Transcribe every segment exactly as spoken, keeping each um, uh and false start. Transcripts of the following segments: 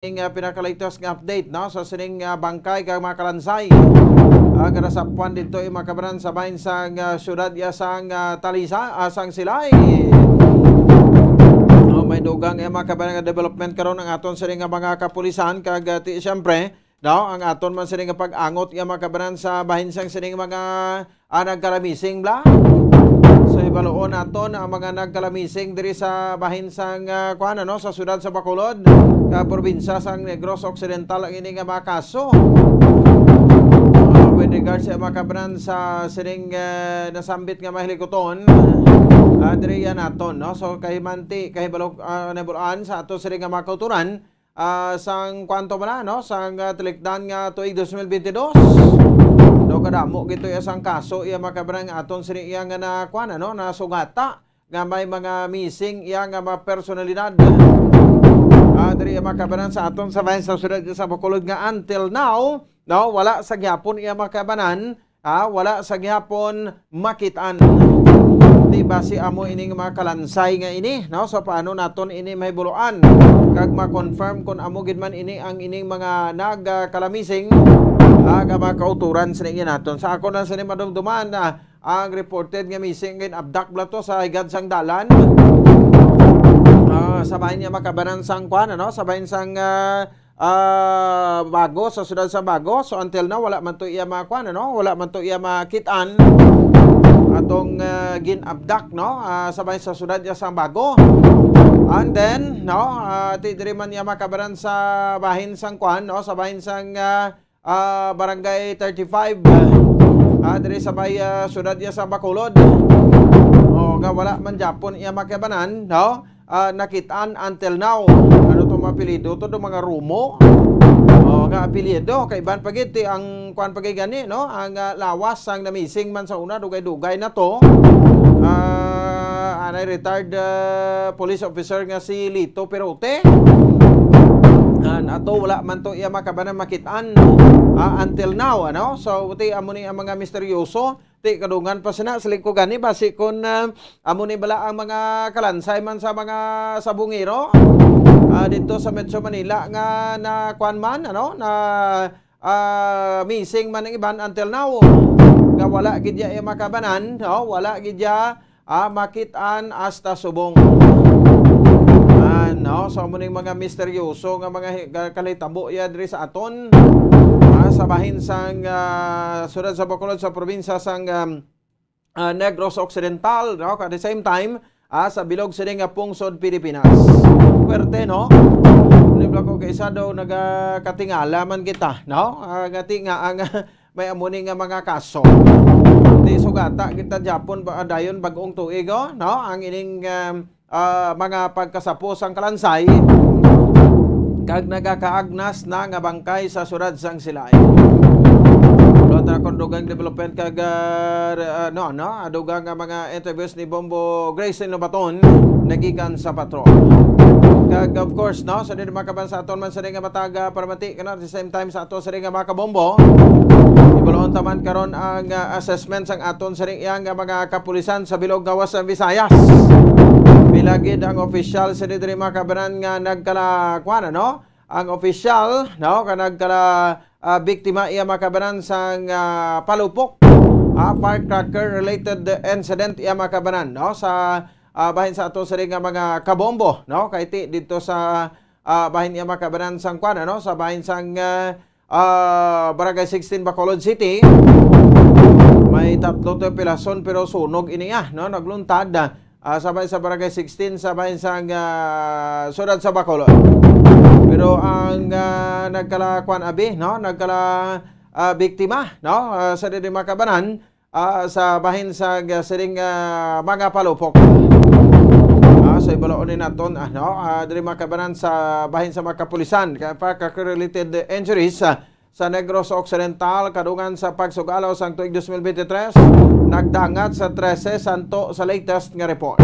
Ning, ah, pinakalatest nga update, no, sa sining, ah, bangkay kag mga kalansay. Ah, ganasapuan dito yung mga kabanan sa bahin sang, ah, syudad ya sang, ah, Talisa, ah, sang Silay. No, may dugang, eh, mga kabanan nga development karon ang aton sining nga mga kapulisan kag, ah, ti, siyempre, no, ang aton man sining nga pag-angot ya mga kabanan sa bahin sang sining mga, ah, nagkalamising bla. So, ibaloon naton ang mga nagkalamising diri sa bahin sang, ah, kuan, ano, sa syudad sa Bacolod, ka probinsya sang Negros Occidental ang ini nga mga kaso. Ah, with regards sa mga kabanan sa sining, ah, nasambit nga mga hilikuton, ah, diri yan naton, no? So, kahimanti, kahibalo, ah, nahibaluan sa ato sining nga mga kauturan, ah, sang kwanto man na, no? Sang, ah, tilikdan nga tuig dos mil bentidós. No, kadamo gito iya sang kaso, iya mga kabanan nga aton sini iya nga na, kuan, ano, nasugata nga may mga missing iya nga mga personalidad. Ah, diri iya mga kabanan sa aton sa bahin sa syudad sa Bacolod nga until now, no, wala sa gyapon iya mga kabanan, ah, wala sa gyapon makitaan. Di ba si amo ining mga kalansay nga ini, no? So, paano naton ini mahibuluan? Kag ma-confirm kung amo gid man ini ang ining mga nagkalamising, ah, nga mga kauturan sa ini naton. Sa ako na sini madumduman, ah, ang reported nga missing and abduct bla to sa higad sang dalan. Ah, sa bahin niya mga kabanan sang kuan, ano? Sa bahin sang, ah, ah, Bago, sa siyudad sa Bago. So, until now, wala man to iya makuan, ano? Wala man to iya makitaan atong, ah, gin-abduct, no? Ah, sa bahin sa siyudad niya sang Bago. And then, no, ah, ti diri man iya makabaran sa bahin sang kuan, no? Sa bahin sang, ah, ah, Barangay thirty-five, ah, diri sa may, ah, siyudad niya sa Bacolod. O, nga wala man gyapon iya makibanan, no? Ah, nakitaan until now. Ano tong mga apelyido to, tong mga Romo? O, nga apelyido, kaiban pa gid ti ang kuan pa gid gani, no? Ang, ah, lawas sang namising man sa una, dugay-dugay na to. Ah, anay retired, ah, police officer nga si Lito Perote. Ah, ato, wala man to iya makabanan makitaan, ah, until now, ano? So, ti amo ni ang mga misteryoso. Ti kadungan pa sina, siling ko gani, basi kun, ah, amo ni bala ang mga kalansay man sa mga sabungero, ah, dito sa Metro Manila nga na kuan man, ano, na, ah, missing man ang iban until now. Nga wala gid ya iya makabanan, no? Wala gid ya, ah, makitaan hasta subong. Ah, no? So, amo ning mga misteryoso nga mga hi-, ga-, kalitabo ya diri sa aton, ah, sa bahin sang, ah, siyudad sa Bacolod, sa probinsya sang, um, ah, Negros Occidental, no? At the same time, ah, sa bilog sini nga pungsod Pilipinas. Puwerte, no? Di ba ko kaisa daw nagakatingala man kita, no? Ah, ngati nga ang may amo ni nga mga kaso. Di sugata kita gyapon ba, dayon bag-ong tuig, oh, no? Ang ining, um, ah, mga pagkasapo sang kalansay kag nagakaagnas na nga bangkay sa siyudad sang Silay. Wala ta kon dugang development kag, ah, re-, ah, no, no, dugang nga mga interviews ni Bombo Grace Lobaton nagikan sa patrol. Kag of course, no, sa di makaban sa aton man sa di nga matag, ah, paramati, kana, at the same time sa ato sa di nga mga kabombo. Ibulon taman karon ang, ah, assessment sang aton sa di nga mga kapulisan sa bilog gawas sa Visayas. Pila gid ang opisyal sa di diri makabanan nga nagkala, kuan, ano? Ang opisyal, no, ka nagkala, ah, biktima iya makabanan sang, ah, palupok, ah, firecracker related incident iya makabanan, no, sa, ah, bahin sa ato sa di nga mga kabombo, no, kay ti dito sa, ah, bahin iya makabanan sang kuan, ano, sa bahin sang, ah, ah, Barangay sixteen, Bacolod City. May tatlo to pilason, pero sunog ini, ah, no? Nagluntad, ah, sa may sa Barangay sixteen, sa may sa, ah, siyudad sa Bacolod. Pero ang, ah, nagkalakuan abi, no? Nagkala, ah, biktima, no? Ah, sa diri makabanan, ah, sa bahin sa ga-, siring, ah, mga palupok. Ah, so ibaloon ni naton, ano, ah, diri makabanan sa bahin sa mga kapulisan, kay firecracker-related injuries, ah, sa Negros Occidental, kadungan sa pagsugalaw sang tuig dos mil bente tres, nagdangat sa trese santo sa latest nga report.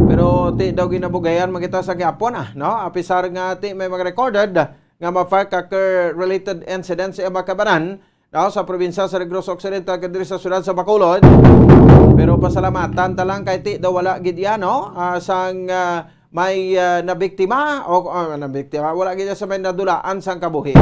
Pero ti daw ginabugayan man kita sa gyapon, ah, no? Apisar nga ti may mga recorded nga mga firecracker-related incidents sa makabanan, no, sa probinsya sa Negros Occidental, kag diri sa siyudad sa Bacolod. Pero pasalamatan ta lang kay ti daw wala gid iya, no? Ah, sang, ah, may, ah, nabiktima o, ah, nabiktima, wala gid sa may nadulaan sang kabuhi.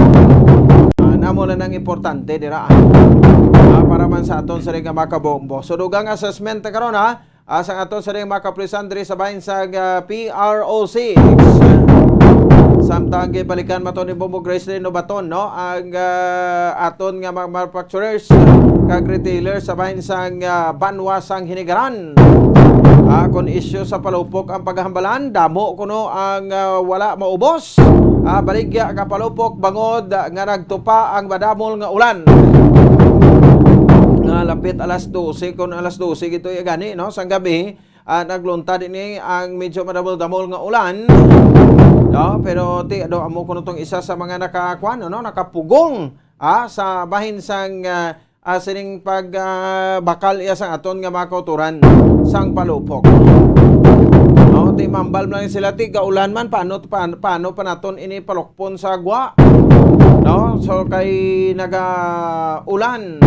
Ah, namo na nang importante dira, ah, para man sa aton sa nga makabombo. So, dugang assessment karon, ha, ah, sa aton sa mga kapulisan diri sa bahin sa, ah, P R O six. Samtang gibalikan mato ni Bombo Gracelyn Nobaton, no, ang, ah, aton nga mga manufacturers kag retailers sa bahin sang, ah, banwa sang Hinigaran. Ah, kung isyu sa palupok ang paghambalan, damo kuno ang, ah, wala maubos. Ah, baligya ka palupok bangod, ah, nga nagtupa ang madamol nga ulan. Nga lapit alas dose, kung alas dose gito ya gani, no, sang gabi, ah, nagluntad ini ang medyo madamol-damol nga ulan. No, pero ti, ado, amo kuno tong isa sa mga nakakuan, ano, nakapugong, ah, sa bahin sang, ah, ah, sining pag, ah, bakal iya sang aton nga mga kauturan sang palupok. No, ti mambal man lang sila, ti gaulan man, paano, pa-, paano pa naton ini palukpon sa gwa? No, so kay naga-ulan.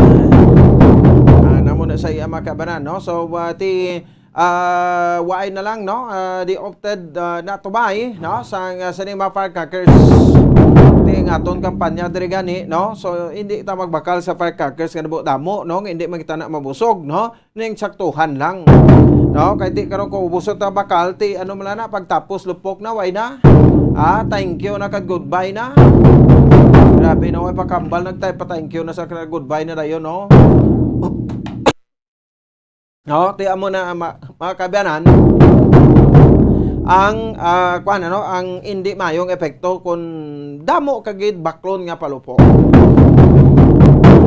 Ah, namo na sa iya mga kabanan, no? So, ah, ti, ah, waay na lang, no? Ah, they opted, ah, not to buy, no? Sang, ah, sining mga firecrackers. Ti ang aton kampanya diri gani, no? So, hindi ta magbakal sa firecrackers nga damo-damo, no? Nga hindi man kita na mabusog, no? Ning saktuhan lang. No? Kay ti karon kung ubos ta bakal, ti ano man na, pagtapos lupok na, way na. Ah, thank you na kag goodbye na. Grabe, no? Ay pakambal, nagtay pa thank you na sa kag goodbye na dayon, no? No, ti amo na, ma-, mga kaabyanan, ang, ah, kuwan, ano, ang hindi mayong epekto kung damo ka gid baklon nga palupok.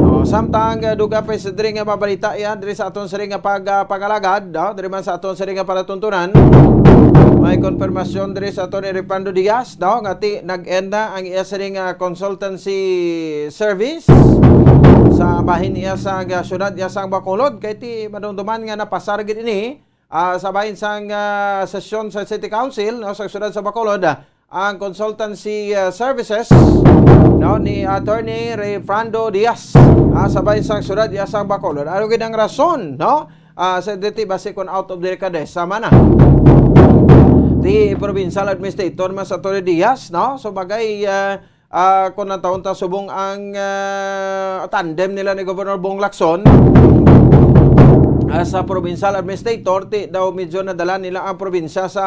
Oh, samtang, ah, dugang pa sa diri nga mabalita iya, diri sa aton siri nga pag, ah, pangalagad, no? Diri man sa aton siri nga palatuntunan, may konfirmasyon diri sa aton ni Ripando Diaz, no? Nga ti nag-end na ang iya siri nga consultancy service sa bahin iya sa, ah, syudad iya sang Bacolod, kay ti madumduman nga napasar gid ini, ah, sa bahin sang, ah, sesyon sa City Council, no, sa syudad sa Bacolod, ah, ang consultancy, ah, services, no, ni Attorney Rayfrando Diaz, ah, sa bahin sang syudad iya sang Bacolod. Ano gid ang rason, no? Ah, sa diti basi kung out of delicadeza man na. Di provincial administrator man sa Attorney Diaz, no? So bagay, ah, ah, kung natawon ta subong ang, ah, tandem nila ni Governor Bong Lacson, ah, sa provincial administrator, ti daw medyo nadala nila ang probinsya sa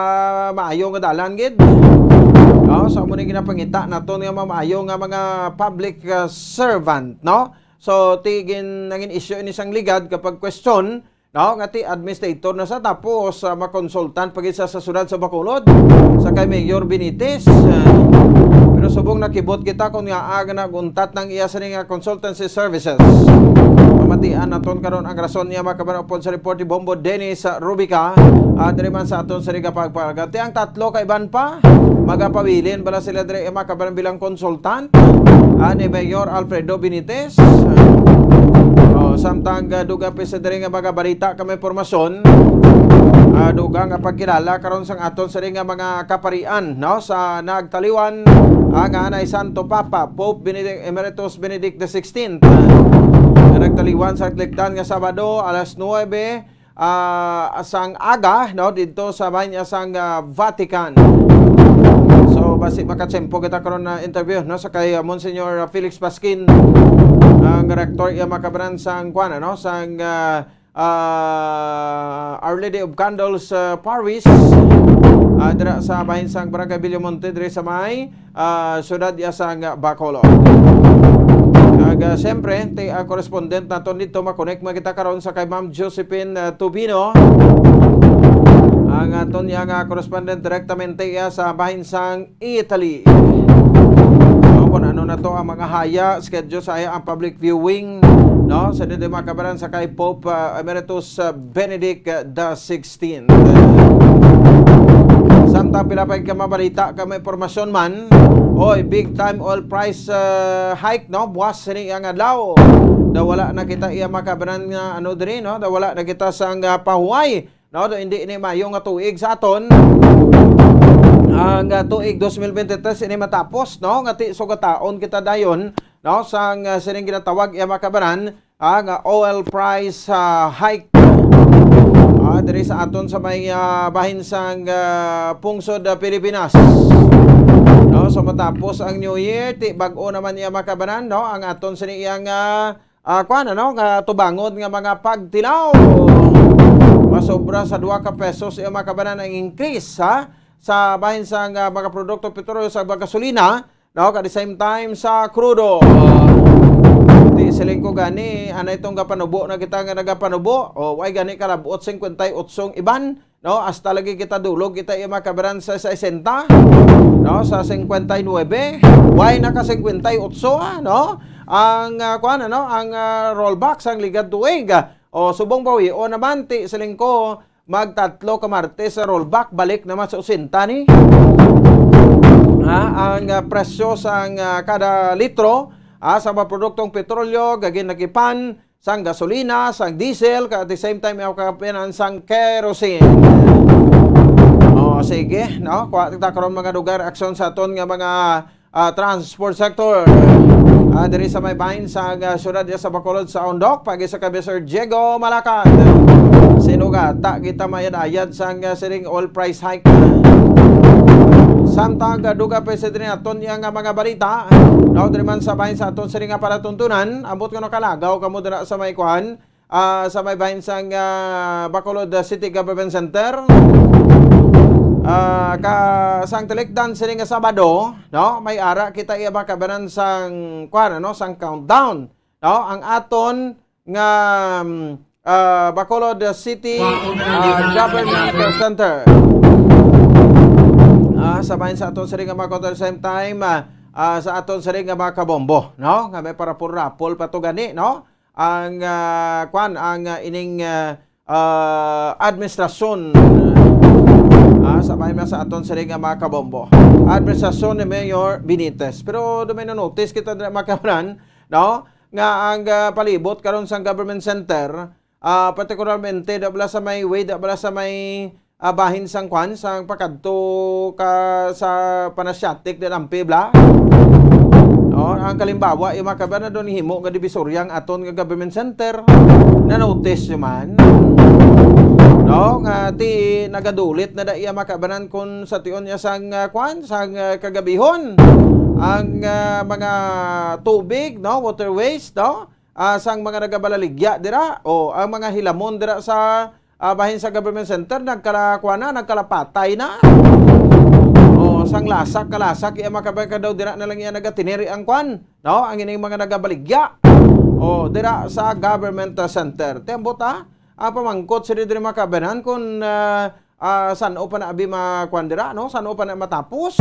maayo nga dalan gid. Oh, so amo ni ginapangita naton nga maayo nga mga public, ah, servant, no? So, ti gin-, nangin issue ini sang ligad kapag question, no, nga ti administrator na sa, tapos, ah, makonsultan pa gid sa, sa syudad sa Bacolod, sa kay Mayor Benitez. Ah, pero subong nakibot kita kung nga, ah, naguntat ng iya sini nga consultancy services. Pamatian naton karon ang rason niya, mga kabayan, upod sa report ni Bombo Dennis, ah, Rubica, ah, diri man sa aton sa Riga Pagpagati. Ang tatlo kaiban pa, magapabilin bala sila diri, eh, mga kabayan, bilang consultant, ah, ni Mayor Alfredo Benitez. Oh, samtang, ah, dugang pa sa diri nga mga balita kami impormasyon, ah, dugang nga pagkilala karon sang aton sa diri nga mga kaparian, no, sa nagtaliwan, ah, nga anay Santo Papa, Pope Benedict, Emeritus Benedict the sixteenth, ah, nga nagtaliwan sa katlikdan nga Sabado, alas nuebe, ah, sang aga, no, didto sa bahin niya sang, ah, Vatican. So, basi makatsempo kita karon na interview, no, sa kay, ah, Monsignor, ah, Felix Pasquin, ang rector iya, mga kabayan, sang kuan, ano, sang, ah, ah, Our Lady of Candles, ah, Parish, ah, dira sa bahin sang Barangay Villamonte, diri sa may ah, syudad iya sang Bacolod. Kag, ah, siyempre, ti, ah, correspondent naton dito, makonek man kita karon sa kay Ma'am Josephine, ah, Tubino, ang aton iya nga correspondent direktamente iya sa bahin sang Italy. No, kung ano na to ang mga haya, schedule sa iya ang public viewing, no, sa dito, mga kabayan, sa kay Pope, ah, Emeritus, ah, Benedict, ah, the sixteenth. Samtang pila pa ka mabalita, ka may impormasyon man, oy, big time oil price, ah, hike, no? Buwas sini ang adlaw. Daw wala na kita iya, mga kabayan, nga ano diri, no? Daw wala na kita sang, ah, pahuway, no? Daw hindi ini mayo nga tuig sa aton. Ang, ah, tuig dos mil bente tres ini matapos, no? Nga ti sugataon kita dayon, no? Sang, ah, sining ginatawag iya, mga kabayan, ah, nga oil price, ah, hike. Ah, diri sa aton sa may, ah, bahin sang, ah, pungsod, ah, Pilipinas. No, so matapos ang New Year, ti bag-o naman iya makabanan, no? Ang aton sini iyang, ah, ah, kuwan, ano, nga tubangon nga mga pagtilaw. Masobra sa dua ka pesos iya makabanan ang increase, ha? Sa bahin sang, ah, mga produkto petrolyo sa mga gasolina, no, at the same time sa krudo. Ti siling ko gani, anay tong gapanubo na kita nga nagapanubo. O, way gani kalabot singkwenta y otsong iban, no? Hasta lagi kita dulog, kita iya makabaran sa sesenta, no? Sa singkwenta y nuebe, way naka singkwenta y otso, ah, no? Ang, ah, kuwan, ano, ang, ah, rollback sang ligad tuig. O, subong bawi, o naman, ti siling ko, magtatlo ka Martes sa rollback, balik naman sa osenta ni. Ha, ang, ah, presyo sang, ah, kada litro, ah, sa mga produktong petrolyo, gaginagipan, sang gasolina, sang diesel, ka at the same time, ang kapinan sang kerosene. O, sige, no? Kuha kita karon mga lugar, aksyon sa aton nga mga, ah, transport sector. Ah, diri sa may bahin sa, ah, syudad sa Bacolod sa Ondoc, pagi sa kay Mister Diego Malacad. Sino ka? Ta kita mayad-ayad sang, ah, siring oil price hike. Samtang, ah, duga pa sa diri naton iya nga mga balita. Daw diri man sa bahin sa aton siring nga palatuntunan, ambot ko nakalagaw kamo dira sa may kuan, ah, sa may bahin sang, ah, Bacolod, ah, City Government Center. Ah, ka, sang tilikdan sini nga Sabado, no? May ara kita iya makabanan sang, kuwan, ano, sang countdown, no? Ang aton nga, mm, ah, Bacolod City, ah, Government Center. Ah, sa bahin sa aton sini nga mga countdown, same time, ah, ah, sa aton sini nga mga kabombo, no? Nga may parapol-rapol pa to gani, no? Ang, ah, kwan, ang, ah, ining, ah, ah, administrasyon, ah, sa may sa aton sini nga mga kabombo. Administrasyon ni Mayor Benitez. Pero do may na-notice kita dira, mga kabanan, no? Nga ang, ah, palibot karon sang government center, ah, partikularmente da bala sa may way, da bala sa may, ah, bahin sang kwan, sang pakadto ka sa Panasiatic din ang pibla. No, ang kalimbawa, yung mga kabanan, doon himo nga divisorya ang aton nga government center. Na-notice nyo man. No, nga ti nagadulit na da iya makabanan kung sa tion niya sang, ah, kwan, sang, ah, kagabihon. Ang, ah, mga tubig, no, waterways, no, ah, sang mga nagabalaligya dira, o ang mga hilamon dira sa, ah, bahin sa government center, nagkala-, kuwan na, nagkalapatay na. O, sang lasak, kalasak, iya makabahin ka daw, dira na lang iya nagatiniri ang kwan, no? Ang ining mga nagabaligya. O, dira sa government, ah, center. Tembot, ah, ang pamangkot sa diri makabanan kung, ah, ah, san-o pa na abi ma-, kwan dira, no? San-o pa na matapos?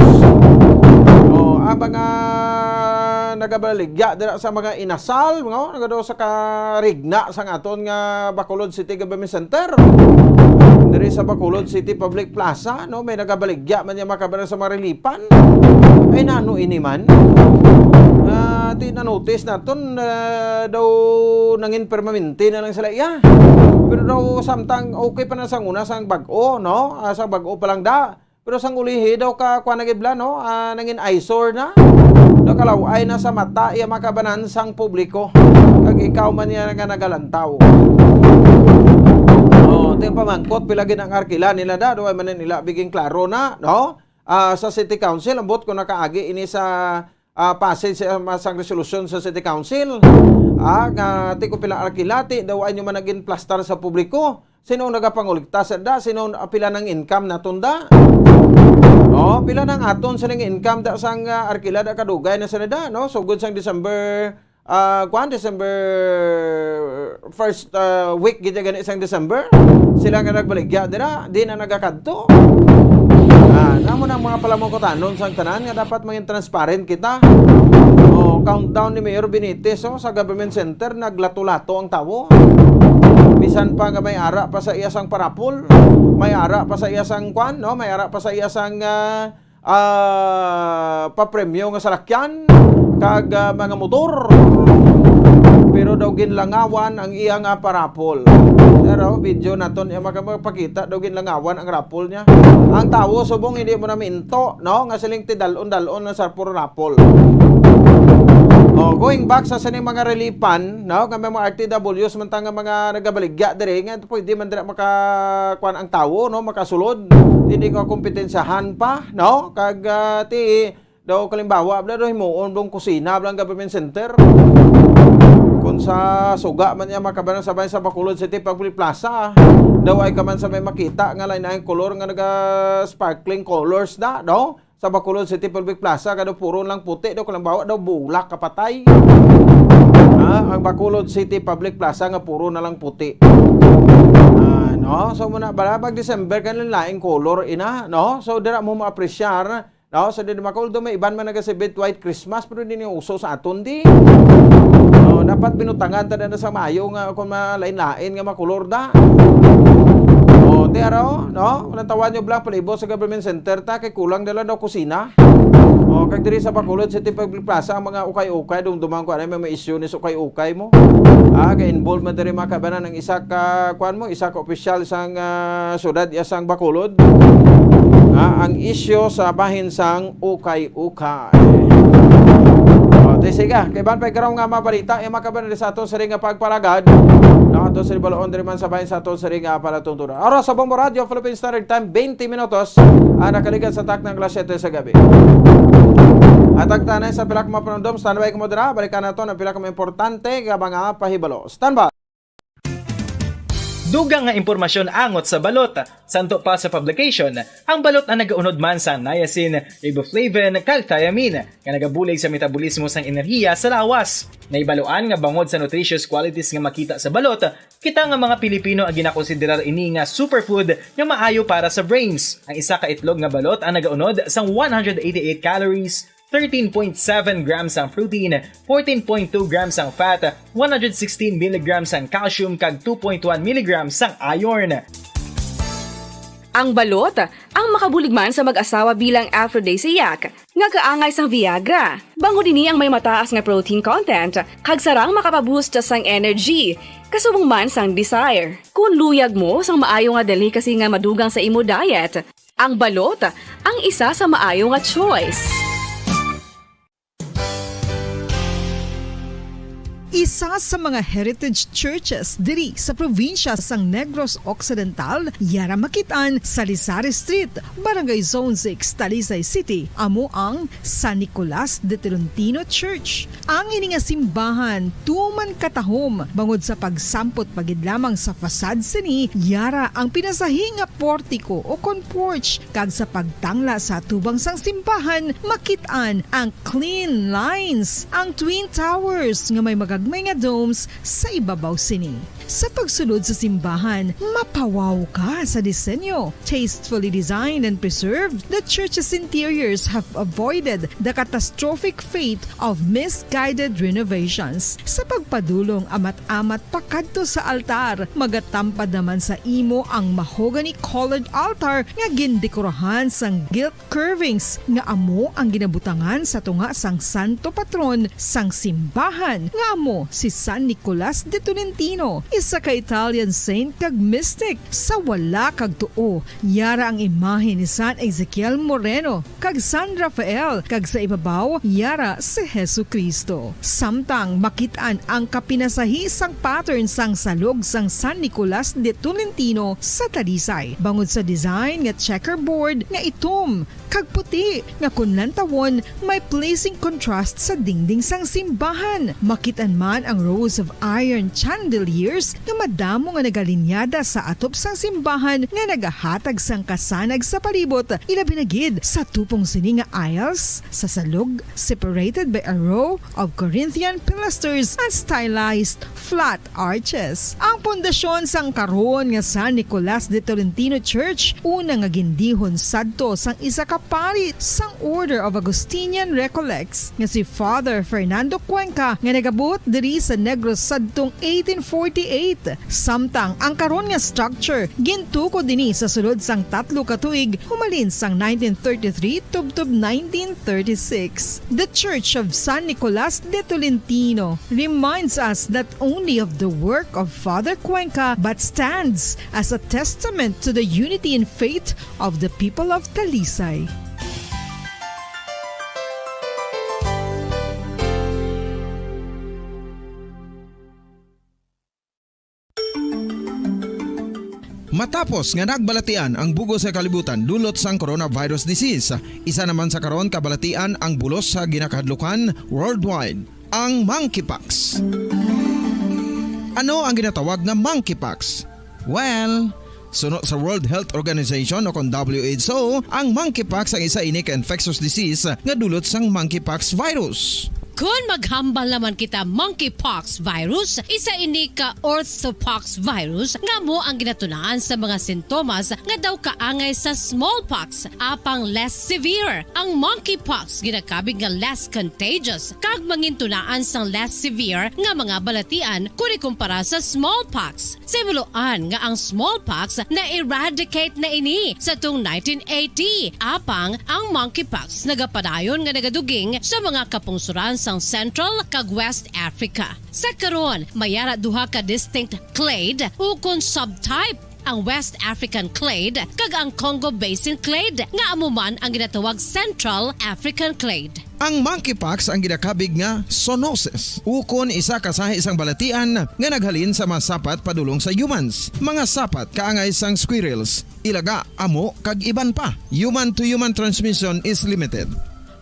O, ang mga nagabaligya dira sa mga inasal, no? Nagado sa karigna sang aton nga Bacolod City Government Center. Diri sa Bacolod City Public Plaza, no? May nagabaligya man niya makabanan sa mga relipan. Ay, nano ini man? Ah, ti na-notice naton, ah, daw nangin permanente na lang sila iya. Pero daw samtang okay pa na sang una, sang bag-o, no? Ah, sang bag-o pa lang da. Pero sang ulihi daw ka, kuwan na gid bala, no? Ah, nangin eyesore na. Daw kalaw-ay na sa mata, iya makabanan sang publiko. Kag ikaw man niya nga nagalantaw. Oh, ti pamangkot, pila gid ang arkila nila da, daw ay man nila biging klaro na, no? Ah, sa City Council, ambot ko nakaagi ini sa ah, passage sa, sang resolusyon sa City Council. Ah, nga ti ko pila arkila, ti daw ay nyo man nagin plastar sa publiko. Sino ang nagapangolekta sa da? Sino ang, ah, pila nang income naton da? No, pila nang aton sining income da sang, ah, arkila da kadugay na sila da, no? Sugod sang December, ah, kwan, December first, ah, week gid gani sang December. Sila nga nagbaligya dira, di na nagakadto. Ah, namo na ang mga palamukutanon sang tanan nga dapat mangin transparent kita. Oh, countdown ni Mayor Benitez, oh, sa government center, naglato-lato ang tawo. Bisan pa nga may ara pa sa iya sang parapol, may ara pa sa iya sang kwan, no? May ara pa sa iya sang, ah, ah, papremyo nga salakyan kag, ah, mga motor. Pero daw ginlangawan ang iya nga parapol. Pero video naton, iya maka-, magpakita daw ginlangawan ang rapol niya. Ang tawo subong hindi mo na minto, no? Nga siling ti dalon-dalon na sa puro rapol. Oh, going back sa sining mga reliefan, no, nga may mga R T Ws man ta nga mga nagabaligya diri, nga pwede man dira makakuan ang tawo, no, makasulod. Hindi ko kompetensyahan pa, no? Kag, ah, ti, daw kalimbawa, bla daw himuon dong kusina, bla ang government center. Kung sa suga man niya makabanang sabay sa Bacolod City Public Plaza, daw ay ka man sa may makita nga lain ang color nga naga-sparkling colors na, no? Sa Bacolod City Public Plaza, kado puro lang puti, daw kalimbawa, daw bulak kapatay. Ha? Ang Bacolod City Public Plaza nga puro na lang puti. Ah, no? So, muna, bala, pag December, kan lain color, ina, no? So, dira mo ma-appreciate, no? So, di, di makuldo, may iban man nagasibit White Christmas, pero di ni uso sa aton, di. No, dapat binutangan ta na sa maayo nga kung malain-lain nga makulor da. O, ti, aro, no? Kung natawan nyo, Blanc, palibot sa government center ta, kay kulang na lang daw kusina. O, kag diri sa Bacolod City Public Plaza, ang mga ukay-ukay, dumduman ko, ano, may, may issue ni sa ukay-ukay mo. Ah, kay involved man diri, mga kabanan, ang isa ka, kuan mo, isa ka opisyal sang, ah, syudad, iya sang Bacolod. Ah, ang isyu sa bahin sang ukay-ukay. O, ti, sige, kay ban pa ikaw nga mabalita, iya, mga kabanan, sa aton siring nga pagparagad. No, ato sa balaon diri man sa bahin sa aton siring nga palatungturan. Oras sa Bombo Radio, Philippine Standard Time, twenty minutos. Ang nakaligad sa takna nga alas siyete sa gabi. At ang tanay sa pila ka mga panumdom, standby kamo dira, balikan naton ang pila ka mga importante nga mga pahibalo. Standby! Dugang nga impormasyon angot sa balot. Santo pa sa publication, ang balot ang nagaunod man sa niacin, riboflavin, kag thiamine, nga nagabulig sa metabolismo sang enerhiya sa lawas. Nahibaluan nga bangod sa nutritious qualities nga makita sa balot, kita nga mga Pilipino ang ginakonsiderar ini nga superfood nga maayo para sa brains. Ang isa ka itlog nga balot ang nagaunod sang one hundred eighty-eight calories, thirteen point seven grams ang protein, fourteen point two grams ang fat, one hundred sixteen milligrams ang calcium, kag two point one milligrams ang iron. Ang balot, ang makabulig man sa mag-asawa bilang aphrodisiac, nga kaangay sang Viagra. Bangod ini ang may mataas nga protein content, kag sarang makapaboost sang energy, kasubong man sang desire. Kung luyag mo sang maayo nga delicacy nga madugang sa imo diet, ang balot ang isa sa maayo nga choice. Isa sa mga heritage churches diri sa probinsya sang Negros Occidental, yara makit-an sa Lisari Street, Barangay Zone six, Talisay City, amo ang San Nicolas de Tolentino Church. Ang ini nga simbahan tuman katahom bangod sa pagsampot pa gid lamang sa fasad sini, yara ang pinasahi nga portiko o kon porch, kag sa pagtangla sa atubang sang simbahan, makit-an ang clean lines, ang twin towers nga may magagmay nga domes sa ibabaw sini. Sa pagsulod sa simbahan, mapawaw ka sa disenyo. Tastefully designed and preserved, the church's interiors have avoided the catastrophic fate of misguided renovations. Sa pagpadulong amat-amat pakadto sa altar, magatampad naman sa imo ang mahogany-colored altar nga gindekorahan sang gilt curvings nga amo ang ginabutangan sa tunga sang santo patron sang simbahan, nga amo si San Nicolas de Tolentino, isa ka Italian saint kag mystic. Sa wala kag tuo, yara ang imahe ni San Ezekiel Moreno kag San Rafael, kag sa ibabaw, yara si Jesu-Cristo. Samtang makit-an ang kapinasahi sang pattern sang salog sang San Nicolas de Tolentino sa Talisay, bangod sa design nga checkerboard nga itom kag puti nga kon lantawon may pleasing contrast sa dingding sang simbahan. Makit-an man ang rows of iron chandeliers nga madamo nga nagalinyada sa atop sang simbahan nga nagahatag sang kasanag sa palibot, ilabi na gid sa tupong sini nga aisles sa salog, separated by a row of Corinthian pilasters and stylized flat arches. Ang pundasyon sang karon nga San Nicolas de Tolentino Church, una nga gindihon sadto sang isa ka pari sang Order of Augustinian Recollects nga si Father Fernando Cuenca, nga nagabuot diri sa Negros sadtong eighteen forty-eight. Samtang ang karon nga structure gintukod ini sa sulod sang tatlo ka tuig humalin sang nineteen thirty-three tubtob nineteen thirty-six. The Church of San Nicolas de Tolentino reminds us not only of the work of Father Cuenca but stands as a testament to the unity in faith of the people of Talisay. Matapos nga nagbalatian ang bug-os nga kalibutan dulot sang coronavirus disease, isa naman sa karon kabalatian ang bulos sa ginakahadlukan worldwide, ang monkeypox. Ano ang ginatawag nga monkeypox? Well, suno sa World Health Organization o kon W H O, ang monkeypox ang isa ini ka infectious disease nga dulot sang monkeypox virus. Kon maghambal naman kita monkeypox virus, isa ini ka orthopox virus nga amo ang ginatunaan sa mga sintomas nga daw kaangay sa smallpox, apang less severe. Ang monkeypox ginakabig nga less contagious kag mangintunaan sang less severe nga mga balatian kon ikumpara sa smallpox. Sa himuloan nga ang smallpox na-eradicate na ini sa tong nineteen eighty, apang ang monkeypox nagapadayon nga nagaduging sa mga kapungsoran sang Central kag West Africa. Sa karon, may ara duha ka distinct clade ukon subtype, ang West African clade kag ang Congo Basin clade, nga amo man ang ginatawag Central African clade. Ang monkeypox ang ginakabig nga zoonosis, ukon isa ka sahi sang balatian nga naghalin sa mga sapat padulong sa humans, mga sapat kaangay sang squirrels, ilaga, amo, kag iban pa. Human to human transmission is limited.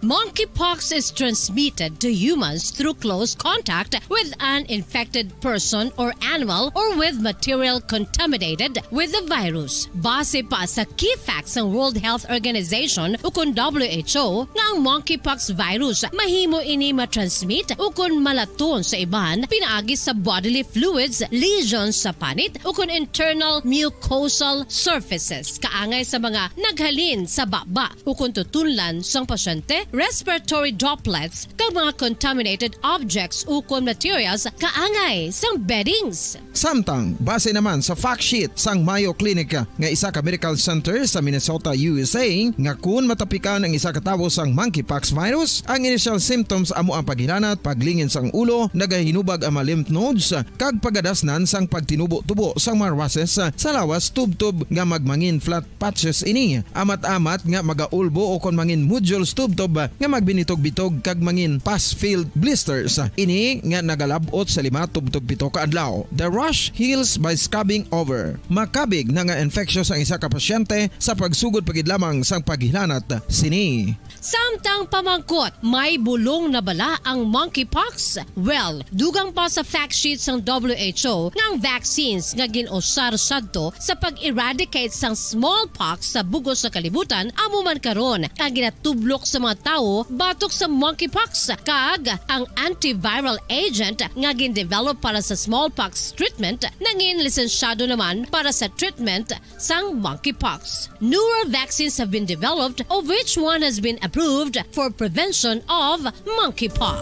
Monkeypox is transmitted to humans through close contact with an infected person or animal or with material contaminated with the virus. Base pa sa key facts sang World Health Organization ukon W H O, nga ang monkeypox virus mahimo ini matransmit ukon malaton sa iban pinaagi sa bodily fluids, lesions sa panit, ukon internal mucosal surfaces, kaangay sa mga naghalin sa baba ukon tutunlan sang pasyente, respiratory droplets, kag mga contaminated objects ukon materials kaangay sang beddings. Samtang, base naman sa fact sheet sang Mayo Clinic nga isa ka medical center sa Minnesota, U S A, nga kun matapikan ang isa ka tawo sang monkeypox virus, ang initial symptoms amo ang paghilanat, paglingin sang ulo, nagahinubag ang mga lymph nodes, kag pagadasnan sang pagtinubo-tubo sang mga rushes sa lawas tubtob nga magmangin flat patches ini. Amat-amat nga magaulbo o kon mangin nodules tubtob nga magbinitog-bitog kag mangin pus-filled blisters. Ini nga nagalab-ot sa lima tubtob pito ka adlaw. The rash heals by scabbing over. Makabig na nga infectious ang isa ka pasyente sa pagsugod pa gid lamang sang paghilanat sini. Samtang pamangkot, may bulong na bala ang monkeypox? Well, dugang pa sa fact sheet sang W H O nga ang vaccines nga gin-usar sadto sa pag-eradicate sang smallpox sa bug-os nga kalibutan amo man karon ang ginatublok sa mga tawo batok sa monkeypox, kag ang antiviral agent nga gin-develop para sa smallpox treatment nangin lisensyado naman para sa treatment sang monkeypox. Newer vaccines have been developed, of which one has been approved for prevention of monkeypox.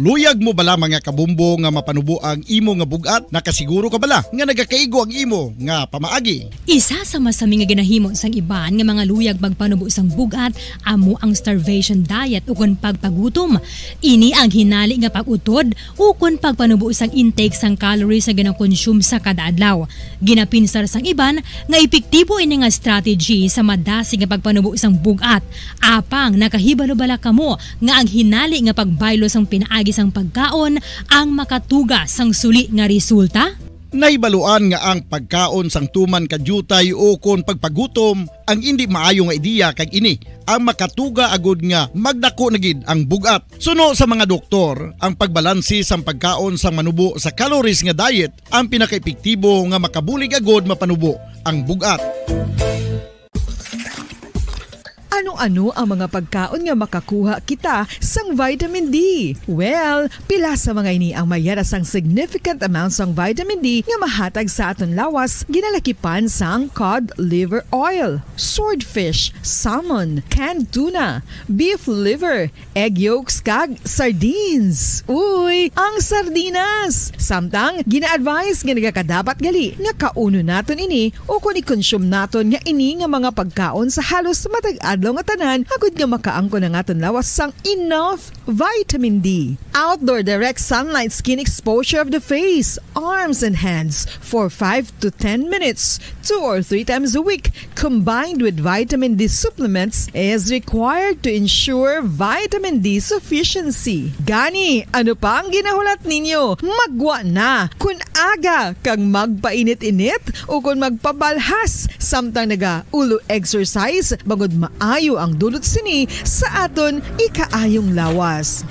Luyag mo bala, mga kabumbo, nga mapanubo ang imo nga bug-at? Nakasiguro ka bala nga nagakaigo ang imo nga pamaagi? Isa sa masami nga ginahimo sang iban nga mga luyag magpanubo sang bug-at amo ang starvation diet ukon pagpagutom. Ini ang hinali nga pag-utod ukon pagpanubo sang intake sang calories nga ginakonsume sa kada adlaw. Ginapinsar sang iban nga epektibo ini nga strategy sa madasig nga pagpanubo sang bug-at. Apang nakahibalo bala kamo nga ang hinali nga pagbaylo sang pinaagi sang pagkaon ang makatuga sang suli nga resulta? Nahibaluan nga ang pagkaon sang tuman ka diutay ukon pagpagutom ang indi maayo nga ideya, kag ini ang makatuga agud nga magdako na gid ang bug-at. Suno sa mga doktor, ang pagbalanse sang pagkaon sang manubo sa calories nga diet ang pinakaepektibo nga makabulig agud mapanubo ang bug-at. Ano-ano ang mga pagkaon nga makakuha kita sang vitamin D? Well, pila sa mga ini ang may yara sang significant amount sang vitamin D nga mahatag sa aton lawas, ginalakipan sang cod liver oil, swordfish, salmon, canned tuna, beef liver, egg yolks, kag sardines. Uy, ang sardinas! Samtang, gina-advise nga nagakadapat gali nga kaunon naton ini o kon i-consume naton nga ini nga mga pagkaon sa halos matag adlaw nga tanan, agud nga makaangkon ang aton lawas sang enough vitamin D. Outdoor direct sunlight skin exposure of the face, arms, and hands for five to ten minutes, two or three times a week, combined with vitamin D supplements, is required to ensure vitamin D sufficiency. Gani, ano pa ang ginahulat ninyo? Maggwa na! Kun aga kag magpainit-init o kon magpabalhas samtang naga-ulo exercise, bangod maayo ang dulot sini sa aton ikaayong lawas.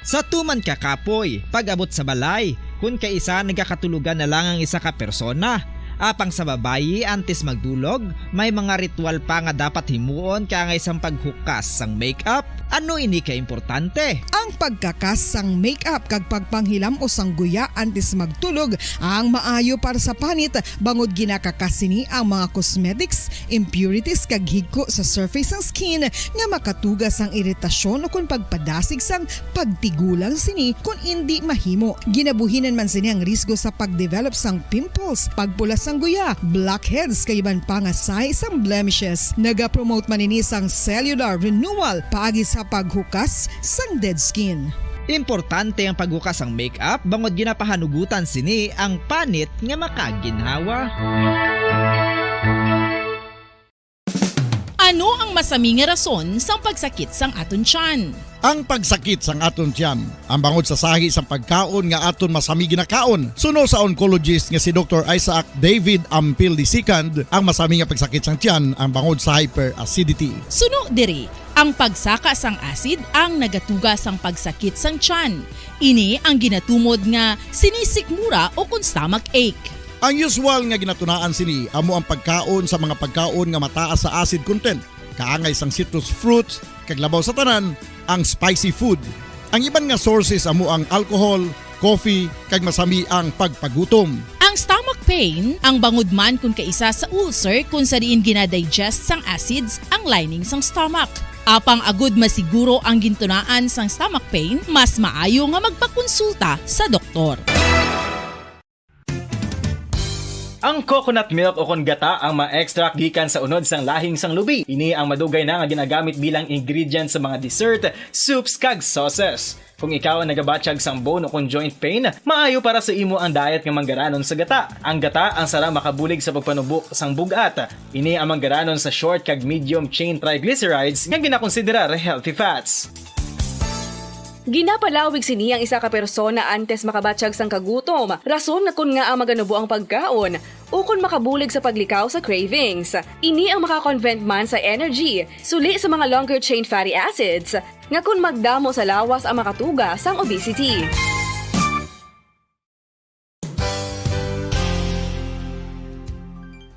Sa tuman ka kapoy, pag-abot sa balay, kun kaisa nagakatulogan na lang ang isa ka persona. Apang sa babayi, antes magdulog, may mga ritual pa nga dapat himuon kaangay sang paghukas sang makeup. Ano ini ka importante? Ang pagkakas sang makeup kag pagpanghilam-os sang guya antes magtulog ang maayo para sa panit, bangod ginakakas sini ang mga cosmetics, impurities kag higko sa surface sang skin nga makatuga sang iritasyon ukon pagpadasig sang pagtigulang sini kon indi mahimo. Ginabuhinan man sini ang risgo sa pag-develop sang pimples, pagpula sang guya, blackheads, kag iban pa nga sign sang blemishes. Nagapromote man ini sang cellular renewal paagi sa paghukas sang dead skin. Importante ang paghukas sang makeup bangod ginapahanugutan sini ang panit nga makaginhawa. Ano ang masami nga rason sang pagsakit sang aton tiyan? Ang pagsakit sang aton tiyan, ang bangod sa sahi sang pagkaon nga aton masami ginakaon. Suno sa oncologist nga si Doktor Isaac David Ampil the second, ang masami nga pagsakit sang tiyan ang bangod sa hyperacidity. Suno diri, ang pagsaka sang acid ang nagatuga sang pagsakit sang tiyan. Ini ang ginatumod nga sinisikmura o kon stomach ache. Ang usual nga ginatunaan sini amo ang pagkaon sa mga pagkaon nga mataas sa acid content, kaangay sang citrus fruits, kag labaw sa tanan, ang spicy food. Ang iban nga sources amo ang alcohol, coffee, kag masami ang pagpagutom. Ang stomach pain, ang bangod man kon kaisa sa ulcer kon sa diin ginadigest sang acids ang lining sang stomach. Apang agud masiguro ang gintunaan sang stomach pain, mas maayo nga magpakonsulta sa doktor. Ang coconut milk o kon gata ang ma-extract gikan sa unod sang lahing sang lubi. Ini ang madugay na nga ginagamit bilang ingredient sa mga dessert, soups, kag sauces. Kung ikaw ang nagabatyag sang bone o kon joint pain, maayo para sa imo ang diet nga manggaranon sa gata. Ang gata ang sarang makabulig sa pagpanubo sang bug-at. Ini ang manggaranon sa short kag medium chain triglycerides nga ginakonsiderar healthy fats. Ginapalawig sini ang isa ka persona antes makabatyag sang kagutom, rason nga kon ngaa maganubo ang pagkaon, ukon makabulig sa paglikaw sa cravings. Ini ang makakonvert man sa energy, suli sa mga longer chain fatty acids, nga kon magdamo sa lawas ang makatuga sang obesity.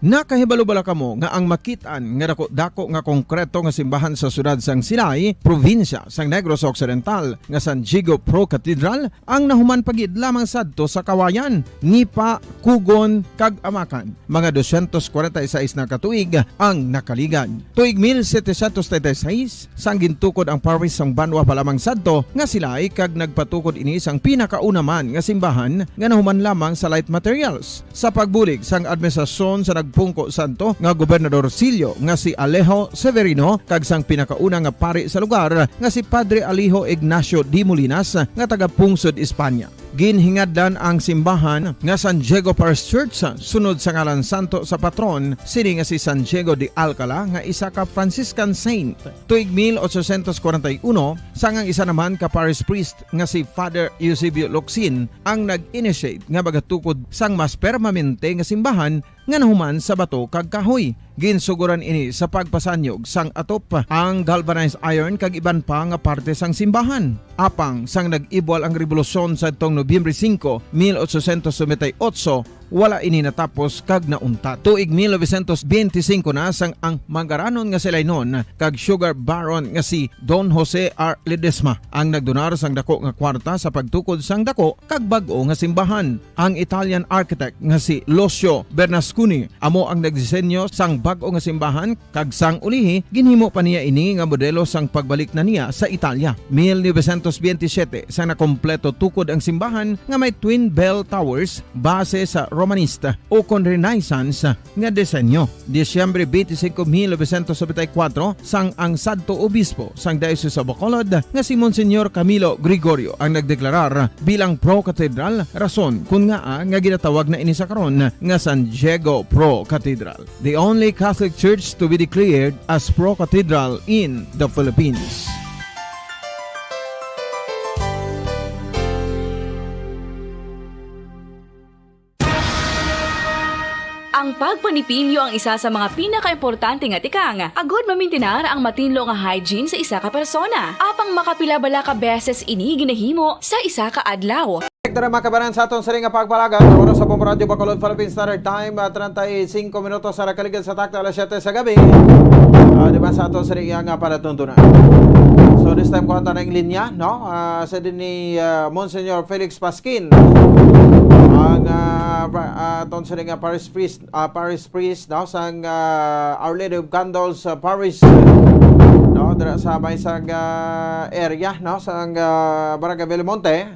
Nakahibalo bala kamo nga ang makit-an nga dako-dako nga konkreto nga simbahan sa siyudad sang Silay, probinsya sang Negros Occidental, nga San Diego Pro Cathedral ang nahuman pa gid lamang sadto sa Kawayan, Nipa, Cogon, kag Amacan? Mga dosyentos kwarenta y seis na ka tuig ang nakaligad. Tuig mil setecientos treinta y seis, sang gintukod ang parish sang Banwa pa lamang sadto nga Silay, kag nagpatukod ini sang pinakauna man nga simbahan nga nahuman lamang sa light materials. Sa pagbulig sang administrasyon sa nagpungko sadto nga gobernador silyo nga si Alejo Severino kag sang pinakauna nga pari sa lugar nga si Padre Alejo Ignacio de Molinas nga taga-pungsod Espanya. Ginhingadlan ang simbahan nga San Diego Parish Church sunod sa ngalan santo sa patron sini nga si San Diego de Alcala nga isa ka Franciscan saint. Tuig mil ochocientos kwarenta y uno, sang ang isa naman ka parish priest nga si Father Eusebio Locsin ang nag-initiate nga magatukod sang mas permanente nga simbahan nga nahuman sa bato kag kahoy. Ginsuguran ini sa pagpasanyog sang atop, ang galvanized iron kag iban pa nga parte sang simbahan. Apang sang nag-ibwal ang rebolusyon sadtong Nobyembre singko, mil ochocientos noventa y ocho, wala ini natapos kag nauntat. Tuig mil novecientos beintisinko na sang ang manggaranon nga Silaynon kag sugar baron nga si Don Jose R. Ledesma ang nagdonar sang dako nga kwarta sa pagtukod sang dako kag bag-o nga simbahan. Ang Italian architect nga si Lucio Bernasconi amo ang nagdisenyo sang bag-o nga simbahan, kag sang ulihi, ginhimo pa niya ini nga modelo sang pagbalik na niya sa Italia. Mil novecientos biyentisiete, sang nakompleto tukod ang simbahan nga may twin bell towers base sa Romanista o kon Renaissance nga disenyo. Disyembre twenty-five, mil novecientos setenta y cuatro, sang ang sadto obispo sang Diocese of Bacolod nga si Monsignor Camilo Gregorio ang nagdeklarar bilang pro-cathedral, rason kon ngaa nga ginatawag na ini sa karon nga San Diego Pro Cathedral, the only Catholic church to be declared as pro-cathedral in the Philippines. Ang pagpanipilyo ang isa sa mga pinakaimportante nga tikang agod mamintinar ang matinlo nga hygiene sa isa ka persona. Apang makapila bala ka beses ini ginahimo sa isa ka adlaw? Direkta na, mga kabanan, sa aton sini nga pagpalagad, oras sa Bombo Radyo Bacolod, Philippine Standard Time, ah, treinta y cinco minutos sa nakaligid sa takto alas siyete sa gabi. Ah, di ba, sa aton sini nga palatuntunan. So this time, kuha ta na yung linya, no? Ah, sa din ni ah, Monsignor Felix Pasquin, ang ah, pa- ah, aton sini nga parish priest, ah, parish priest, no, sang ah, Our Lady of Candles ah, Parish, no, dira sa may sang ah, area, no, sang ah, Barangay Belmonte,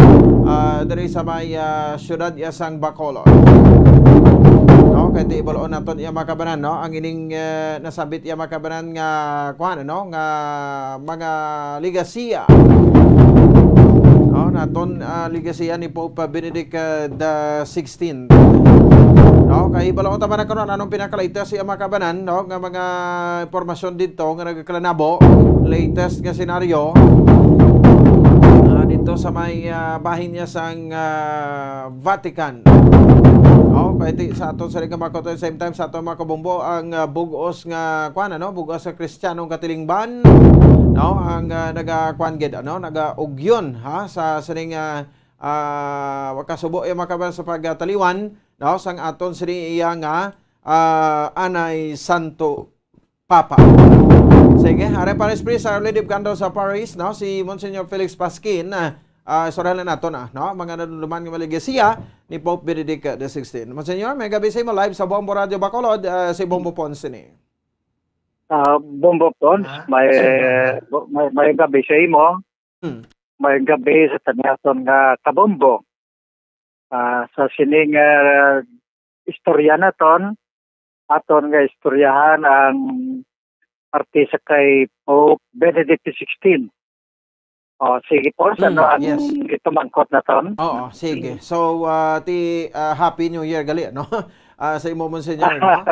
ah, diri sa may ah, siyudad iya sang Bacolod. No, kay ti ibal-on naton iya, mga kabanan, no, ang ining ah, nasabit iya, mga kabanan, nga kuan, no, nga mga legasiya, no, naton ah, legasiya ni Pope Benedict ah, the sixteenth. No, kay balaod ta man karon anong pinaka-latest sa iya, mga kabanan, no, nga mga impormasyon dito nga nagkalanabo, latest nga senaryo ah, dito sa may ah, bahin niya sang ah, Vatican. No, kay ti, sa aton sa mga koto, same time sa aton, mga kabombo, ang ah, bugos nga kuan, ano, bugos nga Kristiyanong katilingban, no, ang ah, nagakuan gid, ano, nagaugyon, ha, sa sining ah, ah, makasubo yung, mga kabanan, sa pagtaliwan, no, sang aton sini iya nga ah, anay Santo Papa. Sige, are, Parish Priest, Our Lady of Candles sa Paris, no, si Monsignor Felix Pasquin, ah, ah, istoryahan nato na, no, mga nadumduman nga mga legasiya ni Pope Benedict the sixteenth. Monsignor, may gabi sa imo, live sa Bombo Radio Bacolod, ah, si Bombo Pons ini. Ah, Bombo Pons, Ah, may, sige. may, may gabi sa imo. Hmm. May gabi sa tanaton nga kabombo. Ah, sa sining ah, istorya naton, aton nga istoryahan ang parte sa kay Pope Benedict the sixteenth. Oh, sige po, sa Hmm, ano ang yes. Ito mangkot naton? Oo, sige. So, ah, ti ah, Happy New Year gali, no? Ah, sa imo, Monsignor, no?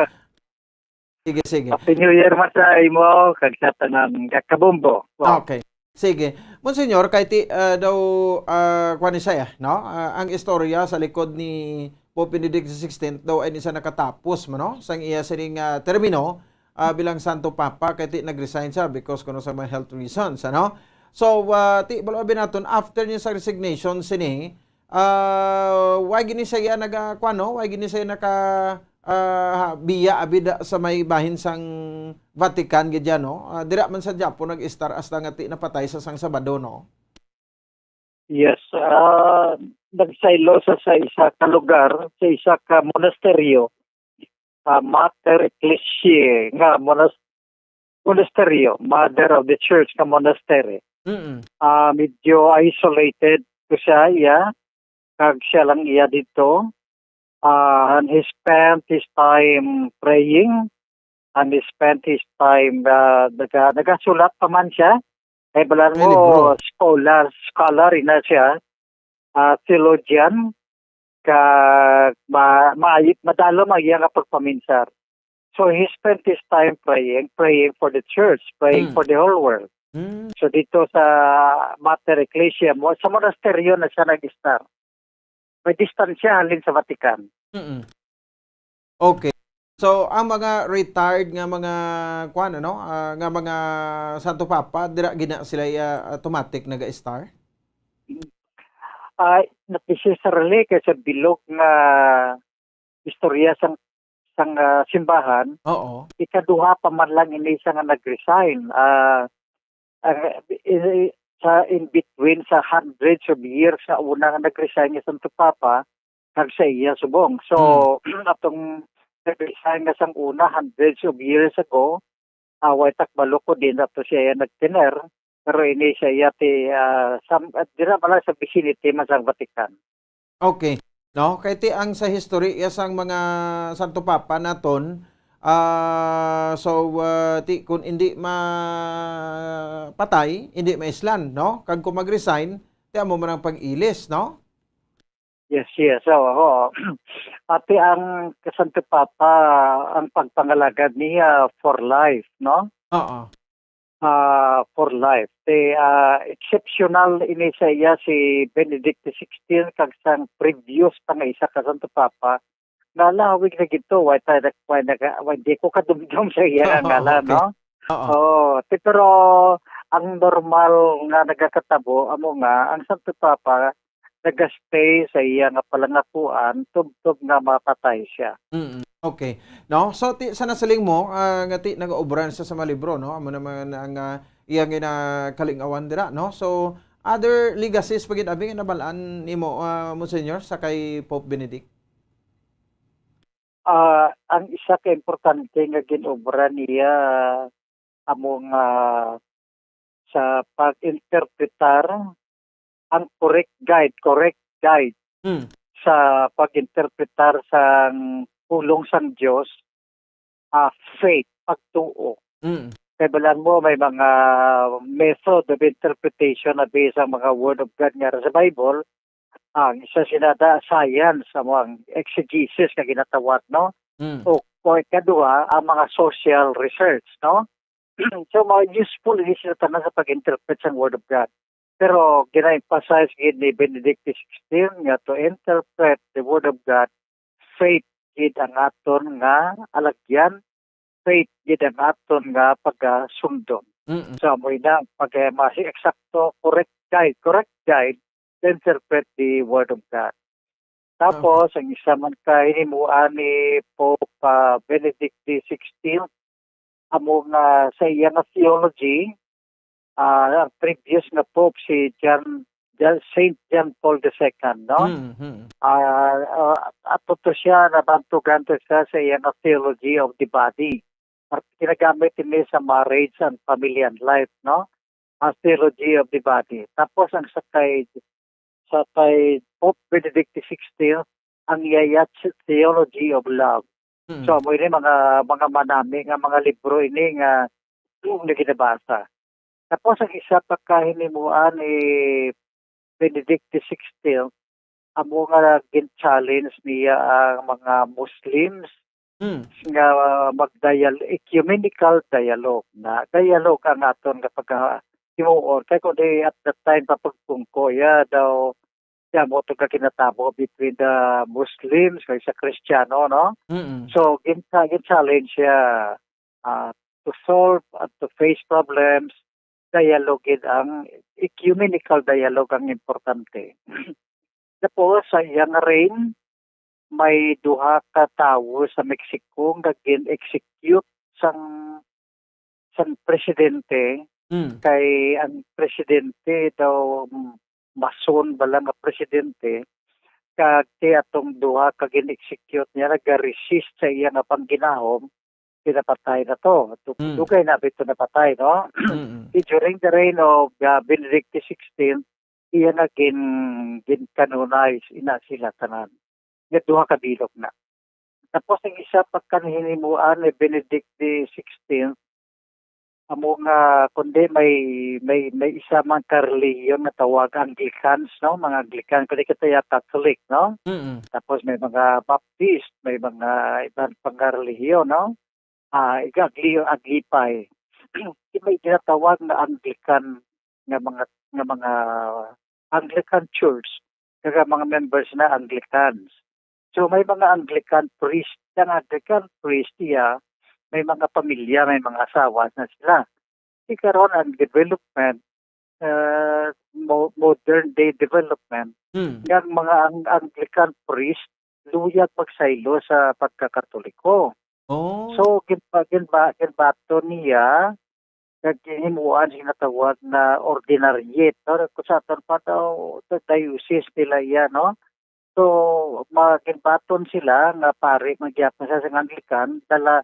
Sige, sige. Happy New Year man sa imo kag sa tanan nga kabombo. Wow. Okay. Sige. Monsignor, kay ti ah, daw ah, kuwan ni saya, no? Ah, ang istorya sa likod ni Pope Benedict the sixteenth daw ay ni sa nakatapos man, no? Sang iya sining ah, termino ah, bilang Santo Papa, kay ti nag-resign siya because kuno sa mga health reasons, ano? So, ah, ti balo abi naton, after niya sa resignation sini, ah, why gini siya naga kuan, no? Why gini siya naka ah, biya abi da, sa may bahin sang Vatican gid yan, no? Ah, dira man sa Japan nag-istar hasta nga ti napatay sa sang Sabado, no? Yes, ah, nagsaylo sa, sa isa ka lugar, sa isa ka monasteryo, ah, Mater Ecclesiae nga monas- monasteryo, Mother of the Church nga monastery. Mm-mm. Ah, medyo isolated ko siya, iya. Kag siya lang iya dito. Ah, and he spent his time praying, and he spent his time, ah, naga, nagasulat pa man siya. Kay balan mo, scholar, scholar na siya, ah, theologian, ka ma, ma, madalom ang iya nga pagpaminsar. So he spent his time praying, praying for the church, praying Mm. for the whole world. Mm. So dito sa Mater Ecclesia mo, sa monasteryo na siya nag-start. May distansya halin sa Vatican. Mm-mm. Okay. So ang mga retired nga mga kuan, ano, ah, nga mga Santo Papa, dira gina sila, ah, automatic naga-star? Ah, not necessarily kay sa bilog nga istorya sang sang ah, simbahan, Oo. Ikaduha pa man lang ini siya nga nag-resign. Ah, ah, i- sa in between sa hundreds of years sa una nga nag-resign nga Santo Papa, kag sa iya subong. So, atong nag-resign nga sang una hundreds of years ago, ah, way takbalo ko din ato siya iya nagtener, pero ini siya iya ti ah, sam, ah, dira man lang sa vicinity man sang Vatican. Okay. No? Kay ti ang sa history, iya sang mga Santo Papa naton, ah, so, ah, ti kun indi mapatay, indi maislan, no? Kag kung mag-resign, ti amo man ang pag-ilis, no? Yes, yes. Oo, oo. Ati ang Santo Papa, ang pagpangalagad niya for life, no? Oo. Ah, for life. Ti, ah, exceptional ini sa iya si Benedict the sixteenth kag sang previous pa nga isa ka Santo Papa, nalawig na gid to. Wa ta, wa naga-, wa, di ko kadumdom sa iya nga ngalan, okay, no? Oo. Oh, ti, pero ang normal nga nagakatabo amo nga ang Santo Papa nagastay sa iya nga palangakuan tubtob nga mapatay siya. Mm, okay. No? So, ti-, sa nasiling mo, ah, nga ti-, nagaobra na siya sa mga libro, no? Amo naman ang, ah, iyang ginakalingawan dira, no? So, other legacies pa gid abi nga nabal-an nimo, ah, Monsignor, sa kay Pope Benedict? Ah, ang isa ka importante nga gin-obra niya amo nga sa pag-interpretar ang correct guide, correct guide Hmm. sa pag-interpretar sang pulong sang Dios, ah, faith, pagtuo. Mm. Kay balaan mo, may mga method of interpretation na based ang mga Word of God nga sa Bible. Ang isa sina da, science, amo ang exegesis nga ginatawag, no? Mm. O, o ikaduha, ang mga social research, no? So, mga useful ini sila tanan sa pag-interpret sang Word of God. Pero gina-emphasize gid ni Benedict the sixteenth nga to interpret the Word of God, faith gid ang aton nga alagyan, faith gid ang aton nga pagasundon. Mm-mm. So, amo na ang pag-, mas eksakto, correct guide, correct guide to interpret the Word of God. Tapos, Okay. ang isa man ka hinimuan ni Pope, ah, Benedict the sixteenth, amo nga sa iya nga theology, ah, ang previous nga Pope si John, John, Saint John Paul the second, no? Mm, mm. Ah, ah, ato to siya, nabantugan to siya sa iya nga theology of the body. At ginagamit ini sa marriage and family and life, no? Ang theology of the body. Tapos ang sa kay, sa kay Pope Benedict the sixteenth, ang iya, iya theology of love. Mm. So, amo ini mga, mga manami nga mga libro ini nga, nga ginabasa. Tapos ang isa pa ka hinimuan ni Benedict the sixteenth, amo nga gin-challenge niya ang mga Muslims Mm. nga magdial-, ecumenical dialogue na. Dialogue ang aton nga pagka-, himuon. Kay kundi at that time, papagpungko, ya daw, ya mo to ka kinatabo between the Muslims kag sa Kristiyano, no? Mm-mm. So, gin-, gin-challenge siya, ah, to solve and to face problems, dialogue gid ang ecumenical dialogue ang importante. Tapos, sa iya nga reign, may duha ka tawo sa Mexico nga gin-execute sang, sang presidente, Mm. kay ang presidente daw, mm, Mason bala nga presidente, kag ti atong duha ka gin-execute niya, naga-resist sa iya nga pangginahom, pinapatay na to. Du-, Mm. dugay na bito napatay, no? Mm. Di during the reign of, uh, Benedict the sixteenth, iya nga gin-, gin-canonize, ina sila tanan. Nga duha ka bilog na. Tapos ang isa pa ka hinimuan ni Benedict the sixteenth, amo nga, kundi may, may, may isa man ka relihiyon nga tawag Anglicans, no? Mga Anglican, kundi kita ya Catholic, no? Mm. Tapos may mga Baptist, may mga iban pang relihiyon, no? Ah, iga-, agli-, aglipay. May ginatawag nga Anglican nga mga, nga mga Anglican Church, kag ang mga members na Anglicans. So, may mga Anglican priest, ang Anglican priest, iya, may mga pamilya, may mga asawa na sila. Di karon ang development, uh, mo-, modern day development, Hmm. nga ang mga Ang-, Anglican priest, luyag magsaylo sa pagkakatoliko. Oh. So, ginpa-, ginba-, ginbaton niya, kag ginhimuan sing natawag na ordinariate, no? Kung sa aton pa daw, sa diocese nila iya, no? So, ma-, ginbaton sila nga pari man gyapon sa, sa Anglican, dala,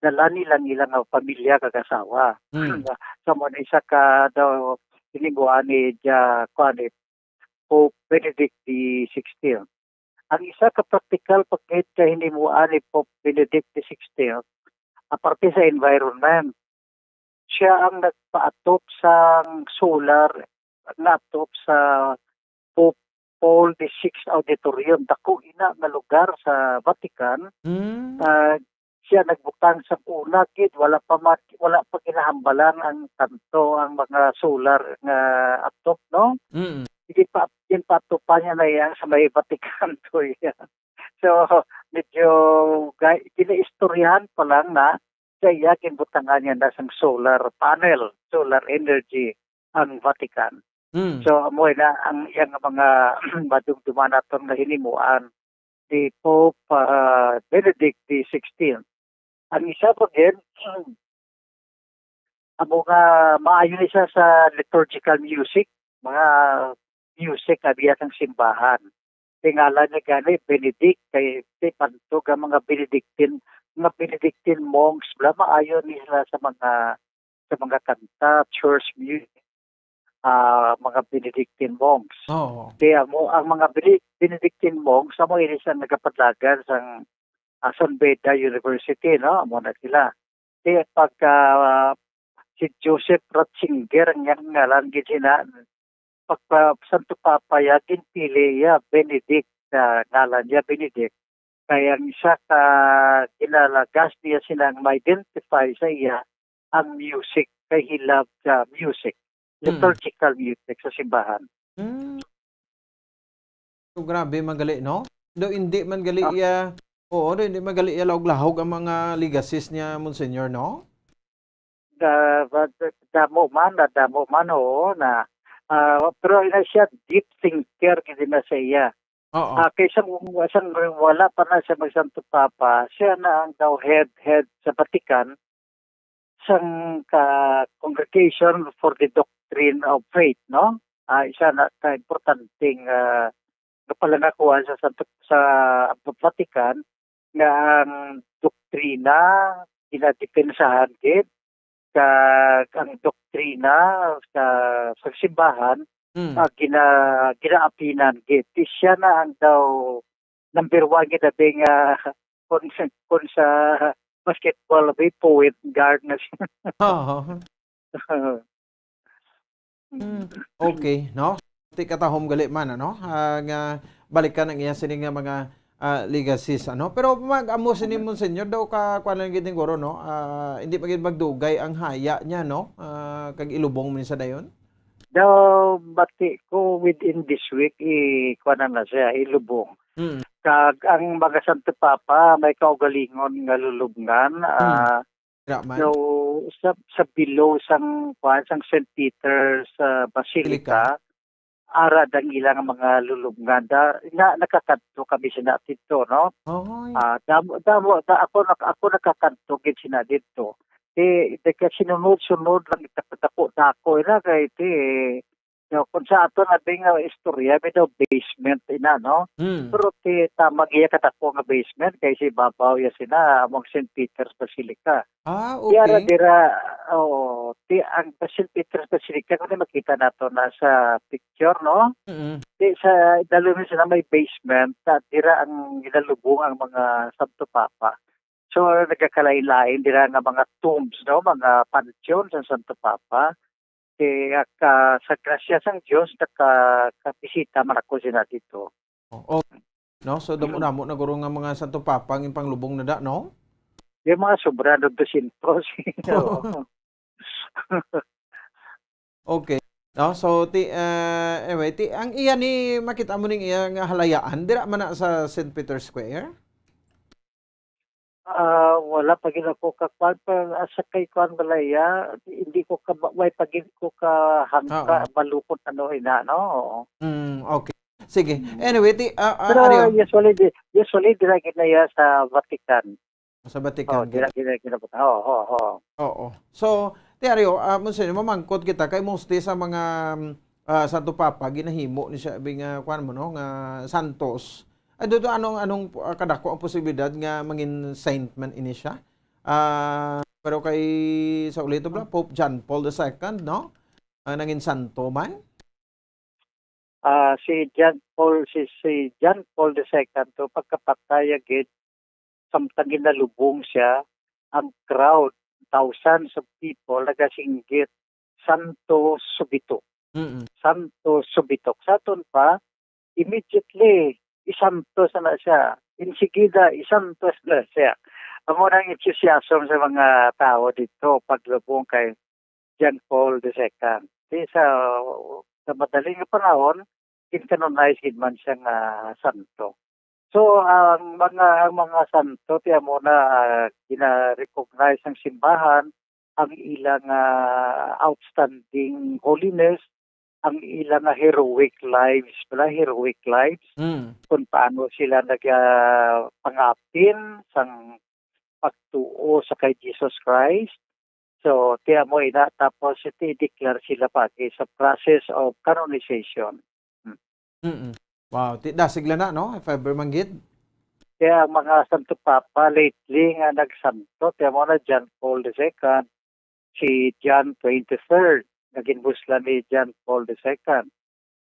dala nila ang ilang nga pamilya kag asawa. Mm. So, mo na isa ka daw hinimuan ni Ja-, kuan, ni Pope Benedict the sixteenth. Ang isa ka praktikal pagkahit ka hinimuan ni Pope Benedict the sixteenth, aparte sa environment, siya ang nagpaatop sang solar natop sa Pope Paul the sixth Auditorium. Dako ina nga lugar sa Vatican. Mm. Ah, siya nagbutang sa una gid, wala pa ma-, wala pa ginahambalan ang tanto ang mga solar nga atop, no? Mm. Sige pa, ginpatupa niya na yang sa may Vatican to iya. So, medyo ga-, ginaistoryahan pa lang na sa iya, ginbutangan niya na sang solar panel, solar energy ang Vatican. Mm. So, amo na ang iyang mga madumduman naton nga hinimuan ni Pope, ah, Benedict the sixteenth. Ang isa pa gid, amo nga maayo ni siya sa liturgical music, mga music nga biya sang simbahan. Kay ngalan niya gani Benedict, kay, kay bantog ang mga Benedictine, mga Benedictine monks, bala, maayo ni sila sa mga, sa mga kanta, church music, ah, mga Benedictine monks. Oo. Kay amo, ang mga Bene-, Benedictine monks, amo ini sang nagapadlagan sang, ah, San Beda University, no? Amo na sila. Kay pagka, ah, si Joseph Ratzinger ang iyang ngalan gid sina, pagka Santo Papa ya, ginpili ya Benedict, ah, ngalan niya Benedict. Kay ang isa ka kinalagas niya sina nga ma-identify sa iya ang music, kay he loved the music, Mm. liturgical music sa simbahan. Mm. So, grabe man gali, no? Daw hindi man gali Ah. iya, oo, daw hindi man gali iya lahog-lahog ang mga legacies niya, Monsignor, no? Da-, ba-, da-, damo man, na damo man, oo, na, ah, pero ina siya, deep thinker, gid na sa iya. Oo. Ah, kay sang, sang wala pa na siya mag-Santo Papa, siya na ang daw head, head sa Vatican, sang ka Congregation for the Doctrine of Faith, no? Ah, isa na ka importanteng, ah, kapalangakuan sa, sa, sa Vatican nga ang doktrina ginadepensahan gid, kag ang doktrina sa, sa simbahan, Mm. ah, gina-, ginaapinan gid. Di siya na ang daw number one gid abi nga kung sa, kung sa basketball, abi, point guard na siya. Oo. Mm, okay, no? Ti katahom gali man, ano? Ah, nga balikan ang iya sini nga mga, ah, legacies, ano? Pero mag-amo sini, Monsignor, daw ka, kuwan lang gid, siguro, no? Ah, hindi pa gid magdugay ang haya niya, no? Ah, kag ilubong man sa dayon? Daw, bati ko within this week, i-, kuwan na na siya, ilubong. Mm. Kag ang mga Santo Papa may kaugalingon nga lulubngan, Mm. ah, Dira man? So, sa, sa below sang, kuwan, sang Saint Peter's, ah, Basilica, Basilica. Ara dang ilang mga lulubngan. Da, na, nakakadto kami sina didto, no? Oy. Ah, damo, damo, da, ako, nak-, ako nakakadto gid sina didto. Ti, ti ka sinunod-sunod lang, dako-dako ina kay ti, no, kung sa ato nga di nga istorya, may daw basement ina, no? Hmm. Pero ti, tama giya kadako nga basement kay sa ibabaw ya sina among Saint Peter's Basilica. Ah, Ti ara okay. dira, oo, ti ang Saint Peter's Basilica, kung makita nato na sa picture, no? Mm. Ti sa idalom sila may basement, ta dira ang ginalubong ang mga Santo Papa. So, nagakalain-lain dira nga mga tombs, no? Mga pantheon sa Santo Papa. Ti, ah, ka, sa grasya sang Dios, nakakabisita man ako sina didto. Oh, oh. No? So, damo-damo na guro nga mga Santo Papa ang panglubong na da, no? Yung mga sobra, no, dosyentos. Oo. Okay. No? So, ti, ah, anyway, ti, ang iya ni, makita mo ning iya nga halayaan, dira man na sa Saint Peter's Square? Ah, wala pa gid ako ka-, kuwan pa, asa kay kuwan balaya, hindi ko ka, way pa gid ko kahangka, Oo. balukot ano ina, no? Oo. Mm, okay. Sige. Mm. Anyway, ti, ah, ah, Pero Ario. usually, di-, usually, dira gid na iya sa Vatican. Sa Vatican Oh, gid. dira gid na ginabutan. Oo, oo, oo. Oo. So, ti Ario, ah, mo sa mamangkot kita kay mostly sa mga, mm, ah, Santo Papa, ginahimo ni siya, bi nga, kuwan mo, no, nga santos. Ay, do, do, anong, anong, ah, kadako ang posibilidad nga mangin saint man ini siya? Ah, pero kay, sa ulito bala, Pope John Paul the second, no? Ang nangin santo man? Ah, si John Paul, si, si John Paul the Second to, pagkapatay gid, samtang ginalubong siya, ang crowd, thousands of people, nagasinggit, "Santo subito, Mm. santo subito." Sa aton pa, immediately, isanto sana siya. Insigida, isanto na siya. Amo nang enthusiasm sa mga tao dito, paglubong kay John Paul the Second. Di sa, sa madaling nga panahon, gincanonize gid man siya nga santo. So, ang mga, ang mga santo, tiyan mo na, ah, gina-recognize ng simbahan ang ilang, ah, outstanding holiness, ang ilang, ah, heroic lives, pala, heroic lives, Mm. kung paano sila nag, ah, pangapin sang pagtuo sa kay Jesus Christ. So, tiyan mo ina, tapos iti i-declare sila pagi sa process of canonization. Hmm. Mm-mm. Wow, ti-, dasig lang na, no? If ever man gid. Kaya ang mga Santo Papa lately nga nagsanto, tiyan mo na, John Paul the Second, si John twenty-third, naging buslan ni John Paul the Second,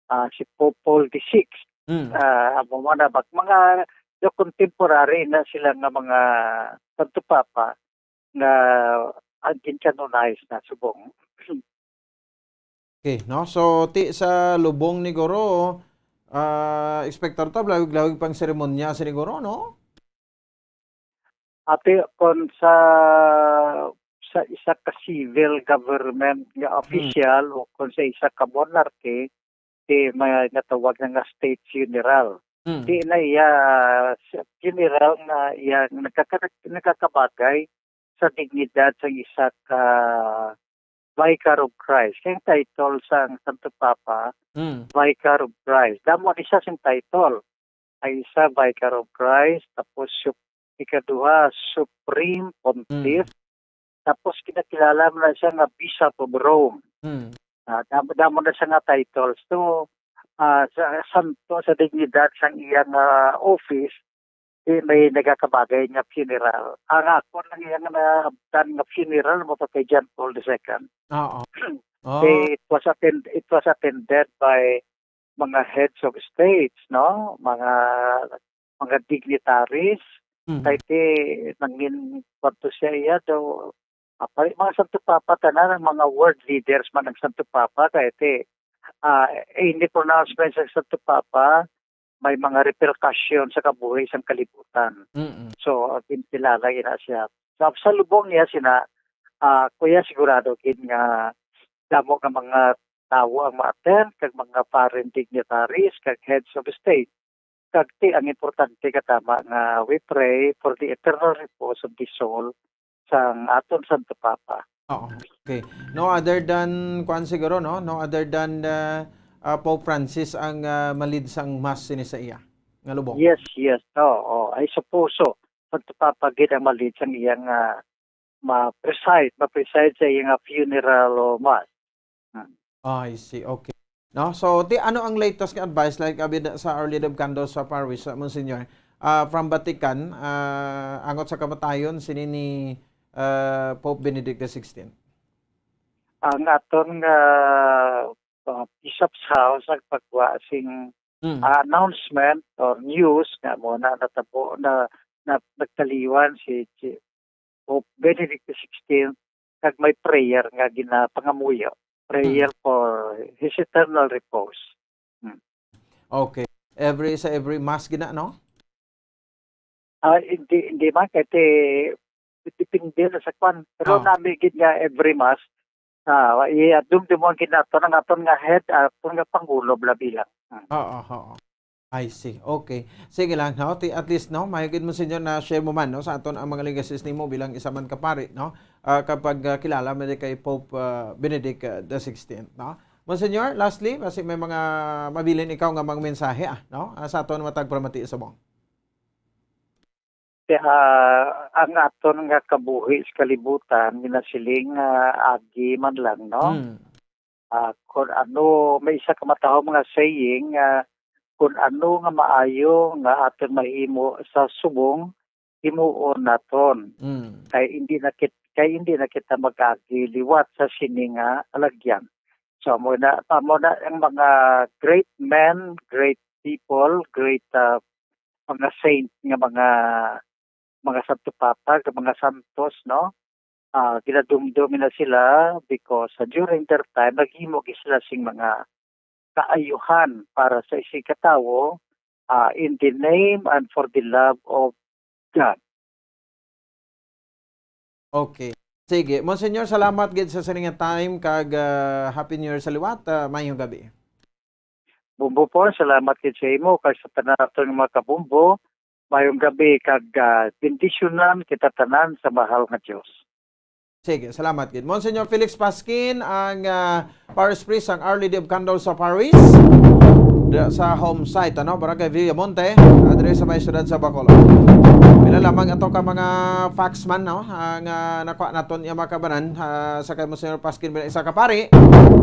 ah, si Pope Paul the Sixth. Mm. Ah, amo man na, bak-, mga the contemporary na sila nga mga Santo Papa nga ang gin-canonize na subong. Okay, no? So, ti sa lubong ni Guro, ah, expected ta, lawig-lawig pang seremonya sa ni Guro, no? Ate, kon sa, sa isa ka civil government nga Hmm. official o kon sa isa ka monarchy, ti may natawag na nga state funeral. Hmm. Ti na iya, sa funeral nga iya nagkaka-, nagkakabagay sa dignidad sa isa ka Vicar of Christ. Kay ang title sang Santo Papa, Hmm. Vicar of Christ. Damo ni siya sing title. Ang isa, Vicar of Christ, tapos sup-, ikaduha, Supreme Pontiff, Hmm. tapos kinakilala mo na siya nga Bishop of Rome. Hmm. Ah, damo, damo na siya nga titles. So, ah, sa santo, sa dignidad sang iyang, ah, office, di may nagakabagay nga funeral. Ang ako lang iyang naabtan nga funeral mo pa kay John Paul the Second. Oo. Oh. It was attend-, it was attended by mga heads of states, no? Mga, mga dignitaries. Mhm. Kay ti nangin kwanto siya iya daw, apa, mga Santo Papa, tanan ang mga world leaders man ang Santo Papa, kay ti, ah, any pronouncement sa Santo Papa, may mga repercussion sa kabuhi sang kalibutan. Mm-mm. So, gintilala ina siya. Sa, sa lubong niya sina, ah, kuya, sigurado gid nga damo nga mga tawo ang ma-attend, kag mga foreign dignitaries, kag heads of state. Kag ti, ang importante ka tama nga we pray for the eternal repose of the soul sang aton Santo Papa. Oo. Okay. No other than, kuan siguro, no? No other than, uh, uh, Pope Francis ang, uh, ma-lead sang mass sini sa iya nga lubong. Yes, yes. Oo, oo. I suppose so. Santo Papa gid ang ma-lead sang iyang, uh, ma-preside, ma-preside sa iyang, uh, funeral o mass. Hmm. I see. Okay. No? So, ti, ano ang latest nga advice, like, abi na sa Our Lady of Candles sa parish, sa Monsignor, ah, from Vatican, ah, angot sa kamatayon sini ni, ah, Pope Benedict the sixteenth? Ang aton nga, ah, Bishop's House nagpagwa sing, Mm. ah, announcement or news nga mo na natabo na, na nagtaliwan si, si Pope Benedict the sixteenth, kag may prayer nga ginapangamuyo. Prayer Mm. for his eternal repose. Hmm. Okay. Every, sa every mass gina, no? Ah, hindi, hindi man, kasi depende na sa kwan. Pero Ah. nami gid nga every mass, ah, i-, dumdumon gid naton ang aton nga head, ah, aton nga pangulo, bala bilang. Hmm. Oo, oo. I see. Okay. Sige lang, no? Ti-, at least, no, may gid mo, Senyor, na share mo man, no, sa aton ang mga legacies nimo bilang isa man ka pari, no? Ah, kapag, ah, kilala mo di kay Pope, ah, Benedict, ah, the sixteenth, no? Monsignor, lastly, basi may mga mabilin ikaw nga mga mensahe, ah, no? Ah, sa aton matag pramati sa bong. Kaya, ah, ang aton nga kabuhi sa kalibutan, ginasiling nga agi man lang, no? Hmm. Ah, kung ano, may isa ka matahom nga saying nga, "Kung ano nga maayo nga aton mahimo sa subong, himuon naton. Mm. Kay hindi na kit-, kay hindi na kita mag-agi liwat sa sini nga alagyan." So, amo na, amo na ang mga great men, great people, great, ah, mga saint nga mga, mga Santo Papa, nga mga santos, no? Ah, ginadumdom na sila because, ah, during their time, naghimo gid sila sing mga kaayuhan para sa isigkatawo, ah, in the name and for the love of God. Okay. Sige. Monsignor, salamat gid sa sini nga time kag, ah, Happy New Year sa liwat. Ah, mayong gabi. Bumbo po, salamat gid sa imo kag sa tanan naton nga mga kabumbo. Mayong gabi kag, ah, bendisyonan kita tanan sa mahal nga Dios. Sige, salamat gid. Monsignor Felix Pasquin, ang, ah, parish priest sang Our Lady of Candles sa Paris. Dira sa home site, ano, Barangay Villamonte, ah, diri sa may siyudad sa Bacolod. Pila lamang ato ka mga facts man, no, ang, ah, nakuha naton iya mga kabanan, ah, sa kay Monsignor Pasquin bilang isa ka pari,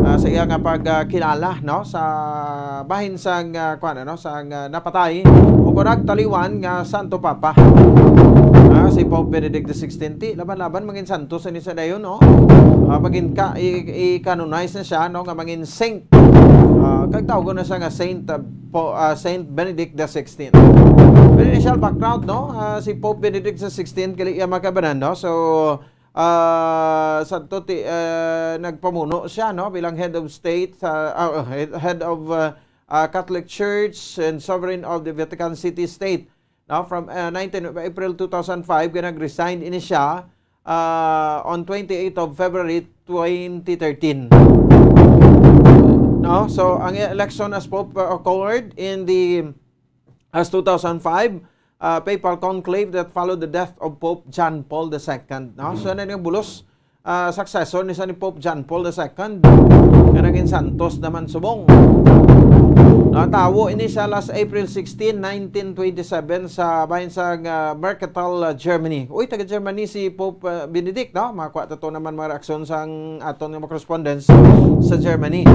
ah, sa iya nga pagkilala, no, sa bahin sang, ah, kuan, ano, sang, ah, napatay o kung nagtaliwan nga Santo Papa. Ah, si Pope Benedict the sixteenth, ti, laban-laban mangin santos ini sa dayon, no? Ah, magin ka, i, i-canonize na siya, no, nga mangin saint. Ah, kag tawgon na siya nga Saint, ah, Po-, ah, Saint Benedict the sixteenth. Pero initial background, no? Ah, si Pope Benedict the sixteenth, gali iya mga kabanan, no? So, ah, sa to ti, ah, nagpamuno siya, no, bilang head of state sa, ah, head, head of, ah, ah, Catholic Church and sovereign of the Vatican City State, no, from, ah, nineteen of April two thousand five, kay nag-resign ini siya, ah, on twenty-eighth of February twenty thirteen. No? So, ang election as Pope, ah, occurred in the, as two thousand five, ah, papal conclave that followed the death of Pope John Paul the Second. No? So, ano yung bulos? Ah, successor ni sa ni Pope John Paul the Second nga naging santos naman subong. Natawo ini sa last April sixteen, nineteen twenty-seven sa bahin sa, ah, Merckenthal, ah, Germany. Uy, taga Germany si Pope, ah, Benedict, no? Makuha ta to naman mga reaksyon sang aton nga mga correspondents sa Germany.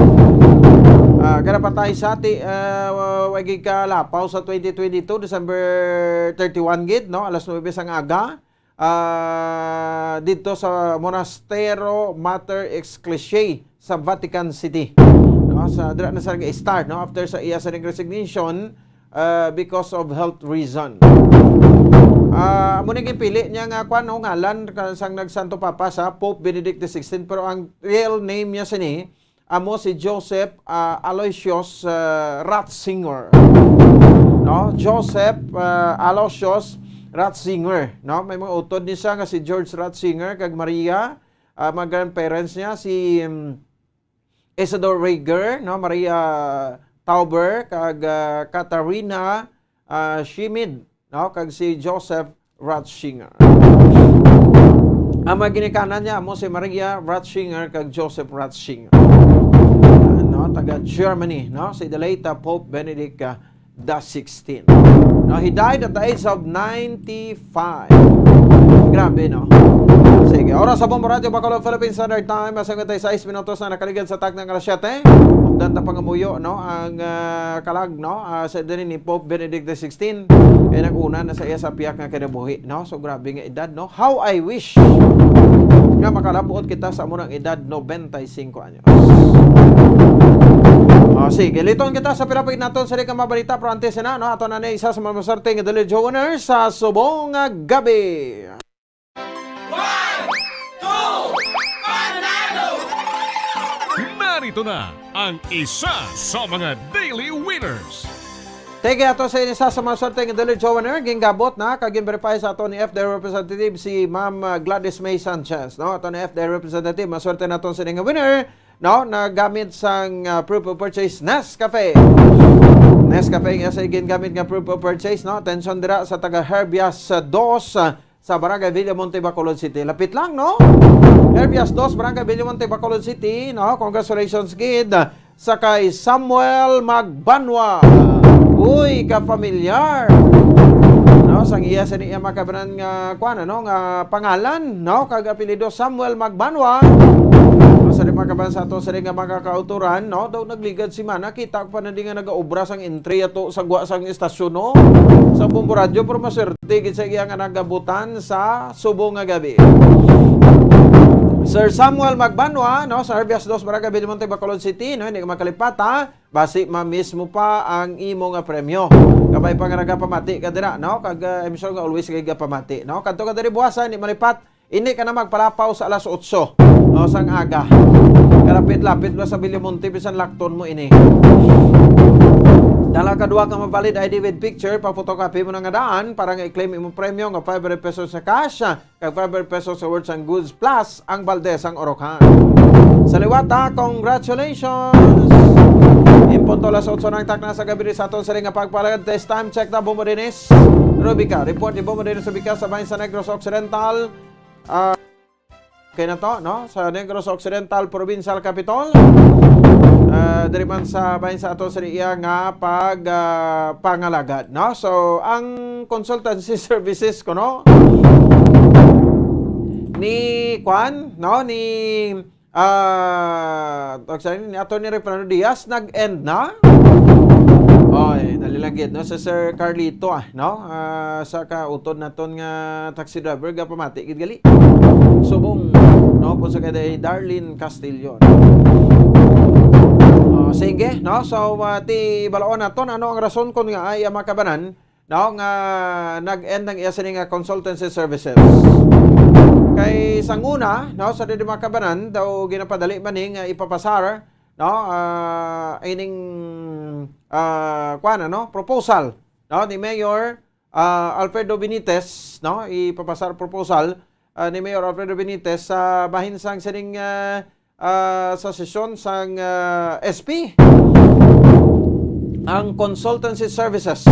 Ah, kada patay sa ti, ah, wa-, wa gid kalapaw sa twenty twenty-two, December thirty-one gid, no? Alas nuebe sang aga. Ah, didto sa Monastero Mater Ecclesiae sa Vatican City. No, sa dira na sa nag-start, no, after sa iya sa resignation, ah, because of health reason. Ah, amo ni ginpili niya nga kwan, no, ngalan ka-, sang nagsanto papa sa Pope Benedict the sixteenth, pero ang real name niya sini amo si Joseph, ah, Aloysius, ah, Ratzinger. No? Joseph, ah, Aloysius Ratzinger, no? May mga utod ni siya nga si George Ratzinger kag Maria, ah, mga grandparents niya si, um, Isidor Reger, no? Maria Tauber kag, ah, Katarina, ah, Schmid, no? Kag si Joseph Ratzinger. Ang mga ginikanan niya amo si Maria Ratzinger kag Joseph Ratzinger. No, taga Germany, no? Si the late, ah, Pope Benedict, ah, the sixteenth. No, he died at the age of ninety-five. Grabe, no? Sige, oras sa Bombo Radyo Bacolod, Philippine Standard Time, mas ang sais minutos na nakaligad sa takna nga alas siyete. Ug danta pangamuyo, no, ang, ah, kalag, no, ah, sa diri ni Pope Benedict the sixteenth, kay nag-una na sa iya sa piyak nga kinabuhi, no? So, grabe nga edad, no? How I wish nga makalabuot kita sa amo nang edad, noventa y cinco anyos. Ah, sige, liton kita sa pila pa gid naton sa di ka mabalita, pero antes na, no, ato na ni isa sa mga maswerte nga Daily Draw winner sa subong nga gabi. One, two, panalo! Narito na ang isa sa mga daily winners. Tege ato sa isa sa mga swerte nga Daily Draw winner, ginggabot na kag gin-verify sa ato ni F D R representative si Ma'am, ah, Gladys May Sanchez, no? Ato ni F D R representative, maswerte naton sa nga winner, no? Nagamit sang, ah, proof of purchase Nescafe. Nescafe nga sa gingamit nga proof of purchase, no? Attention dira sa taga Herbias, ah, dos, ah, sa Barangay Villamonte, Bacolod City. Lapit lang, no? Herbias dos, Barangay Villamonte, Bacolod City, no? Congratulations gid sa kay Samuel Magbanwa. Uy, ka-familiar. No, sang iya sa niya makabanan nga kuan, ano, nga pangalan, no, kag apelyido Samuel Magbanwa. No, sa di makabanan sa ato sa di nga mga kauturan, no, daw nagligad si Mana, kita ko pa na di nga nagaobra sang entry ato sa gwa sang istasyon, no, sa Bombo Radyo, pero maswerte gid sa iya nga nagabutan sa subong nga gabi. Sir Samuel Magbanwa, no, sa Harvest Dos, Barangay Belmonte, Bacolod City, no, hindi ka makalipata, basi ma-miss mo pa ang imo nga premyo. Kabay pa nga nagapamati ka dira, no? Kag, ah, I'm sure nga always kay gapamati, no? Kadto ka diri buwasan, hindi malipat, hindi ka na magpalapaw sa alas otso, no, sang aga. Kalapit-lapit na sa Belmonte, bisan lakton mo ini. Dala ka duha ka mabalid I D with picture, pa-photocopy mo na nga daan para nga i-claim imong premyo nga five hundred pesos sa cash, kag five hundred pesos sa worth sang goods plus ang balde sang urokan. Sa liwata, congratulations! In punto alas otso na ang takna sa gabi sa aton siring nga pagpalagad. Test time check na, Bombo Dennis. Rubica, report ni Bombo Dennis Rubica sa bahin sa Negros Occidental. Ah, okay na to, no? Sa Negros Occidental Provincial Capitol. Ah, diri man sa bahin sa aton sa iya nga pag, ah, pangalagad, no? So, ang consultancy services ko, no? Ni Kwan, no? Ni, ah, tawag sa ni Attorney Ray Fernando Diaz, nag-end na? Oy, dali lang gid, no? Sa Sir Carlito, ah, no? Ah, sa kautod naton nga taxi driver, gapamati gid gali. Subong, no? Punsa kay Darlene Castillo. Oh, sige, no? So, ah, ti balaon naton, ano ang rason kon nga ay ang mga kabanan, no, nga nag-end ang iya sini nga consultancy services. Kay sang una, no, sa diri mga kabanan, daw ginapadali man ni nga ipapasar, no, ah, ining, ah, kuwan, ano, proposal, no, ni Mayor, ah, Alfredo Benitez, no, ipapasar proposal, ah, ni Mayor Alfredo Benitez sa bahin sang sining, ah, ah, sa sesyon sang, ah, S P ang consultancy services,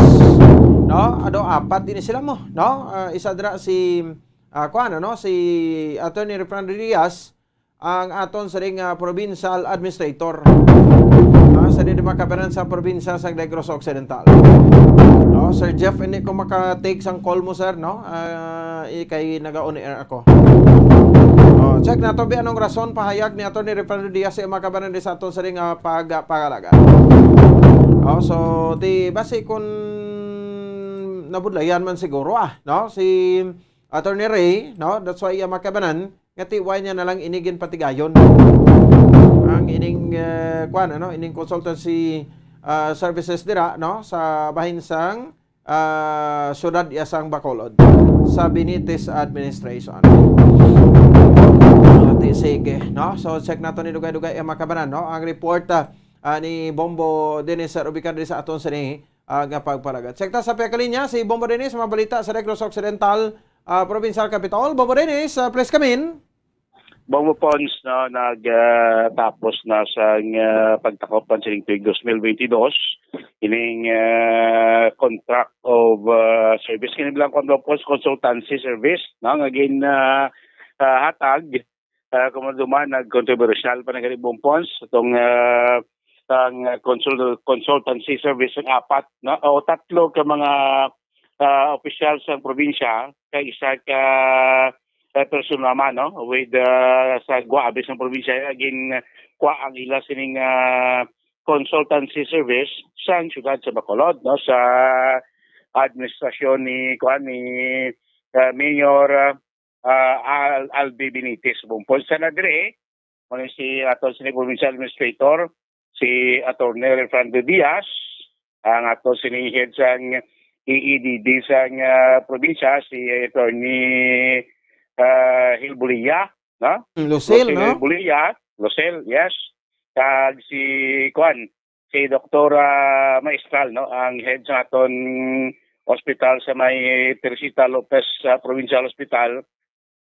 no? Ado apat ini sila mo, no? Ah, isa dira si, ah, kuan, ano, si Attorney Refrando Diaz, ang aton siring, ah, provincial administrator, ah, sa di makabanan sa probinsya sa Negros Occidental. No, Sir Jeff, hindi ko maka-take sang call mo, sir, no? Ah, i-, kay naga-on air ako. Oh, check nato bi anong rason pahayag ni Attorney Refrando Diaz sa makabanan di sa aton siring, ah, pag-, pagalaga. Oh, so, di, basi kun nabudlayan man siguro, ah, no? Si Attorney Ray, no? That's why iya makabanan, nga ti-, why niya na lang ini ginpatigayon. Ang ining, eh, kwan, ano, ining consultancy, ah, services dira, no? Sa bahin sang, ah, syudad iya sang Bacolod, sa Benitez administration. Ah, ti-, sige, no? So, check nato ni dugay-dugay, eh, makabanan, no? Ang report, ah, ah, ni Bombo Dennis Rubican diri sa aton sini, ah, nga pagpalagat. Check ta sa pihak linya, si Bombo Dennis, mabalita sa Negros Occidental, ah, Provincial Capitol. Bombo Dennis, ah, please come in. Bombo Pons, no, nag, ah, tapos na sang, ah, pagtakop man sining tuig dos mil bentidós, ining, ah, contract of, ah, service, kini bilang kon Bombo Pons consultancy service, no, nga gin, ah, ah, hatag, ah, kung maduman, nagkontrobersyal pa na gani, Bombo Pons, itong, ah, ang consul-, consultancy service ng apat, no, o tatlo ka mga, ah, opisyal sa probinsya, kay isa ka, eh, person naman, no, with, ah, sa Guabe sa probinsya, gin kuha ang ila sining, ah, consultancy service sa siyudad sa Bacolod, no, sa administrasyon ni, kuan, ni, ah, Mayor, ah, ah, Al-, Albi Benitez Bumpol. Sa nadre, mo ni si ato sini provincial administrator, si Attorney Refrando Diaz, ang ato sini head sang E E D D sang, ah, probinsya, si Attorney, ah, Hilbulia, no? Mm, Lucille, Lucille no? Hilbulia, Lucille, yes. Kag si, kuan, si Doktora Maestral, no, ang head sa aton ospital sa may Teresita Lopez, ah, Provincial Hospital,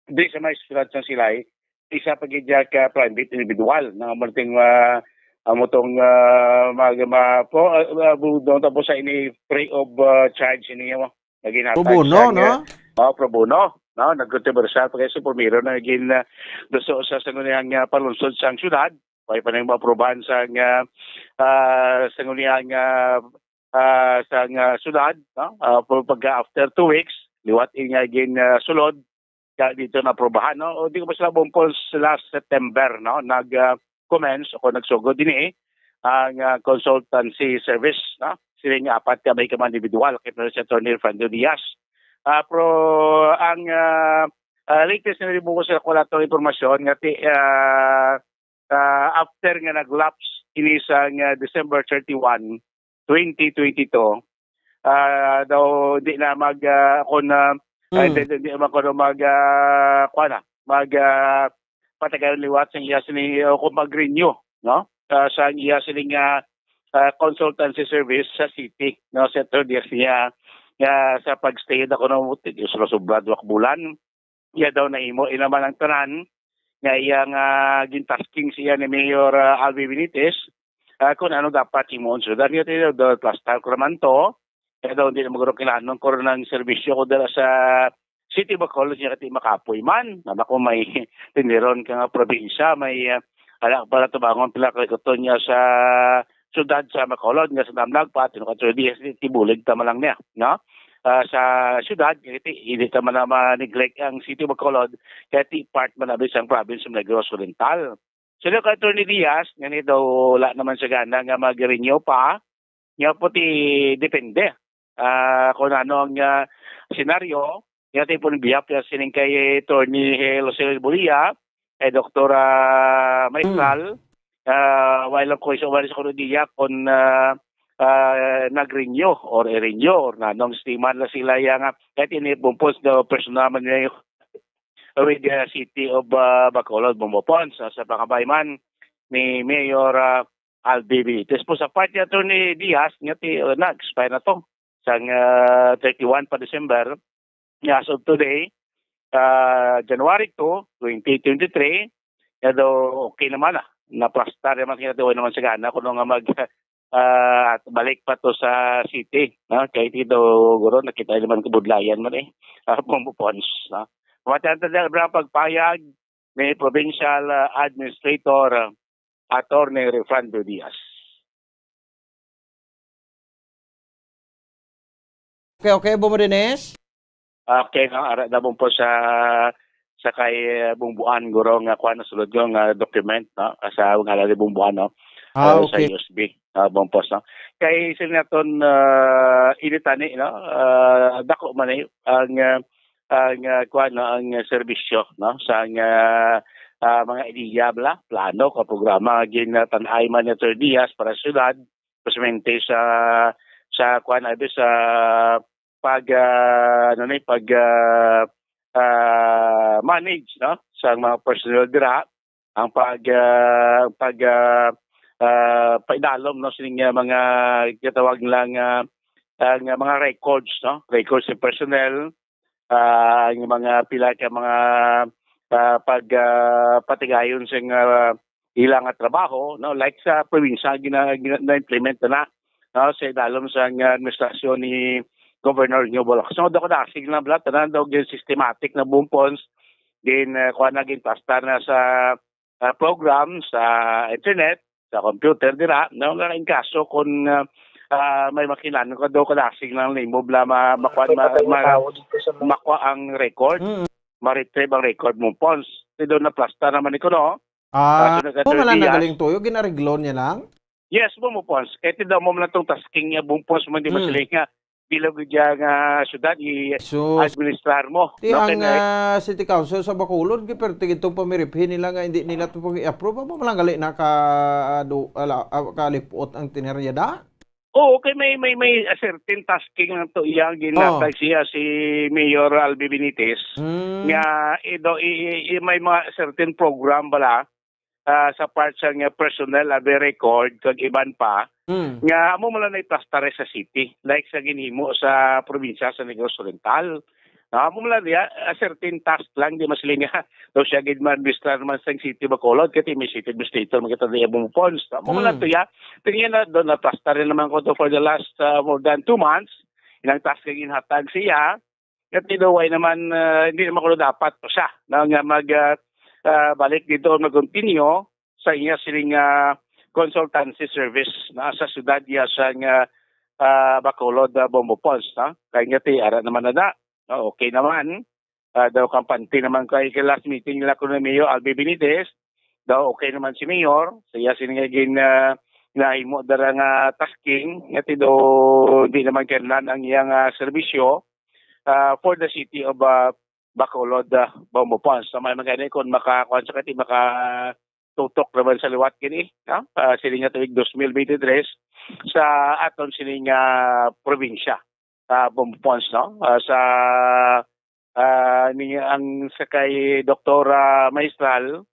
di sa may siyudad sang Silay, isa pa gid siya ka private individual na amo ting, ah, amo tong, ah, mag-, ma-, po, ah, ah, bu-, doon tapos sa ini free of, ah, charge ini mo. Naginhatag Pro bono, siya nga, no? Oh, pro bono, no? Nagkontrobersyal pa kay sa primero na naging, ah, gusto sa sangguniang, ah, palunsod sang syudad. Way pa nang maaprubahan sa nga, ah, sangguniang, ah, ah, sa nga syudad, no? Ah, pag, pagka after two weeks, liwat ini nga gin, ah, sulod, ka dito na aprobahan, no? O di ko pa sila bumpos last September, no? Nag, ah, commence o nagsugod dinhi ang, ah, consultancy service, no? Sila nga apat ka may ka mga individual, kay si Attorney Refrando Diaz. Ah, pero ang, ah, Ah, latest na rin po sa kuha nato impormasyon nga ti, ah, ah, after nga nag-lapse ini sa nga December thirty-one, twenty twenty-two, ah, daw di na mag, ah, kung, ah, ah, Mm. di, di, di man kuno mag, ah, kuha na, mag, ah, patagayon liwat sa iya sini, o kung mag-renew, no? Ah, sa iya sini nga, ah, consultancy service sa city, no? Sa third years niya, nga sa pag-stay na kuno, Diyos, sobra duha ka bulan. Iya daw nahimo, ina man ang tanan nga iya nga gintasking siya ni Mayor, ah, Albi Benitez, ah, kung ano dapat himuon sa syudad. Nga tiyo, do, plastar ko naman to. Kaya daw, hindi na magro kailangan ko ng serbisyo ko dala sa City of Bacolod, niya kati makapoy man. Alam ko may tiniron ka nga probinsya, may, ah, ala para tubangon pila ka ikuton niya sa syudad sa Bacolod, nga sa Damlag pa, tino ka three D S, tibulig tama lang niya, no? Ah, sa syudad, kaya ti, hindi tama na ma-neglect ang City of Bacolod, kaya ti part man na sang province sa Negros Oriental. So, daw kay Attorney Diaz, nga ni daw wala naman sa gana nga mag-renew pa, nga po ti depende. Ah, kung ano ang, ah, senaryo, nga ti po bihap ya sining kay Attorney Jose Bulia, kay Doktor, ah, Maestral, ah, while of course, wala sa kuno diya kung, ah, ah, nag-renew or i-renew or nanong stiman na sila ya nga, kahit ini bumpos na personal man nila yung with the city of, ah, Bacolod, Bombo Pons, sa, sa pangabay man ni Mayor, ah, Albi Benitez. Po sa part ni Attorney Diaz, nga ti, uh, nag-expire na to. Sang, ah, thirty-one pa December, nga as of today, ah, January two, twenty twenty-three, nga daw okay naman na. Naplastar naman kaya daw naman sa gana kung nga mag, ah, balik pa to sa city, no? Kay dito, guro, nakita naman kabudlayan man eh. Ah, Bombo Pons, no? Matiyan ta dahil ang pagpayag ni Provincial, ah, Administrator, ah, Attorney Refrando Diaz. Okay, okay, Bombo Dennis? Okay, no? Ara na po sa, sa kay, eh, Bumbuan, guro, nga kuha na sulod ko nga document, no? Sa ngalan ni Bumbuan, no? Ah, Eh, sa okay. U S B, ah, Bumpos, no? Kay sinaton, ah, initani, no? Ah, dako man eh, ang, ah, ang, ah, kuha, no? Ang, ah, serbisyo, no? Sa, ang, ah, ah, mga ideya, bla, plano, ka programa, ginatanay man ni Attorney Diaz para sa syudad, especialmente sa, sa kuwan, abi, sa pag, ah, ano ni, pag, ah, ah, manage, no, sa mga personnel dira, ang pag, ah, pag, ah, ah, paidalom, no, sining, ah, mga ginatawag nila nga, ah, nga mga records, no, records ng personnel, ah, ang mga pila ka mga, ah, pag, ah, patigayon sa nga ila nga trabaho, no? Like sa probinsya, gina-, gina-, na-implement na, no? Sa idalom sa nga administrasyon ni Governor Neo Boloc. So, daw kadasig na bala, tanan daw gin systematic na bumpons, gin, ah, kuha na, gin plastar na sa, ah, program, sa internet, sa computer, dira, no? Nga in kaso kung, ah, ah, may makilan, kung daw kadasig lang nimo bala ma-, makuha, ma-, ma-, makuha ang record, Mm. ma-retrieve ang record mo, Pons. Di daw na-plastar naman ni kuno. Ah, Ah, so, mo man lang Diaz. Nagaling tuyo, ginareglo niya lang? Yes, Bombo Pons. Kaya ti daw mo man lang tong tasking niya, Bombo Pons, mo hindi Hmm. masiling nga bilog niya nga syudad, i-, So, administrar mo. Ti No, ang, kaya, ah, City Council sa Bacolod, giperti itong pamiriphi nila nga hindi nila to pag i-approve. Amo man lang gali na ka, ah, do, ala, ah, kalipot ang tineryada? Oo, kay may, may, may certain tasking lang to iyang ginatag Oh. siya si Mayor Albi Benitez. Hmm. Nga, eh, do, i, i, i, may mga certain program bala, ah, sa part sa nga personnel, abi record, kag iban pa, Mm. nga amo mo lang na iplastar sa city. Like sa ginhimo sa probinsya sa Negros Oriental. Ah, amo mo lang diya, a certain task lang, di masiling nga, daw siya gid man, administrar man sa city Bacolod, kaya may city administrator, makita diya Bombo Pons. Amo mo lang Mm. to ya. Tingnan na, doon naplastar rin naman ko to for the last, ah, more than two months. Ilang task nga ginhatag siya, Katinuway naman, ah, hindi naman kuno dapat pa siya na nga mag, ah, ah, balik dito o mag-continue sa iya sining, ah, consultancy service na sa syudad niya sa nga, ah, Bacolod, ah, Bombo Falls, no? Kay nga ti, ara naman na da, no? Okay naman. Ah, daw kampante naman kay, kay last meeting nila kuno ni Mayor Albi Benitez, daw okay naman si Mayor, sa iya sining nga gin, ah, nahimo dara nga tasking, nga ti daw di naman kailangan ang iyang, ah, serbisyo, ah, for the city of, ah, Bacolod, ah, Bombo Pons. Sa may mga ini, kung makakuan sa kati, makatutok naman sa liwat gini, no? Ah, sini nga tuig dos mil bente tres sa aton sini nga probinsya, ah, Bombo Pons, no? Ah, sa, ah, ni, ang sa kay Doktora Maestral,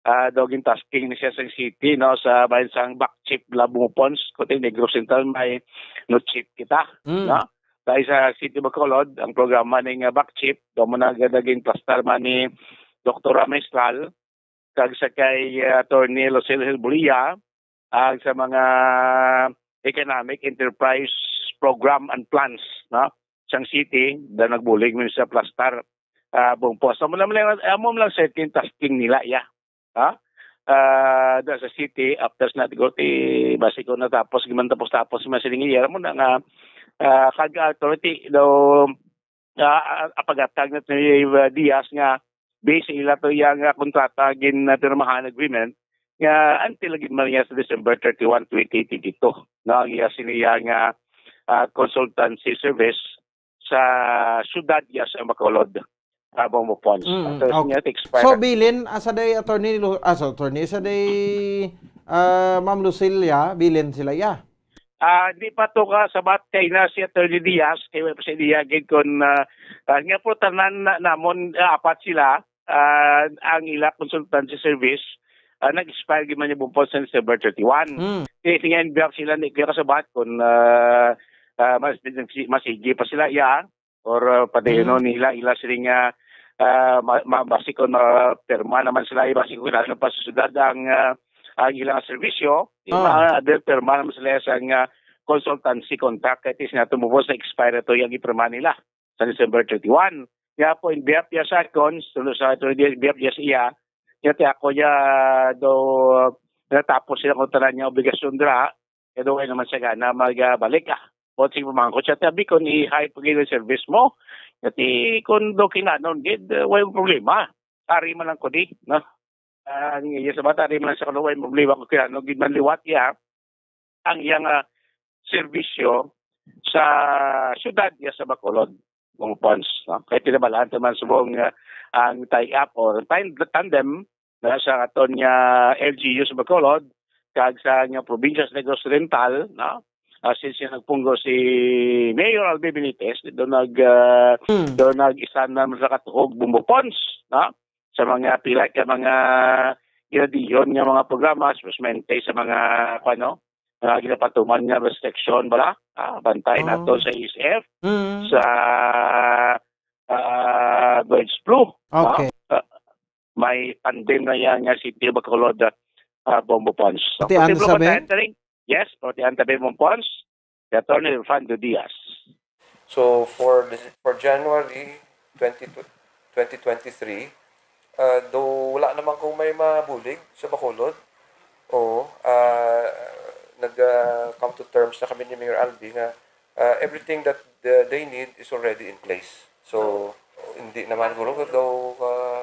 ah, daw gintasking ni siya sa city, no, sa bahin sang Backchip, Labong Pons, kundi Negros Central, may no chip kita, Mm. no? Dahil sa City Bacolod, ang programa ning, ah, Backchip, daw mo na gada ginplastar man ni Doktora Mistral, kag sa kay, ah, Attorney Lucille Hilbulia, ag sa mga economic enterprise program and plans, no? Sang city, da nagbulig man sa plastar, ah, Bombo Pons. Amo lang, amo lang certain tasking nila, ya. Ha? Ah, da sa city, after sa natigo, ti, basi ko natapos, giman tapos-tapos, man sining iya mo na nga, ah, kag authority, daw, ah, ah, apagatag na ni, ah, Diaz nga, based sa ila to iya nga kontrata, gin, ah, pirmahan agreement, nga until lagi man niya sa December thirty-one, twenty twenty-two, no? Ang iya siniya nga, ah, consultancy service sa syudad ya sa Bacolod, Bombo Pons. Mm, After okay. niya, expire. So, bilin, asa day, Attorney Lu-, ah, so, Attorney, asa day, ah, Ma'am Lucilia, bilin sila, ya? Ah, di pa to ka sabat kay na si Attorney Diaz, kay wala pa siya diyagin kon, ah, ah, nga po tanan na, namon, ah, apat sila, ah, ang ila consultancy service, ah, nag-expire gyud man yung bumpon sa December thirty-one. Hmm. Kaya nga, in-behalf sila ni Kuya Kasabat kung, ah, ah, mas, mas, masigi pa sila, ya, or, ah, padayon Hmm. nila, ila sila nga, ah, ma-, ma-, basi kung, ah, pirma naman sila, eh, basi kung kailangan pa sa syudad ang, ah, ang ilang serbisyo, Oh. ma-, other pirma naman sila sa nga consultancy contract, kaya sila tumubo sa expire to yung ipirma nila sa December thirty-one. Kaya po, in behalf niya sa cons, tulo sa ito, in behalf niya sa iya, kaya ti ako niya daw natapos sila kung tanan niya obligasyon dira, kaya daw ay naman siya gana magbalik ah. But sige, pamangko siya, tabi kung i-high pa gid ang service mo, kaya ti kung daw kinanon gid, uh, way problema. Ari man lang ko di, no? Ah, ang iya sa bata, ari man lang sa kalaway, problema ko kaya, no, gid man liwat iya ang iyang, ah, serbisyo sa syudad niya sa Bacolod, Bombo Pons, no? Kay pinabalaan ta man subong, ah, ang tie-up or tan-, tandem na sa aton nga L G U sa Bacolod kag sa nga probinsya sa Negros Oriental, no? Ah, since nga nagpunggo si Mayor Albi Benitez, do nag, ah, Hmm. do nag-isa na man sa katuog, Bombo Pons, no? Sa mga pila ka mga ginadiyon nga mga programa, especially sa mga, ano, mga ginapatuman nga restriction, bala, ah, bantay Oh. nato sa A S F, Mm. sa, ah, bird flu, no? Okay. Ah, may tandem na yan nga City of Bacolod, ah, Bombo Pons. So, Pati posible ang ba sabi? Tayo, yes, pati ang tabi Bombo Pons, the Attorney Fernando Diaz. So, for this, for January twenty, twenty twenty-three, ah, do wala naman kung may mabulig sa Bacolod, oo, ah, nag, ah, come to terms na kami ni Mayor Albi nga, ah, everything that the, they need is already in place. So, hindi naman guro daw, ah,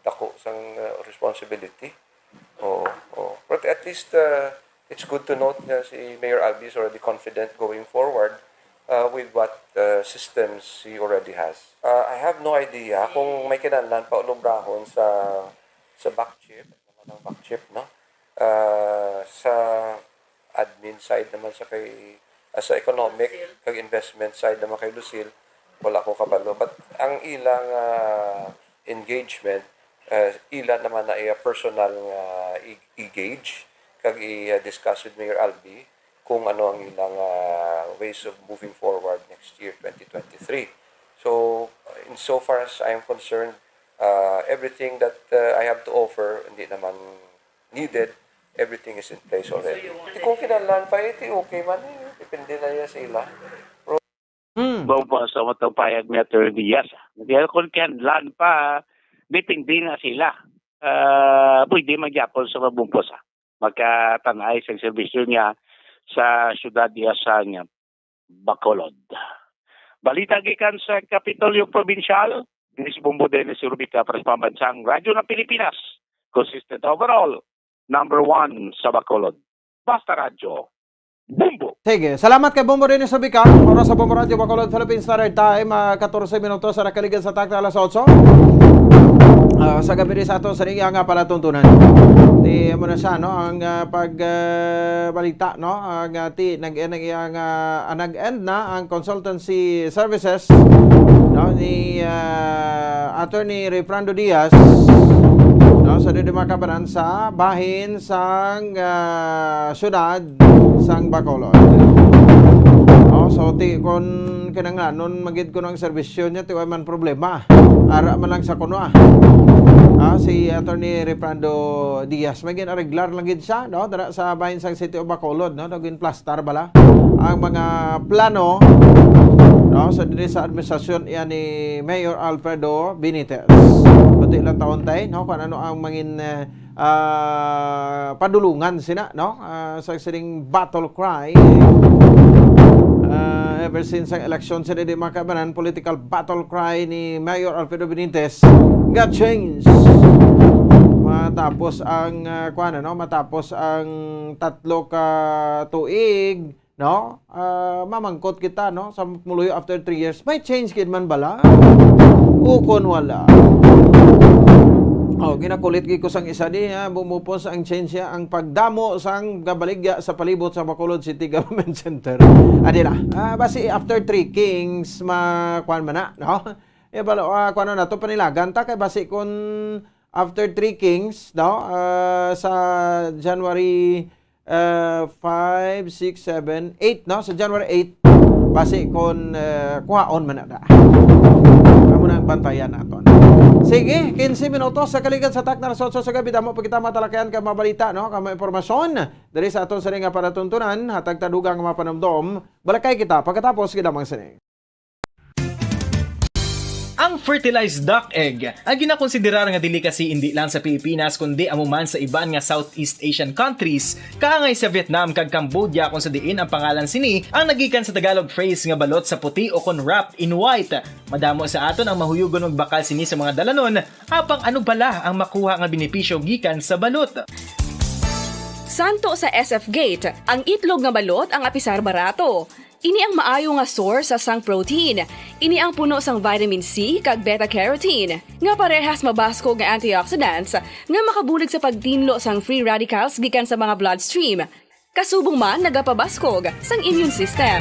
dako sang, ah, responsibility. Oo, oo. But at least, uh, it's good to note nga si Mayor Albi is already confident going forward, uh, with what, uh, systems he already has. Uh, I have no idea kung may kinahanglan pa ulobrahon sa, sa back chip, ano man ang back chip, no? Uh, sa admin side naman sa kay, ah, sa economic Lucille. Kag investment side naman kay Lucille, wala ko kabalo. But ang ilang, ah, engagement, ah, ila naman na iya personal nga i-, i-gauge kag i-discuss with Mayor Albi kung ano ang ilang, ah, ways of moving forward next year, twenty twenty-three. So, insofar as I am concerned, ah, everything that, ah, I have to offer, hindi naman needed, everything is in place already. So, you want Di ko kinahanglan pa, eh, di okay man, eh. Depende na yan sa ila. Hmm. Bombo Pons, sa matang payag ni Attorney Diaz, ah. Di ako kinahanglan pa, depende na sila. Ah, pwede magyapon sa mabumpos, ah. Magkatanay sa serbisyo niya sa syudad niya sa niya. Bacolod. Balita gikan sa Kapitolyo Probinsyal, this is Bombo Dennis Rubita para sa Pambansang Radyo ng Pilipinas. Consistent overall, number one sa Bacolod. Basta Radyo, Bombo! Sige, salamat kay Bombo Dennis Sabica. Oras sa Bombo Radio Bacolod, Philippine Standard Time, ah, katorse minutos sa nakaligid sa takna alas otso. Ah, sa gabi sa ato sa ringa nga palatuntunan. Di mo na siya, no, ang, ah, pag, ah, balita, no, ang, ah, ti nag-end ang iyang, ah, ah, nag-end na ang consultancy services, no, ni, ah, Attorney Refrando Diaz, no, sa didi makabanan sa bahin sang, ah, syudad sang Bacolod. Oh, so ti kon kinahanglanon man gid kuno ang serbisyo niya, ti way man problema. Ara man lang sa kuno, ah. Ah, si Attorney Refrando Diaz, may ginareglar lang gid siya, no? Dara sa bahin sang City of Bacolod, no? Naging plastar bala ang mga plano, no? Sa diri sa administrasyon iya ni Mayor Alfredo Benitez. Pati lang taon tay, no? Kung ano ang mangin, eh, ah, padulungan sina, no? Ah, sa sining battle cry. Ah, ever since ang eleksyon sila di makabanan, political battle cry ni Mayor Alfredo Benitez nga change. Matapos ang, ah, kuwan, ano, matapos ang tatlo ka tuig, no? Ah, mamangkot kita, no? Sa muluyo after three years, may change gid man bala? Ukon wala. Oh, ginakulit gid ko sang isa di, ha, bumupos ang change niya, ang pagdamo sang gabaligya sa palibot sa Bacolod City Government Center. Adi na. Ah, basi after Three Kings, ma-, kuwan man na, no? Eh, bala, ah, kuwan na to, panilagan ta, kay basi kun after Three Kings, no? Ah, sa January, ah, five, six, seven, eight, no? Sa January eight, basi kun, ah, kuhaon man na da. Amo na ang bantayan naton. Sige, quince minutos sa kaligad sa takna alas otso sa gabi, damo pa kita matalakayan ka mabalita, no? Ka mga impormasyon. Diri sa aton sini nga palatuntunan, hatag ta dugang nga mapanumdom. Balakay kita pagkatapos gid lamang sini. Ang fertilized duck egg ang ginakonsiderar nga delicacy indi lang sa Pilipinas kundi amo man sa iban nga Southeast Asian countries, kaangay sa Vietnam kag Cambodia, kung sa diin ang pangalan sini ang nagikan sa Tagalog phrase nga balot sa puti o kon wrapped in white. Madamo sa aton ang mahuyugon magbakal sini sa mga dalanon, apang ano bala ang makuha nga benepisyo gikan sa balot? Santo sa S F Gate, ang itlog nga balot ang apisar barato. Ini ang maayo nga source sang protein. Ini ang puno sang vitamin C kag beta-carotene, nga parehas mabaskog nga antioxidants nga makabulig sa pagtinlo sang free radicals gikan sa mga bloodstream. Kasubong man nagapabaskog sang immune system.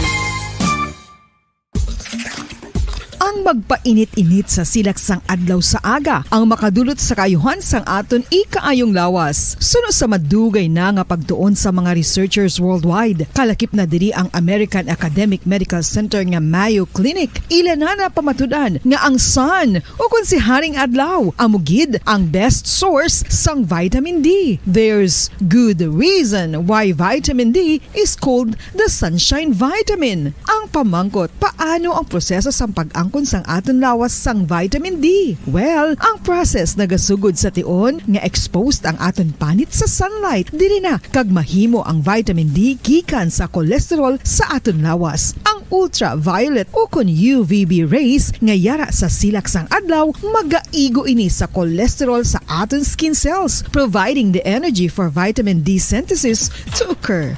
Ang magpainit-init sa silak sang adlaw sa aga ang makadulot sa kaayuhan sang aton ikaayong lawas. Suno sa madugay na nga pagtuon sa mga researchers worldwide, kalakip na diri ang American Academic Medical Center nga Mayo Clinic. Ila na napamatud-an nga ang sun, o kon si Haring Adlaw, amo gid ang best source sang vitamin D. There's good reason why vitamin D is called the sunshine vitamin. Ang pamangkot, paano ang proseso sang pag-angkon sang aton lawas sang vitamin D? Well, ang process nagasugod sa tion nga exposed ang aton panit sa sunlight. Diri na kag mahimo ang vitamin D gikan sa cholesterol sa aton lawas. Ang ultraviolet o kon U V B rays nga yara sa silak sang adlaw, magaigo ini sa cholesterol sa aton skin cells, providing the energy for vitamin D synthesis to occur.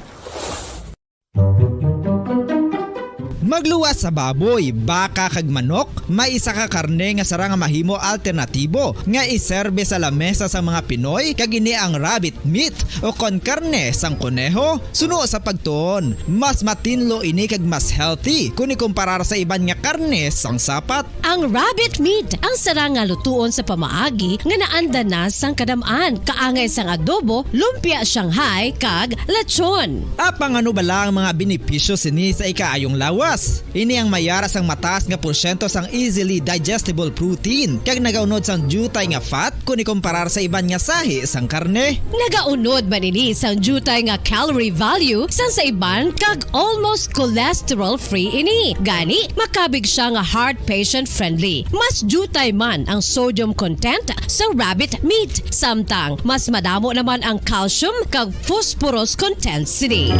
Magluwas sa baboy, baka kag manok, may isa ka karne nga sarang nga mahimo alternatibo nga iserbe sa lamesa sang mga Pinoy, kag ini ang rabbit meat o kon karne sang koneho. Suno sa pagtuon, mas matinlo ini kag mas healthy kon ikumparar sa iban nga karne sang sapat. Ang rabbit meat ang sarang nga lutuon sa pamaagi nga naanda na sang kadam-an, kaangay sang adobo, lumpia Shanghai, kag lechon. Apang ano bala ang mga benepisyo sini sa ikaayong lawas? Ini ang mayara sang mataas nga porsyento sang easily digestible protein, kag nagaunod sang diutay nga fat kon ikumparar sa iban nga sahi sang karne. Nagaunod man ini sang diutay nga calorie value sang sa iban kag almost cholesterol-free ini. Gani, makabig siya nga heart patient-friendly. Mas diutay man ang sodium content sa rabbit meat, samtang mas madamo naman ang calcium kag phosphorus content sini.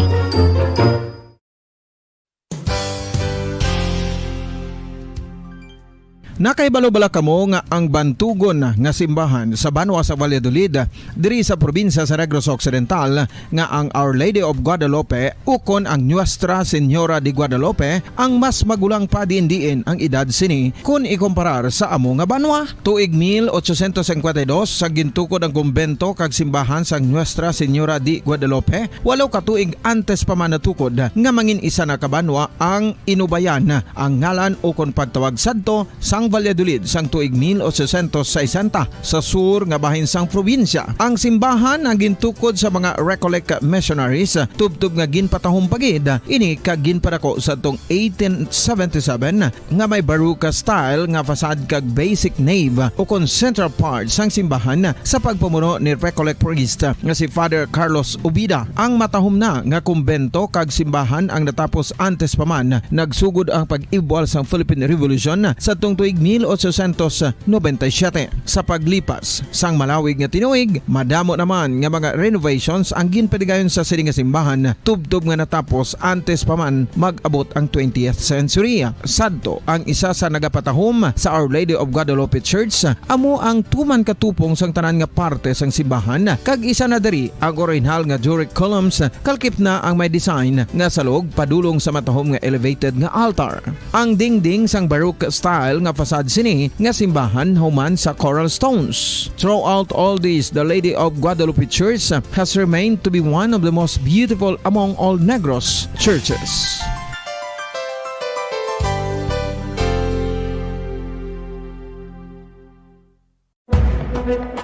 Nakahibalo bala kamo nga ang bantugon nga simbahan sa banwa sa Valladolid, diri sa probinsya sa Negros Occidental, nga ang Our Lady of Guadalupe ukon ang Nuestra Señora de Guadalupe ang mas magulang pa diin-diin ang edad sini kon ikumparar sa amo nga banwa? Tuig mil ochocientos cincuenta y dos sa gintukod ang kumbento kag simbahan sang Nuestra Señora de Guadalupe, walo ka tuig antes pa man natukod nga mangin isa na ka banwa ang Inubayan ang ngalan ukon pagtawag sadto sang Valladolid sang tuig mil ochocientos sesenta sa sur nga bahin sang probinsya. Ang simbahan ang gintukod sa mga Recollect missionaries, tubtob nga ginpatahom pa gid ini kag ginpadako sadtong eighteen seventy-seven nga may Baroque style nga facade kag basic nave ukon central part sang simbahan sa pagpamuno ni Recollect priest nga si Father Carlos Ubida. Ang matahom na nga kumbento kag simbahan ang natapos antes pa man nagsugod ang pag-ibwal sang Philippine Revolution sadtong tuig mil ochocientos noventa y siete. Sa paglipas sang malawig nga tinuig, madamo naman nga mga renovations ang ginpadigayon sa sini nga simbahan, tubtob nga natapos antes pa man mag-abot ang twentieth century. Sadto, ang isa sa nagapatahom sa Our Lady of Guadalupe Church amo ang tuman ka tupong sang tanan nga parte sang simbahan, kag isa na diri ang orihinal nga Doric columns, kalkip na ang may design nga salog padulong sa matahom nga elevated nga altar. Ang dingding sang Baroque style nga facade sini nga simbahan human sa coral stones. Throughout all this, the Lady of Guadalupe Church has remained to be one of the most beautiful among all Negros churches.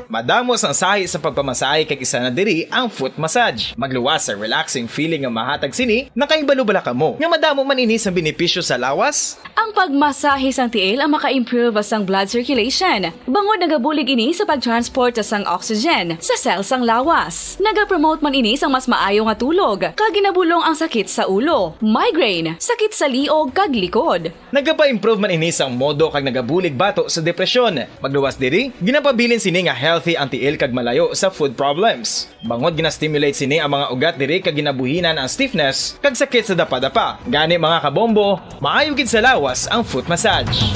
Madamo sang sahi sa pagpamasahe kag isa na diri ang foot massage. Magluwas sa relaxing feeling nga mahatag sini, nakahibalo bala kamo nga madamo man ini sang benepisyo sa lawas? Ang pagmasahe sang tiil ang maka-improve sang blood circulation, bangod nagabulig ini sa pag-transport sang oxygen sa cell sang lawas. Nagapromote man ini sang mas maayo nga tulog, kag ginabulong ang sakit sa ulo, migraine, sakit sa liog, kag likod. Nagapa-improve man ini sang modo kag nagabulig bato sa depresyon. Magluwas diri, ginapabilin sini nga healthy ang tiil kag malayo sa foot problems. Bangod gina-stimulate sini ang mga ugat diri kag ginabuhinan ang stiffness kag sakit sa dapadapa. Gani, mga kabombo, maayo gid sa lawas ang foot massage.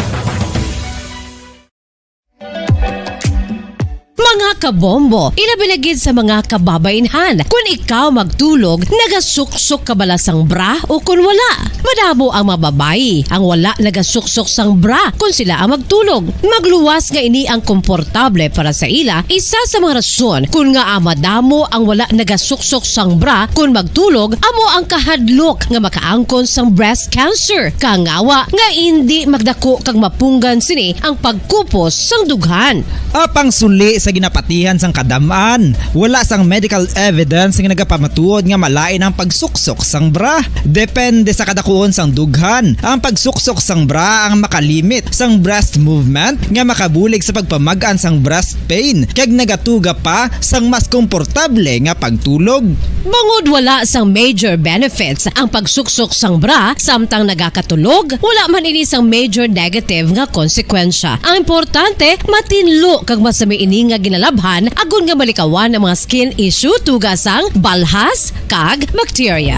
Mga kabombo, ilabi na gid sa mga kababaynhan, kun ikaw magtulog, nagasuksok ka bala sang bra o kun wala? Madamo ang mga babayi ang wala nagasuksok sang bra kun sila ang magtulog. Magluwas nga ini ang komportable para sa ila, isa sa mga rason kun ngaa madamo ang wala nagasuksok sang bra kun magtulog, amo ang kahadlok nga makaangkon sang breast cancer. Kangawa nga indi magdako kag mapunggan sini ang pagkupos sang dughan. Apang suli sa ginapatihan sang kadam-an, wala sang medical evidence nga nagapamatuod nga malain ang pagsuksok sang bra. Depende sa kadakuon sang dughan. Ang pagsuksok sang bra ang makalimit sang breast movement nga makabulig sa pagpamag-an sang breast pain kag nagatuga pa sang mas komportable nga pagtulog. Bangod wala sang major benefits ang pagsuksok sang bra samtang nagakatulog, wala man ini sang major negative nga konsekwensya. Ang importante, matinlo kag masami ini nga ginalabhan agod nga malikawan ang mga skin issue tuga sang balhas kag bakterya.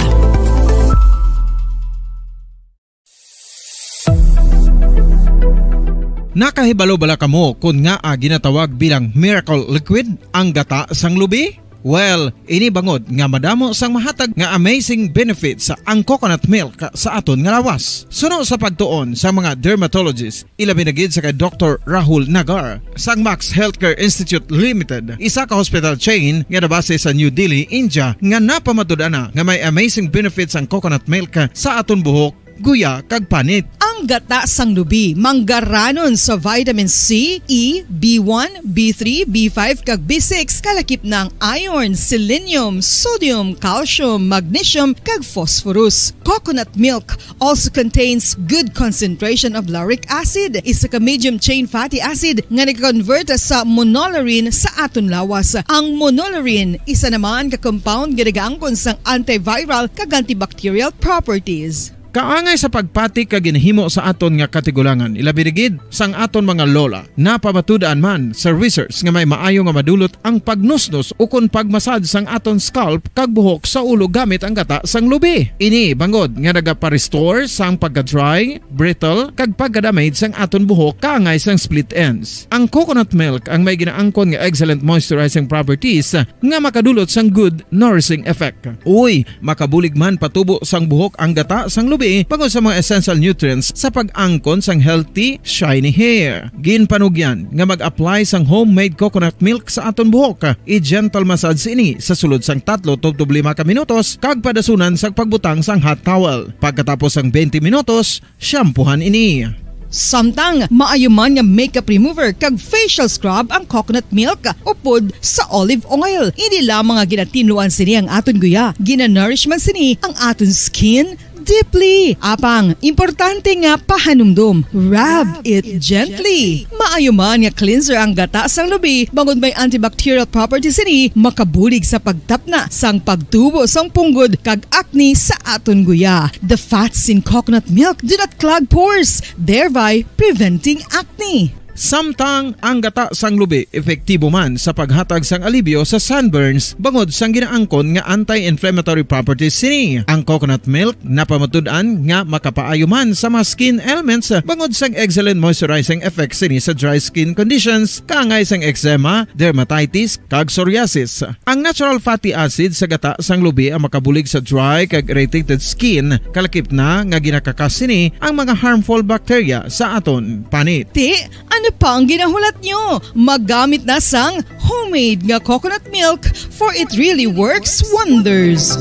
Nakahibalo bala kamo kon ngaa ginatawag bilang miracle liquid ang gata sang lubi? Well, ini bangod nga madamo sang mahatag nga amazing benefits ang coconut milk sa aton nga lawas. Suno sa pagtuon sa mga dermatologist, ilabi na gid sa kay Doktor Rahul Nagar sang Max Healthcare Institute Limited, isa ka hospital chain nga nabase sa New Delhi, India, nga napamatud-an na nga may amazing benefits ang coconut milk sa aton buhok, guya, kag panit. Ang gata sang lubi manggaranon sa vitamin C, E, B one, B three, B five, kag B six, kalakip na ang iron, selenium, sodium, calcium, magnesium, kag phosphorus. Coconut milk also contains good concentration of lauric acid, isa ka medium chain fatty acid nga nag-convert sa monolaurin sa aton lawas. Ang monolaurin, isa naman ka compound nga nagaangkon sang antiviral kag antibacterial properties. Kaangay sa pagpati kag ginhimo sa aton nga katigulangan, ilabi na gid sang aton mga lola. Napamatud-an man sa research nga may maayo nga madulot ang pagnusnos ukon pagmasad sang aton scalp kag buhok sa ulo gamit ang gata sang lubi. Ini bangod nga nagapa-restore sang pagka-dry, brittle, kag pagka-damage sang aton buhok kaangay sang split ends. Ang coconut milk ang may ginaangkon nga excellent moisturizing properties nga makadulot sang good nourishing effect. Uy, makabulig man patubo sang buhok ang gata sang lubi bangod sa mga essential nutrients sa pag-angkon sang healthy, shiny hair. Ginpanugyan nga mag-apply sang homemade coconut milk sa aton buhok. I-gentle massage ini sa sulod sang tatlo tubtob lima ka minutos kag padasunan sang pagbutang sang hot towel. Pagkatapos sang twenty minutos, shampoohan ini. Samtang maayo man nga makeup remover kag facial scrub ang coconut milk upod sa olive oil. Hindi lamang nga ginatinluan sini ang aton guya, ginanourish man sini ang aton skin deeply. Apang, importante nga pahanumdom, rub it gently. Maayo man nga cleanser ang gata sang lubi, bangod may antibacterial properties sini, makabulig sa pagtapna sang pagtubo sang punggod kag acne sa aton guya. The fats in coconut milk do not clog pores, thereby preventing acne. Samtang ang gata sang lubi epektibo man sa paghatag sang alibyo sa sunburns bangod sang ginaangkon nga anti-inflammatory properties sini. Ang coconut milk napamatud-an nga makapaayo man sa mga skin ailments bangod sang excellent moisturizing effects sini sa dry skin conditions, kaangay sang eczema, dermatitis, kag psoriasis. Ang natural fatty acid sa gata sang lubi ang makabulig sa dry kag irritated skin, kalakip na nga ginakakas sini ang mga harmful bacteria sa aton panit. Ti, ano pa ang ginahulat nyo? Maggamit na sang homemade nga coconut milk, for it really works wonders.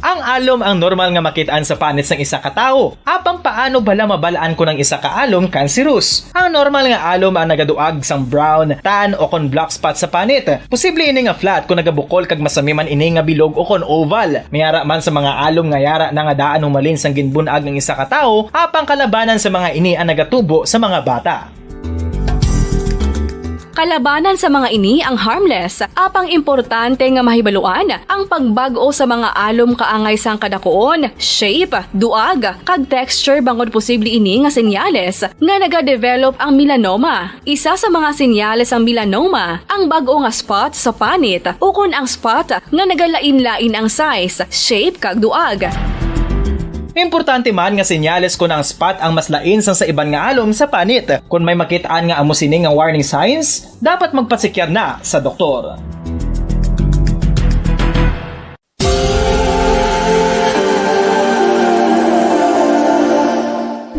Ang alom ang normal nga makit-an sa panit sang isa ka tawo. Apang paano bala mabal-an kon ang isa ka alom cancerous? Ang normal nga alom ang nagaduag sang brown, tan, o kon black spot sa panit. Posible ini nga flat kon nagabukol kag masami man ini nga bilog o kon oval. May ara man sa mga alom nga yara na nga daan humalin sang ginbun-ag ang isa ka tawo, apang kalabanan sa mga ini ang nagatubo sa mga bata. Kalabanan sa mga ini ang harmless, apang importante nga mahibaluan ang pagbag-o sa mga alom kaangay sang kadakuon, shape, duag, kag texture, bangod posible ini nga senyales nga nagadevelop ang melanoma. Isa sa mga senyales sang melanoma ang bag-o nga spot sa panit ukon ang spot nga nagalain-lain ang size, shape, kag duag. Importante man nga senyales kon ang spot ang mas lain sang sa iban nga alom sa panit. Kon may makit-an nga amo sini nga warning signs, dapat magpasekyar na sa doktor.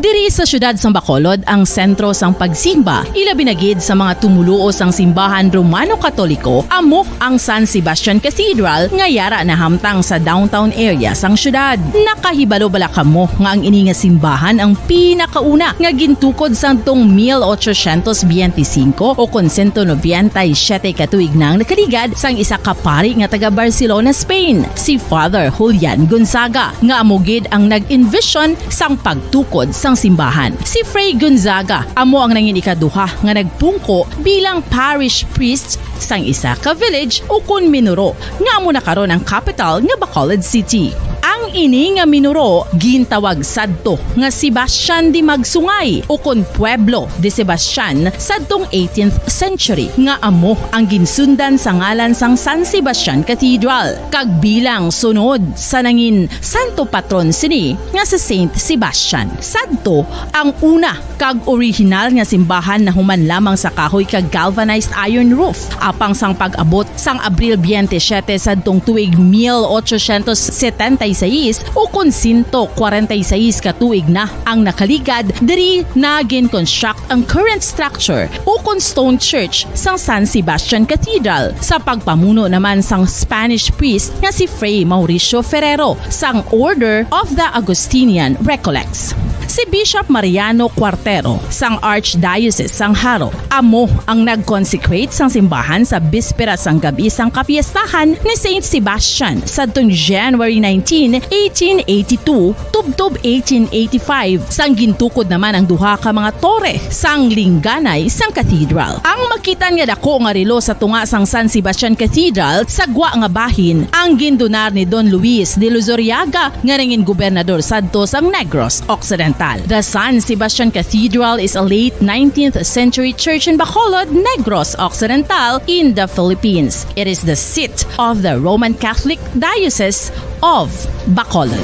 Diri sa siyudad sang Bacolod ang sentro sang pagsimba, ilabi na gid sa mga tumuluo sang simbahan Romano-Katoliko, amo ang San Sebastian Cathedral nga yara nahamtang sa downtown area sang siyudad. Nakahibalo bala kamo nga ang ini nga simbahan ang pinakauna nga gintukod sadtong mil ochocientos biyente singko o kon sento nobenta y siyete ka tuig na ang nakaligad sang isa ka pari nga taga Barcelona, Spain, si Father Julian Gonzaga, nga amo gid ang nag-envision sang pagtukod sang simbahan. Si Fray Gonzaga amo ang nangin ikaduha nga nagpungko bilang parish priest sang isa ka village ukon minuro nga amo na karon ang kapital nga Bacolod City. Ang ini nga minuro gintawag sadto nga Sebastian de Magsungay ukon Pueblo de Sebastian sadtong eighteenth century, nga amo ang ginsundan sa ngalan sang San Sebastian Cathedral, kag bilang sunod sa nangin santo patron sini nga si Saint Sebastian. Sadto ang una kag orihinal nga simbahan nahuman lamang sa kahoy kag galvanized iron roof. Apang sang pag-abot sang Abril biyente siyete sadtong tuig mil ochocientos setenta y seis, ukon sento kwarenta y seis ka tuig na ang nakaligad, diri na gin-construct ang current structure ukon stone church sang San Sebastian Cathedral, sa pagpamuno naman sang Spanish priest nga si Fray Mauricio Ferrero sang Order of the Augustinian Recollects. Si Bishop Mariano Cuartero sang Archdiocese sang Jaro amo ang nag-consecrate sang simbahan sa bispera sang gab-i sang kapiestahan ni Saint Sebastian sadtong January nineteen, eighteen eighty-two, tubtob eighteen eighty-five, sang gintukod naman ang duha ka mga tore sang lingganay sang cathedral. Ang makitan nga dako nga relo sa tunga sang San Sebastian Cathedral sa gwa nga bahin ang gindonar ni Don Luis de Luzuriaga nga nangin gobernador sadto sang Negros Occidental. The San Sebastian Cathedral is a late nineteenth century church in Bacolod, Negros Occidental, in the Philippines. It is the seat of the Roman Catholic Diocese of Bacolod.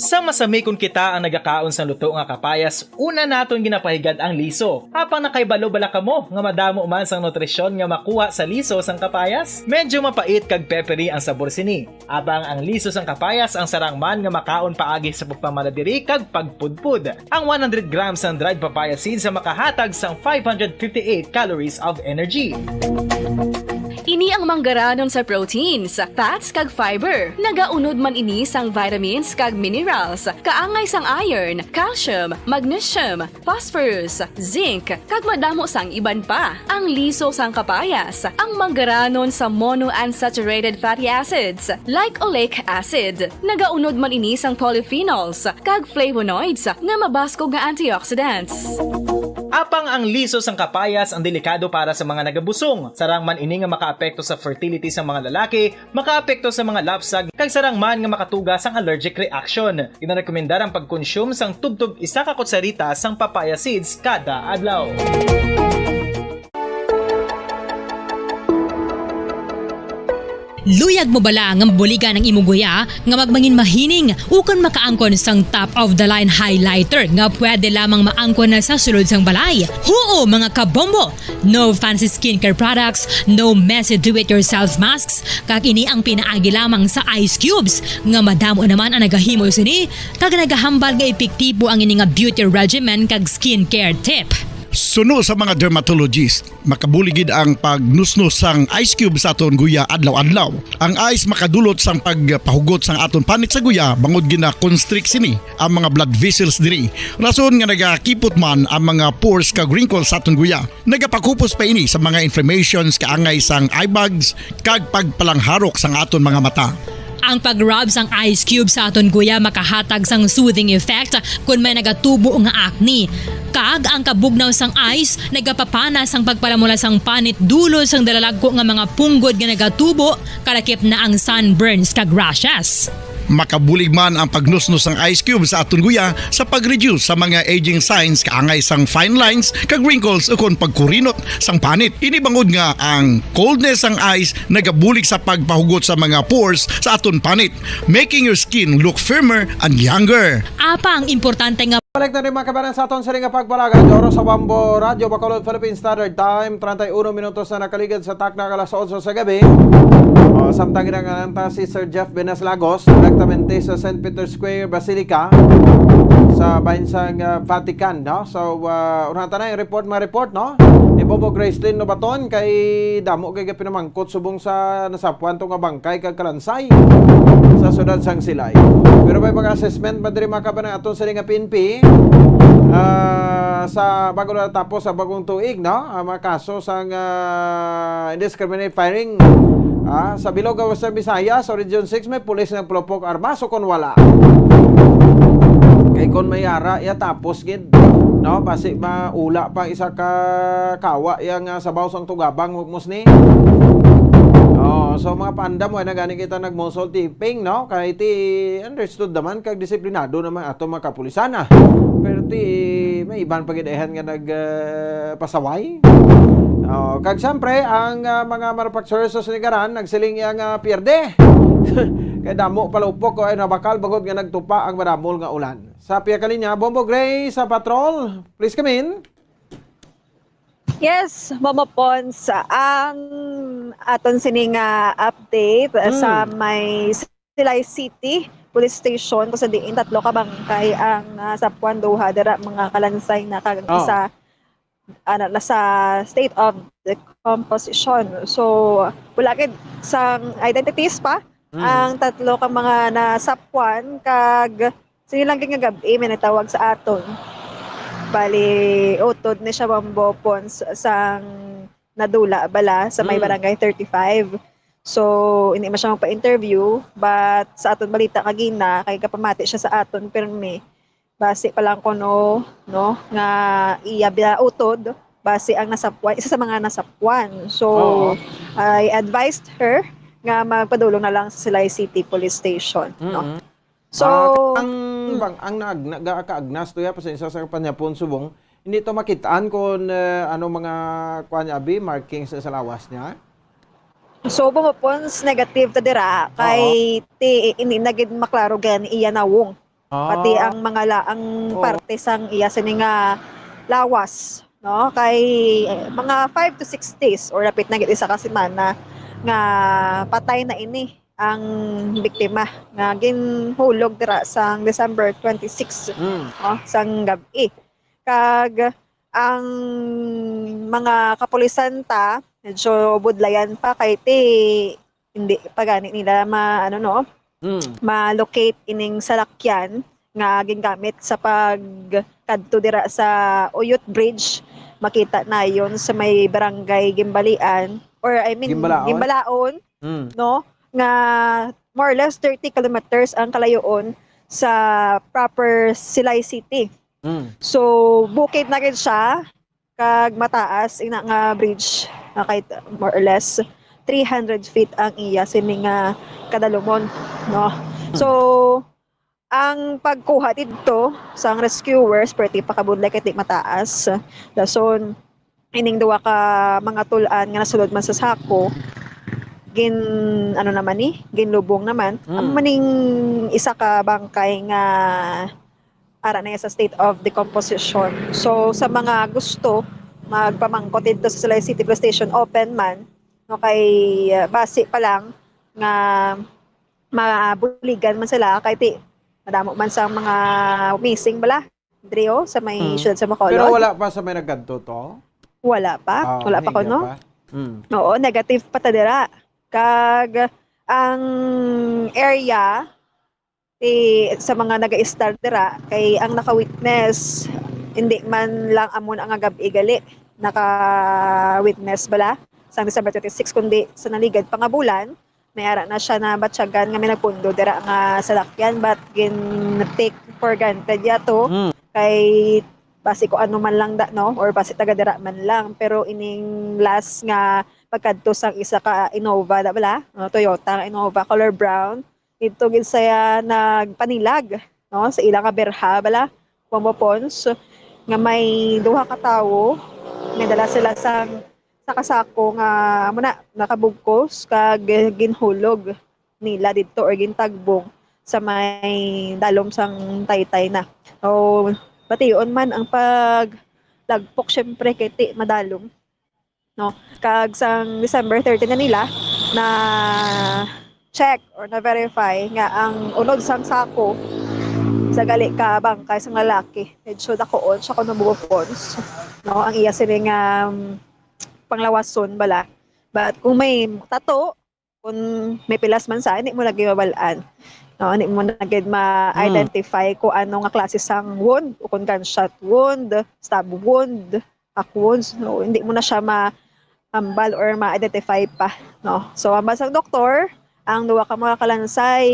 Sa masami kon kita ang nagakaon sang luto nga kapayas, una naton ginapahigad ang liso. Apang nakahibalo bala kamo nga madamo man sang nutrisyon nga makuha sa liso sang kapayas? Medyo mapait kag peppery ang sabor sini. Apang ang liso sang kapayas ang sarang man nga makaon paagi sa pagpamaladiri kag pagpudpod. Ang one hundred grams sang dried papaya seeds ang makahatag sang five hundred fifty-eight calories of energy. Ini ang manggaranon sa proteins, fats kag fiber. Nagaunod man ini sang vitamins kag minerals, kaangay sang iron, calcium, magnesium, phosphorus, zinc, kag madamo sang iban pa. Ang liso sang kapayas, ang manggaranon sa monounsaturated fatty acids, like oleic acid. Nagaunod man ini sang polyphenols kag flavonoids nga mabaskog nga antioxidants. Apang ang liso sang kapayas ang delikado para sa mga nagabusong. Sarang man ini nga makaapekto sa fertility sa mga lalaki, makaapekto sa mga lapsag, kag sarang man nga makatuga sang allergic reaction. Ginarekomendar ang pagkonsume sang tubtob isa ka kutsarita sang papaya seeds kada adlaw. Luyag mo bala nga mabuligan ang imo guya nga magmangin mahining ukon makaangkon sang top of the line highlighter nga pwede lamang maangkon na sa sulod sang balay? Huo, mga kabombo! No fancy skincare products, no messy do-it-yourself masks, kag ini ang pinaagi lamang sa ice cubes nga madamo naman ang nagahimo sini kag nagahambal nga epektibo ang ini nga beauty regimen kag skincare tip. Suno sa mga dermatologist, makabulig gid ang pagnusnos sang ice cube sa aton guya adlaw-adlaw. Ang ice makadulot sang pagpahugot sang aton panit sa guya bangod gina-constrict sini ang mga blood vessels diri. Rason nga nagakipot man ang mga pores kag wrinkles sa aton guya. Nagapakupos pa ini sa mga inflammations kaangay sang eye bags kag pagpalangharok sang aton mga mata. Ang pag-rub sang ice cube sa aton guya makahatag sang soothing effect kon may nagatubo nga acne. Kag ang kabugnaw sang ice nagapapana sang pagpalamula sang panit dulot sang dalalagko nga mga punggod nga nagatubo, kalakip na ang sunburns kag rashes. Makabulig man ang pagnusnos sang ice cube sa aton guya sa pag-reduce sa mga aging signs kaangay sang fine lines kag wrinkles ukon pagkurinot sang panit. Ini bangod nga ang coldness sang ice nagabulig sa pagpahugot sa mga pores sa aton panit, making your skin look firmer and younger. Apang importante nga Balik na rin mga kabanan sa aton sini nga pagpalagad. Oras sa Wambo Radyo Bacolod Philippine Standard Time, treinta y uno minutos na nakaligid sa takna ka alas otso sa gabi. O, samtang ginanganan ta si Sir Jeff Benas Lagos, direktamente sa Saint Peter's Square Basilica sa bahin sang ah, Vatican, no? So, uh, unahan ta na yung report, mga report, no? Ni Bobo Gracelyn Lobaton kay damo kay pinamangkot subong sa nasapuan to nga bangkay kag kalansay sa sudad sang Silay. Pero may mga assessment ba diri mga kabanan aton sa nga P N P? Ah, sa bago na tapos sa bagong tuig, no? Ang mga kaso sang ah, indiscriminate firing ah, sa Bilog, Western Visayas, sa Region six, may pulis nga pulupok armas o kon wala. Kay kon may ara, iya tapos gid, no? Basi maula pa isa ka kawa iya nga sabaw sang tugabang, hukmos ni. Oh, so mga paandam, wala na gani kita nagmusol tiping, no? Kay ti understood naman kag disiplinado naman ato mga kapulisan, ah. Pero ti may iban pa gid ehan nga nag ah, pasaway. Oh, kag siyempre, ang ah, mga manufacturer sa sinigaran nagsiling iya nga pierde. Kay damo palupok ko ay nabakal bangod nga nagtupa ang madamol nga ulan. Sa pia ka linya, Bombo Gray sa Patrol. Please come in. Yes, Mama Pons, ang aton sini nga update sa may Silay City Police Station kung sa diin tatlo ka bangkay ang ah, sapuan, duha dira mga kalansay na kag ang Oh. isa ano, nasa state of decomposition. So, wala gid sang identities pa Mm. ang tatlo ka mga nasapwan, kag sini lang gid nga gab-i may nagtawag sa aton. Bali, utod ni siya, Ma'am Bo Pons, sang nadula bala sa may Mm. Barangay thirty-five. So, hindi man siya magpa-interview, but sa aton balita kagina, kay gapamati siya sa aton pirmi. Basi pa lang kuno, no, nga iya bala utod, basi ang nasapwan, isa sa mga nasapwan. So, Oo. I advised her nga magpadulong na lang sa Silay City Police Station, no? Mm-mm. So, Ah, ang mm. bang, ang nag-, nagakaagnas to ya, pasensya sa panyapon subong, hindi to makitaan kung, eh, ano mga, kuwan niya, abi, markings sa lawas niya? So, bumupons negative ta dira, Oo. kay ti, hindi na gid maklaro gani iya nawong. Pati Ah. ang mga la-, ang Oo. parte sang iya sini nga lawas, no? Kay, eh, mga five to six days or lapit na gid isa ka semana nga patay na ini ang biktima nga ginhulog dira sang December twenty-six, Mm. no, sang gab-i. Kag ang mga kapulisan ta, medyo budlayan pa kay ti hindi pa gani nila ma-, ano, no, Mm. ma-locate ining salakyan nga gingamit sa pagkadto dira sa Uyot Bridge. Makita nayon sa may barangay Gimbalian, or I mean, Gimbalaon? Gimbalaon, Mm. no, nga more or less thirty kilometers ang kalayoon sa proper Silay City. Mm. So, bukid na gid siya, kag mataas ina nga bridge, nga kay more or less three hundred feet ang iya sini nga kadalumon, no? Hmm. So, ang pagkuha didto sang rescuers, perti pa kabudlay kay ti mataas. Dason, ining duha ka mga tul-an nga nasulod man sa sako, gin-, ano naman ni, ginlubong naman. Hmm. Amo man ning isa ka bangkay nga ara na iya sa state of decomposition. So, sa mga gusto magpamangkot didto sa Silay City Police Station, open man, no, kay, uh, basi pa lang nga mabuligan man sila, kay ti, madamo man sa mga missing bala, diri, oh, sa may Hmm. siyudad sa Bacolod. Pero wala pa sa may nagkadto to? Wala pa. Ah, Wala pa hindi kuno. pa. Hmm. Oo, negative pa ta dira. Kag ang area, ti, sa mga naga-start dira, kay ang naka-witness, hindi man lang amo na nga gab-i gali naka-witness bala sang December twenty-six, kundi sa naligad pa nga bulan, may ara na siya nabatyagan nga may nagpundo dira nga salakyan, but gin-take for granted ya to. Mm. Kay basi ko ano man lang da, no? Or basi taga dira man lang. Pero ining last nga pagkadto sang isa ka Innova, da bala? No, Toyota nga Innova, color brown. Didto gid siya nagpanilag, no, sa ila nga berha bala, Bombo Pons, nga may duha ka tawo, may dala sila sang, sa kasako nga, amo na, nakabugkos kag ginhulog nila didto or gintagbong sa may dalom sang taytay na. So, bation man ang paglagpok, syempre, kay ti madalom, no? Kag sang December thirty na nila na-check or na-verify nga ang unod sang sako sa gali ka bangkay sang lalaki, medyo dakuon siya kuno, Bombo Pons, no? Ang iya sini nga, um, panglawason bala. But kung may tato, kung may pilas man sa, hindi mo lagi mabal-an. No, hindi mo na gid ma-identify Mm. kung ano nga klase sang wound, o kung gunshot wound, stab wound, hack wounds. No, hindi mo na siya ma-, ambal or ma-identify pa, no? So, ambal sang doktor, ang duha ka mga kalansay,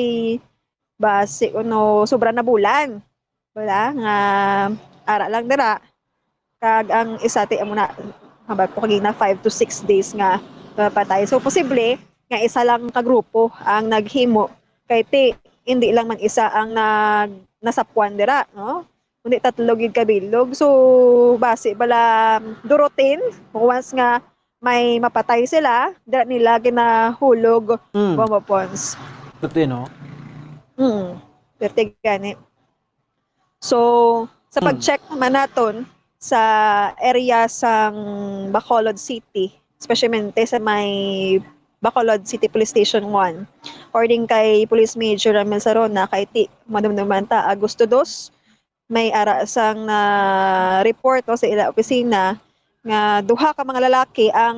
basi kuno sobra na bulan. Wala, nga ara lang dira. Kag ang isa ti amo na, hambal ko kagina, five to six days nga mapatay. So, posible nga isa lang ka grupo ang naghimo. Kay ti, hindi lang man isa ang nag-, nasapwan dira, no? Kundi tatlo gid ka bilog. So, basi bala durutin, once nga may mapatay sila, dira nila ginahulog Mm. Bombo Pons. Pati, no? Mm. Perte gani. So, sa Mm. pag-check naman naton sa area sang Bacolod City, especialmente sa may Bacolod City Police Station one, according kay Police Major Ramil Sarona, kay ti, madumduman ta, Agosto dos, may ara sang na-report, no, sa ila opisina nga duha ka mga lalaki ang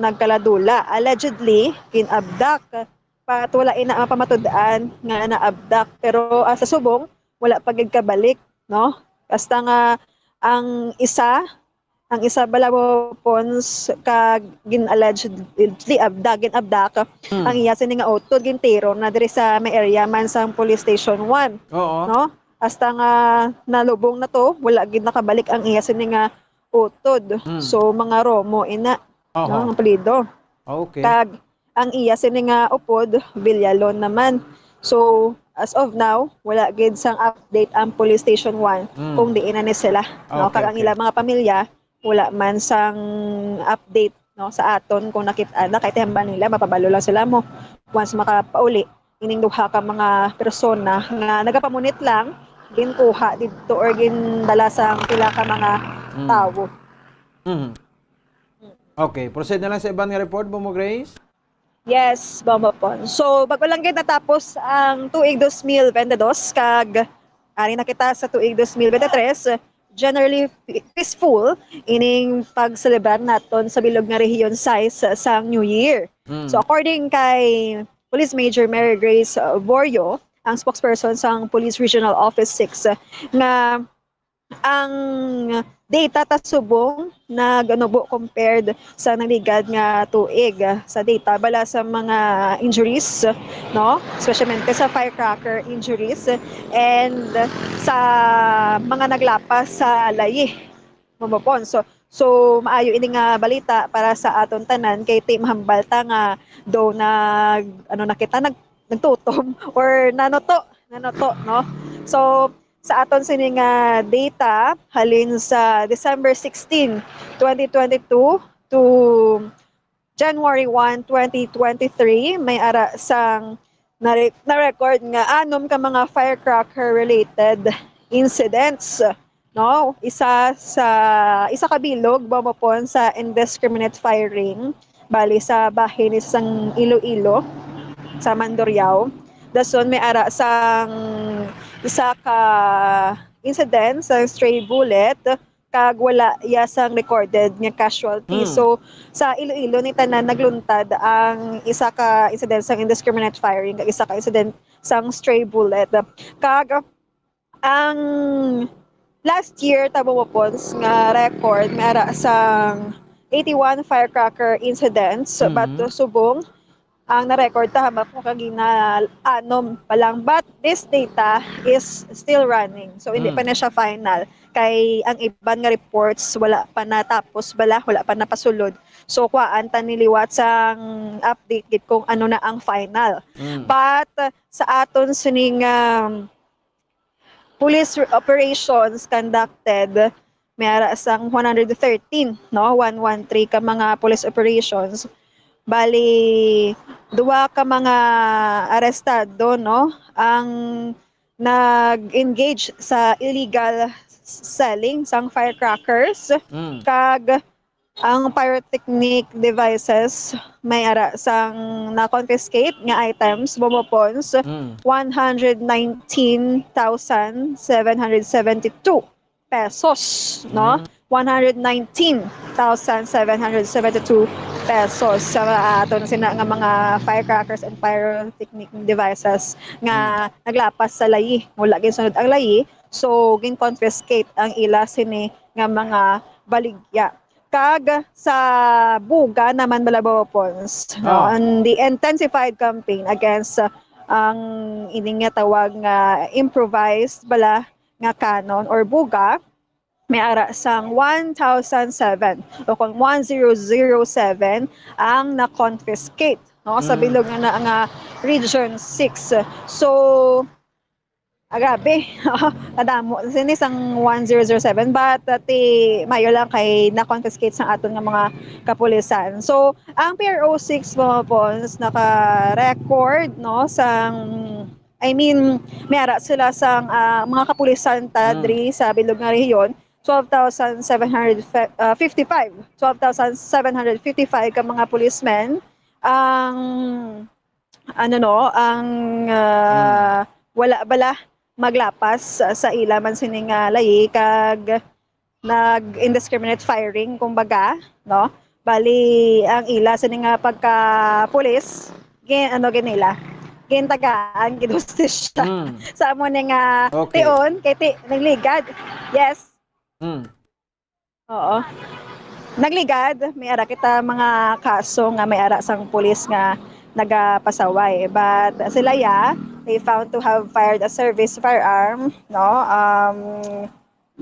nagkaladula. Allegedly, gin-abduct, but wala ina mapamatud-an nga naabduct. Pero, ah, sa subong, wala pa gid kabalik, no? Basta nga ang isa, ang isa bala, Pons, ka gin-allegedly abda-, gin-abduct, Hmm. ang iya sini nga utod gintiro na diri sa may area man sang Police Station one, Oo. no? Hasta nga nalubong na to, wala gid nakabalik ang iya sini nga utod. Hmm. So, mga Romo ina, Oho. no, ang apelyido. Okay. Kag ang iya sini nga upod, Villalon naman. So, as of now, wala gid sang update ang Police Station one Mm. kung diin na ni sila, no? Okay, Kag ang okay. ilang mga pamilya, wala man sang update, no, sa aton kung nakit-, ah, nakitihambal nila, mapabalo lang sila mo once makapauli ining duha ka mga persona nga nagapamunit lang, ginkuha didto or gindala sang pila ka mga Mm. tawo. Mhm. Okay, proceed na lang sa iban nga report, Bombo Grace. Yes, Bombo Pon. So, bago lang gid natapos ang tuig dos mil bente dos, kag ari na kita sa tuig dos mil bente tres, generally pe-, peaceful ining pagselebrar naton sa bilog nga rehiyon sais sang New Year. Mm. So, according kay Police Major Mary Grace, uh, Borio, ang spokesperson sang Police Regional Office six, uh, nga ang data ta subong naganubo compared sa naligad nga tuig, ah, sa data bala sa mga injuries, no? Especially sa firecracker injuries and sa mga naglapas sa layi. Bombo Pon. So, so maayo ini nga balita para sa aton tanan kay ti mahambal ta nga daw nag, ano na kita, nag-, nagtutom or nanuto, nanuto, no? So, sa aton sini nga data, halin sa December sixteen, twenty twenty-two to January one, twenty twenty-three, may ara sang nare-, na-record nga anom ka mga firecracker-related incidents, no? Isa sa, isa ka bilog, Bombo Pon, sa indiscriminate firing, bali sa bahin ni sang Iloilo, sa Mandurriao. Dason may ara sang isa ka incident sa stray bullet, kag wala iya sang recorded nga casualty. Mm. So, sa Iloilo ni tanan nagluntad ang isa ka incident sang indiscriminate firing kag isa ka incident sang stray bullet. Kag ang last year, ta, Bombo Pons, nga record, may ara sang eighty-one firecracker incidents, Mm. but subong ang na-record ta, hamak mo kagina anom pa lang. But this data is still running. So, hindi Mm. pa na siya final. Kay ang iban nga reports, wala pa natapos bala, wala pa napasulod. So, kuhaan ta ni liwat sang update gid kung ano na ang final. Mm. But, uh, sa aton sining, um, police operations conducted, may ara sang one hundred thirteen, no? One one three ka mga police operations. Bali, duha ka mga arestado, no? Ang nag-engage sa illegal selling sang firecrackers, Mm. kag ang pyrotechnic devices may ara sang na-confiscate nga items, Bombo Pons, Mm. one hundred nineteen thousand seven hundred seventy-two pesos, no? Mm. One hundred nineteen thousand seven hundred seventy-two pesos sa aton sina nga mga firecrackers and pyrotechnic devices nga Mm. naglapas sa layi. Wala ginsunod ang layi, so gin-confiscate ang ila sini nga mga baligya. Kag sa Buga naman, Bombo Pons, no? Ah. And the intensified campaign against, uh, ang ining nga tawag nga improvised bala nga cannon or Buga, may ara sang one thousand seven o kung one zero zero seven ang na-confiscate, no, sa Mm. bilog nga, na, nga Region six. So, ah, grabe. Kadamo. Sini sang one zero zero seven, but, uh, ti, mayo lang kay na-confiscate sang aton nga mga kapulisan. So, ang P R O six, Bombo Pons, naka-record, no, sang, I mean, may ara sila sang, ah, mga kapulisan ta Mm. diri sa bilog nga rehiyon, twelve thousand seven hundred fifty-five, twelve thousand seven hundred fifty-five ka mga policemen ang ano, no, ang, ah, Hmm. wala bala maglapas sa, sa ila man sini nga layi, kag nag-indiscriminate firing, kumbaga, no? Bali, ang ila sini nga pagka-pulis, gin-, ano, gid nila, gintagaan, ginhustisya. Mm. Sa amo ni nga Okay. tion, kay ti-, nagligad. Yes. Mm. Oo. Nagligad, may ara kita mga kaso nga may ara sang pulis nga nagapasaway. But sila, ya, they found to have fired a service firearm, no? Um,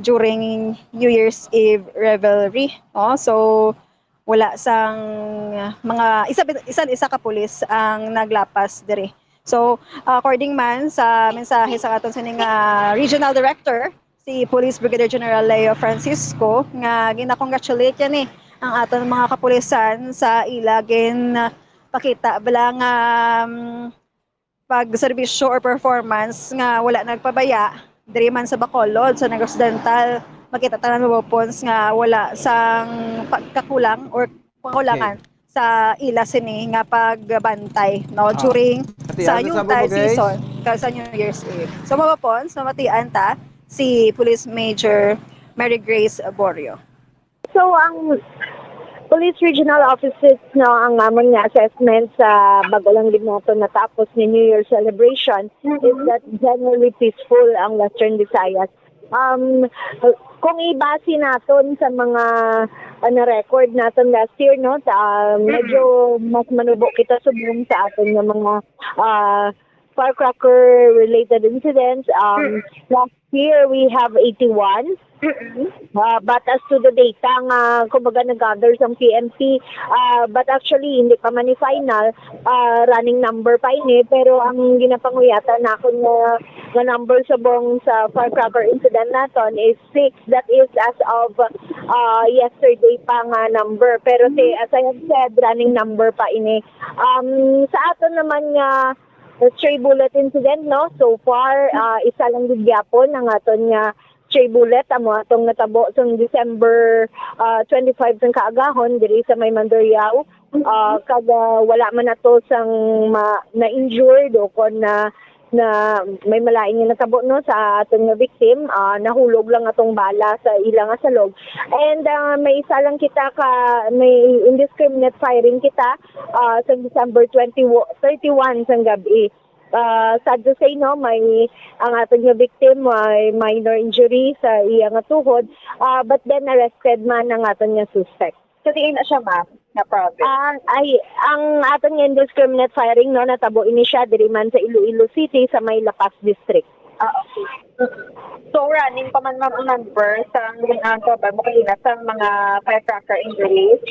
during New Year's Eve revelry, no? So, wala sang mga isa, isa, isa ka pulis ang naglapas diri. So, according man sa mensahe sa aton sining, ah, regional director, si Police Brigadier General Leo Francisco, nga gina-congratulate niya ni ang aton mga kapulisan sa ila gin, ah, pakita bala nga, um, pagserbisyo or performance nga wala nagpabaya diri man sa Bacolod, sa Negros Occidental. Makita tanan, mga weapons nga wala sang pagkakulang or kakulangan Okay. sa ila sini nga pagbantay, no, Ah. during Ate, sa ano sa Yuletide Bubugay? season, kag sa New Year's Eve. So, mga weapons, mamatian ta si Police Major Mary Grace Borio. So, ang Police Regional Offices, no, ang amon nga assessment sa bago lang gid nato natapos nga New Year celebration is Mm-hmm. that generally peaceful ang Western Visayas. Um, kung ibase naton sa mga, ah, na-record naton last year, no, sa, ah, Mm-hmm. medyo mas manubo kita subong sa aton nga mga, ah, firecracker related incidents. Um, Mm-hmm. Last year, we have eighty-one. Mm-mm. Ah, but as to the data nga, kumbaga, nag-gather sang P N P, ah, but actually, hindi pa man ni final, ah, running number pa ini, pero ang ginapanguyatan nakon nga, nga number subong sa firecracker incident naton is six, that is as of, ah, yesterday pa nga number. Pero si, as I have said, running number pa ini. Um, sa aton naman nga stray bullet incident, no, so far, ah, isa lang gid gyapon ang aton nga stray bullet, amo atong natabo sang December, ah, twenty-five sang kaagahon diri sa may Mandurriao. Ah, kag, ah, wala man ato sang ma-, na-injured o kon na, na may malain nga natabo, no, sa aton nga victim. Ah, nahulog lang atong bala sa ila nga salog. And, ah, may isa lang kita ka, may indiscriminate firing kita, ah, sa December twenty, thirty-one sang gab-i. Ah, sad to say, no, may, ang aton nga victim may minor injury sa iya nga tuhod, ah, but then arrested man ang aton nga suspect. Sa diin na siya, ma'am, na province? Ah, ay, ang aton nga indiscriminate firing, no, natabo ini siya diri man sa Iloilo City sa may La Paz District. Ah, okay. Mm. So, running pa man, ma'am, ang number sa, ang, ang, mo kanina sa mga firecracker injuries?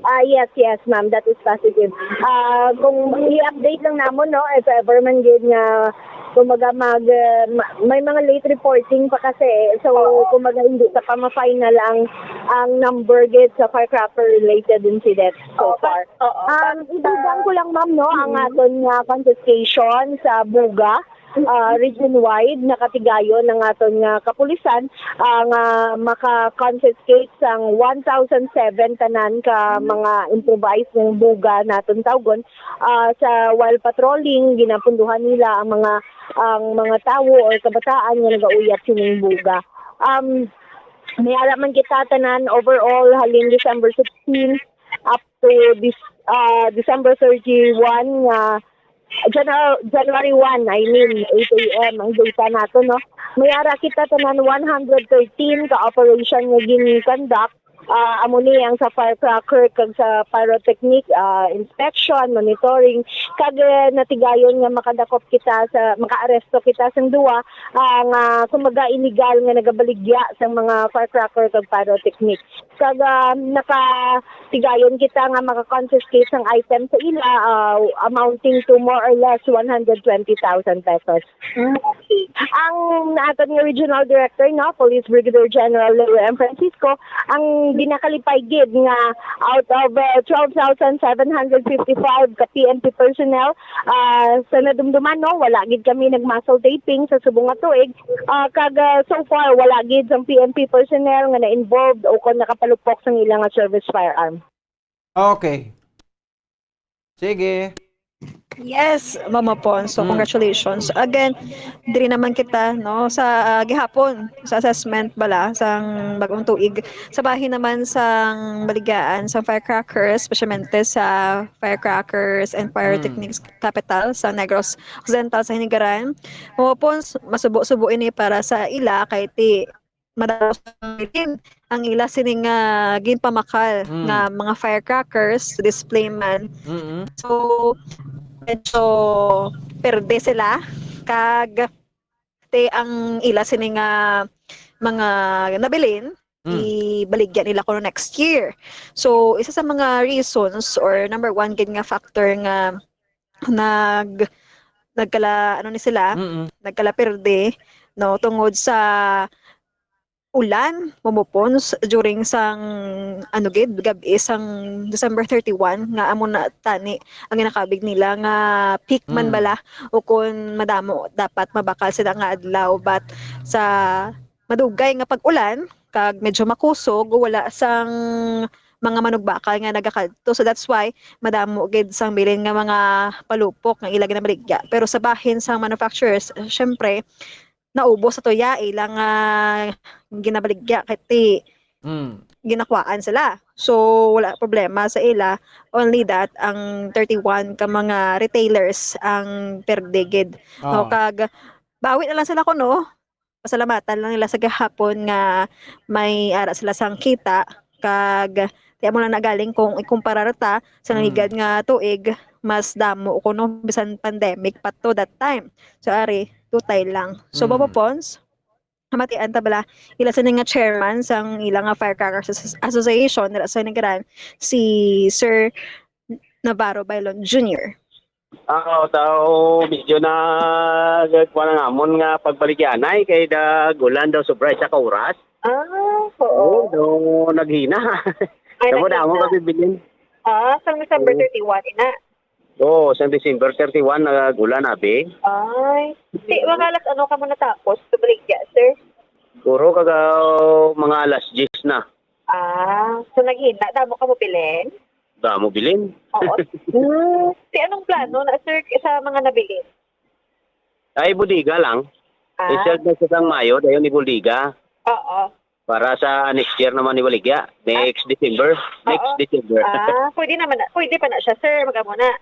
Ah, yes, yes, ma'am. That is positive. Ah, kung i-update lang namon, no, if ever man gid nga, kumbaga, mag, uh, ma-, may mga late reporting pa kasi. So, Oo. kumbaga, hindi pa pa ma-final ang, ang number gid sa firecracker-related incident so Oo, far. Oo, Um, but, idugang uh, ko lang, ma'am, no, ang mm. aton nga confiscation sa Buga, ah, region-wide, nakatigayon ang aton nga kapulisan, ah, nga maka-confiscate sang one thousand seven tanan ka Mm. mga improvised nga buga naton tawgon. Ah, sa while patrolling, ginapunduhan nila ang mga, ang mga tawo or kabataan nga nagauyap sining buga. Um, may ara man kita tanan overall halin December sixteen up to this, ah, December thirty-one nga Janu-, January one, I mean, eight A M ang data nato, no? May ara kita tanan one hundred thirteen ka operation nga gin-conduct. Ah, amo ni ang sa firecracker kag sa pyrotechnic, ah, inspection, monitoring, kag, eh, natigayon nga makadakop kita sa, makaaresto kita sang duwa, ah, nga, kumbaga, illegal nga nagabaligya sang mga firecracker kag pyrotechnic. Kag, ah, nakatigayon kita nga maka-confiscate sang item sa ila, ah, amounting to more or less one hundred twenty thousand pesos. Mm, okay. Ang aton nga regional director, no, Police Brigadier General Leo M. Francisco, ang ginakalipay gid nga out of, ah, twelve thousand seven hundred fifty-five ka P N P personnel, ah, sa nadumduman, no, wala gid kami nag-muzzle taping sa subong nga tuig. Ah, kag, ah, so far, wala gid sang P N P personnel nga na-involved o kon nakapalupok sang ila nga service firearm. Okay. Sige. Yes, Mama Pon. So, Mm. Congratulations. Again, diri naman kita, no, sa, ah, gihapon, sa assessment bala, sang bagong tuig. Sa bahin naman sang baligyaan, sang firecrackers, especially sa firecrackers and Mm. pyrotechnics capital sa Negros Occidental sa Hinigaran. Mama Pon, masubo-subo ini para sa ila, kay ti madamo sa bilin ang ila sini nga ginpamakal Mm. nga mga firecrackers, display man. Mm-mm. So, medyo perde sila. Kag, te, ang ila sini nga mga nabilin, Mm. ibaligya nila kuno next year. So, isa sa mga reasons or number one gid nga factor nga nag-, nagkala, ano ni sila, Mm-mm. nagkala perde, no, tungod sa ulan, Mama Pon, s-, during sang, ano gid, gab-i sang December thirty-one, nga amo na tani ang ginakabig nila nga peak man Mm. bala, o kun madamo dapat mabakal sila nga adlaw, but sa madugay nga pag-ulan, kag medyo makusog, wala sang mga manugbakal nga nagakadto. So that's why madamo gid sang bilin nga mga palupok nga ila ginabaligya. Pero sa bahin sang manufacturers, syempre, naubos sa tuya ila nga ginabaligya kay ti Mm. ginakwaan sila. So, wala problema sa ila. Only that, ang thirty-one ka mga retailers ang perde gid. No, Oh. kag bawi na lang sila kuno. Pasalamatan lang nila sa gahapon nga may ara sila sang kita. Kag, ti amo lang na galing kung ikumparar ta sa Mm. nagligad nga tuig, mas damo kuno bisan pandemic pa to that time. So, ari, tutay lang. So, Mm. Mama Pons, hamatian ta bala, ila sini nga chairman sang ila nga Firecrackers Asso-, Association dira sa Negran, si Sir Navarro Bailon Junior. Ah, tao, medyo na kuha ng amon nga pagbaligyanay kay dag-ulan daw sobra isa ka oras. Ah, Oo, oo. daw naghina. Ay, Damo, damo nagkita. kami bilin. Ah, sang December Oo. thirty-one ina. Oo, sang December thirty-one nag-ulan abi. Ay, di, mga alas ano ka mo natapos pagbaligya, sir? Puro kaga mga alas diyes na. Ah, so naghina, damo ka mo bilin? Damo bilin. Oo. Hmm, si anong plano na, sir, sa mga nabilin? Ay, bodega lang. Ah, I-sell na sa sang Mayo, dayon ni bodega. Oo. Para sa next year naman ni baligya. Next December. Next Oo. December. Ah, pwede naman na. Pwede pa na siya, sir. Mag-amo na.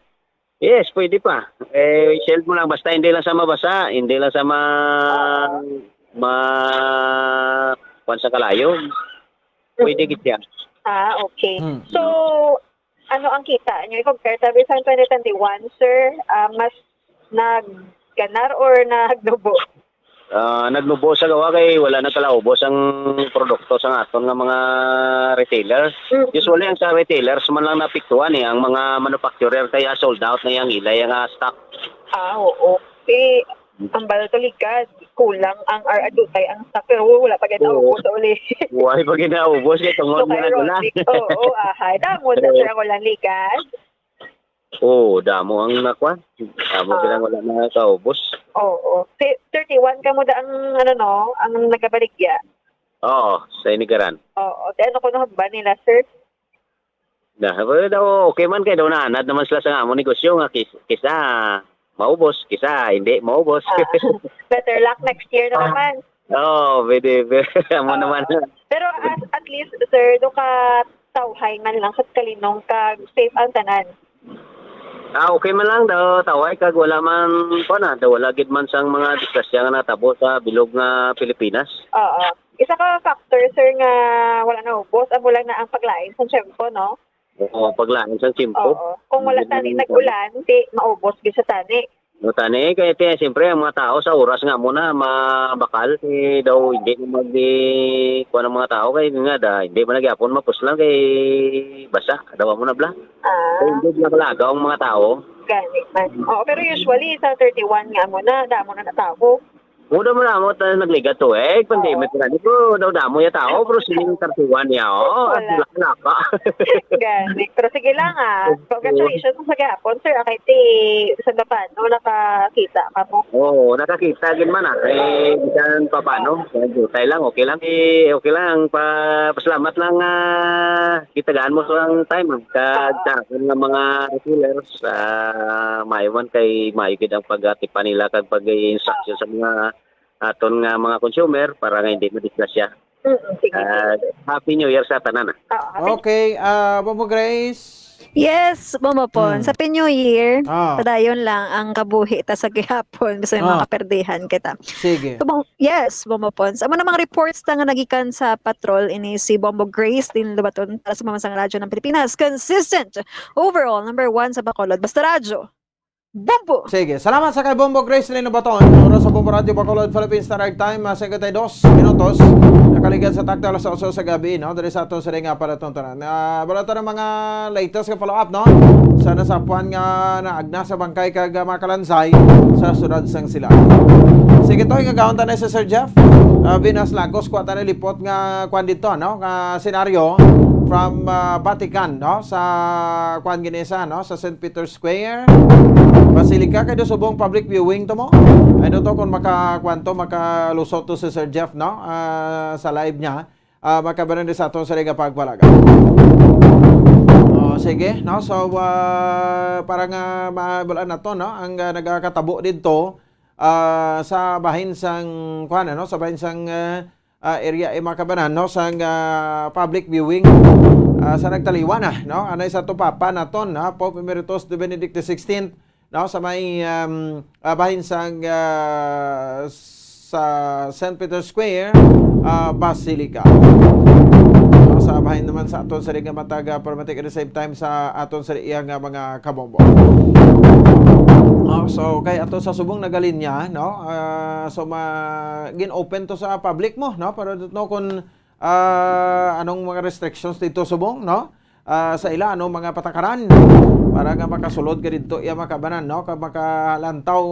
Yes, pwede pa. Eh, i-sell mo lang. Basta hindi lang sa mabasa. Hindi lang sa ma... ma... kwan sa kalayo. Pwede gid siya. Ah, okay. Hmm. So, ano ang kita niyo? I-compare tabi sa twenty twenty-one, sir. Ah, mas nagganar or nagnubo? Ah, nagnubo sa gawa kay wala na kalaubos ang produkto sa aton nga mga retailer. Mm. Usually, ang sa retailers man lang naapektuhan eh. Ang mga manufacturer kaya sold out na yung ilay nga stock. Ah, oo. Eh, ang balto ligad, kulang ang ar adutay ang stock, pero wala pa gid Oo. naubos sa uli. Buhay pa ginaubos kay So, tungod na nagula. ironic. Oo, ahay. Damo na Oo. sila ang ulan ligad. Oo, damo ang nakwan. Damo Ah. bilang wala na kaubos. Oo. Si thirty-one ka mo da ang, ano, no, ang nagabaligya. Oo, sa Inigaran. Oo. Te, ano ko nahagban nila, sir? Na, well, daw, okay man kay daw naanad naman sila sa amo negosyo nga kis, kisa maubos, kisa hindi maubos. Ah, better luck next year na naman. Oo, pwede, pwede. Amo Ah. naman. Pero at, at least, sir, do ka tawhay man lang sa kalinong kag safe ang tanan. Ah, okay man lang daw, tawhay kag wala man, kuwan na, daw wala gid man sang mga disgrasya nga natabo sa bilog nga Pilipinas. Oo. Isa ka factor, sir, nga wala naubos, amo lang na ang paglain sa tiyempo, no? Oo, paglain sang tiyempo. Oo. Kung wala tani nag-ulan, di maubos gid sa tani. No, tani, kaya ti, siyempre, ang mga tao sa oras nga mo na mabakal, eh, daw hindi na mag, eh, kuwan ang mga tao, kay nga da, hindi man nagyapon mapuslan kay basa, daw mo na bla. Ah, Kay hindi na kalagaw ang mga tao. gani man. Oo, pero usually sa thirty-one nga mo na, damo na natabo. Muda mo na mo ta nagligat to eh. Pandemic na nito. Daw damo ya tao, pero sining kartuan niya, oh. At Wala. Wala ka. Gani. Pero sige lang, ah. Congratulations sa gihapon, sir. Akay ti, sa Gapano, nakakita ka mo. Oo, nakakita gid man, ah. Eh, bisan pa paano? Kaya jutay lang, okay lang. Eh, okay lang. Pa, pasalamat lang, ah, kitagaan mo sa ang time, ah. Kag sa akin nga mga retailers, ah, maayo man kay maayo gid ang pag-atipan nila kag pag-instruction sa mga aton nga mga consumer para nga hindi madisgrasya. Mm, sige, Ah, sige. Happy New Year sa tanan, ah. Oo, happy Okay, ah, Bombo Grace. Yes, Bombo Pons. Mm. Happy New Year. Ah. Padayon lang ang kabuhi ta sa gihapon. Basta may mga Ah. kaperdihan kita. Sige. So, Bom-, yes, Bombo Pons. Amo na mga reports ta nga nagikan sa patrol ini si Bombo Grace din Lubaton para sa Pambansang Radyo ng Pilipinas. Consistent. Overall, number one sa Bacolod. Basta Radyo. Bombo! Sige, salamat sa kay Bombo Grace Lino Baton. Oras sa Bombo Radyo Bacolod, Philippine Standard Time, ah, singkwenta y dos minutos. Nakaligad sa takto alas otso sa gabi, no? Diri sa aton sining, ah, palatong tanan. Ah, wala ta ng mga latest nga follow-up, no? Sa nasapuan nga naagna sa bangkay kag, ah, mga kalansay sa siyudad sang Silang. Sige, to, igagaon ta na si Sir Jeff. Ah, Venus Lagos, kuha ta na lipot nga kwan dito, no? Nga senaryo from, ah, Vatican, no? Sa kwan gini sa, no? Sa Saint Peter's Square, Basilica, kay do subong public viewing to mo. Ay, do to kung maka, kwan to, makalusot to si Sir Jeff, no? Ah, sa live niya. Ah, makabanan din sa aton sa nga pagpalaga. Oh, sige, no? So, ah, para nga mabulan na to, no? Ang, ah, nagakatabo dito, ah, sa bahin sang, kwan, ano? Sa bahin sang, ah, ah, area, eh, mga kabanan, no, sang, ah, public viewing, ah, sa nagtaliwan na, no, anay sa to Papa naton, no, Pope Emeritus the Benedict the sixteenth, no, sa may, um, ah, bahin sang, ah, sa Saint Peter's Square, ah, Basilica. No, sa bahin naman sa aton sa nga matag, ah, permatic at the same time sa aton sa iya nga mga kabombo. Oh, so kay ato sa subong nagalinya, no? Ah, so ma gin-open to sa public mo, no? Pero don't know kung, ah, anong mga restrictions dito subong, no? Ah, sa ila, anong mga patakaran para nga makasulod ka dito, iya makabanan, no? Ka makalantaw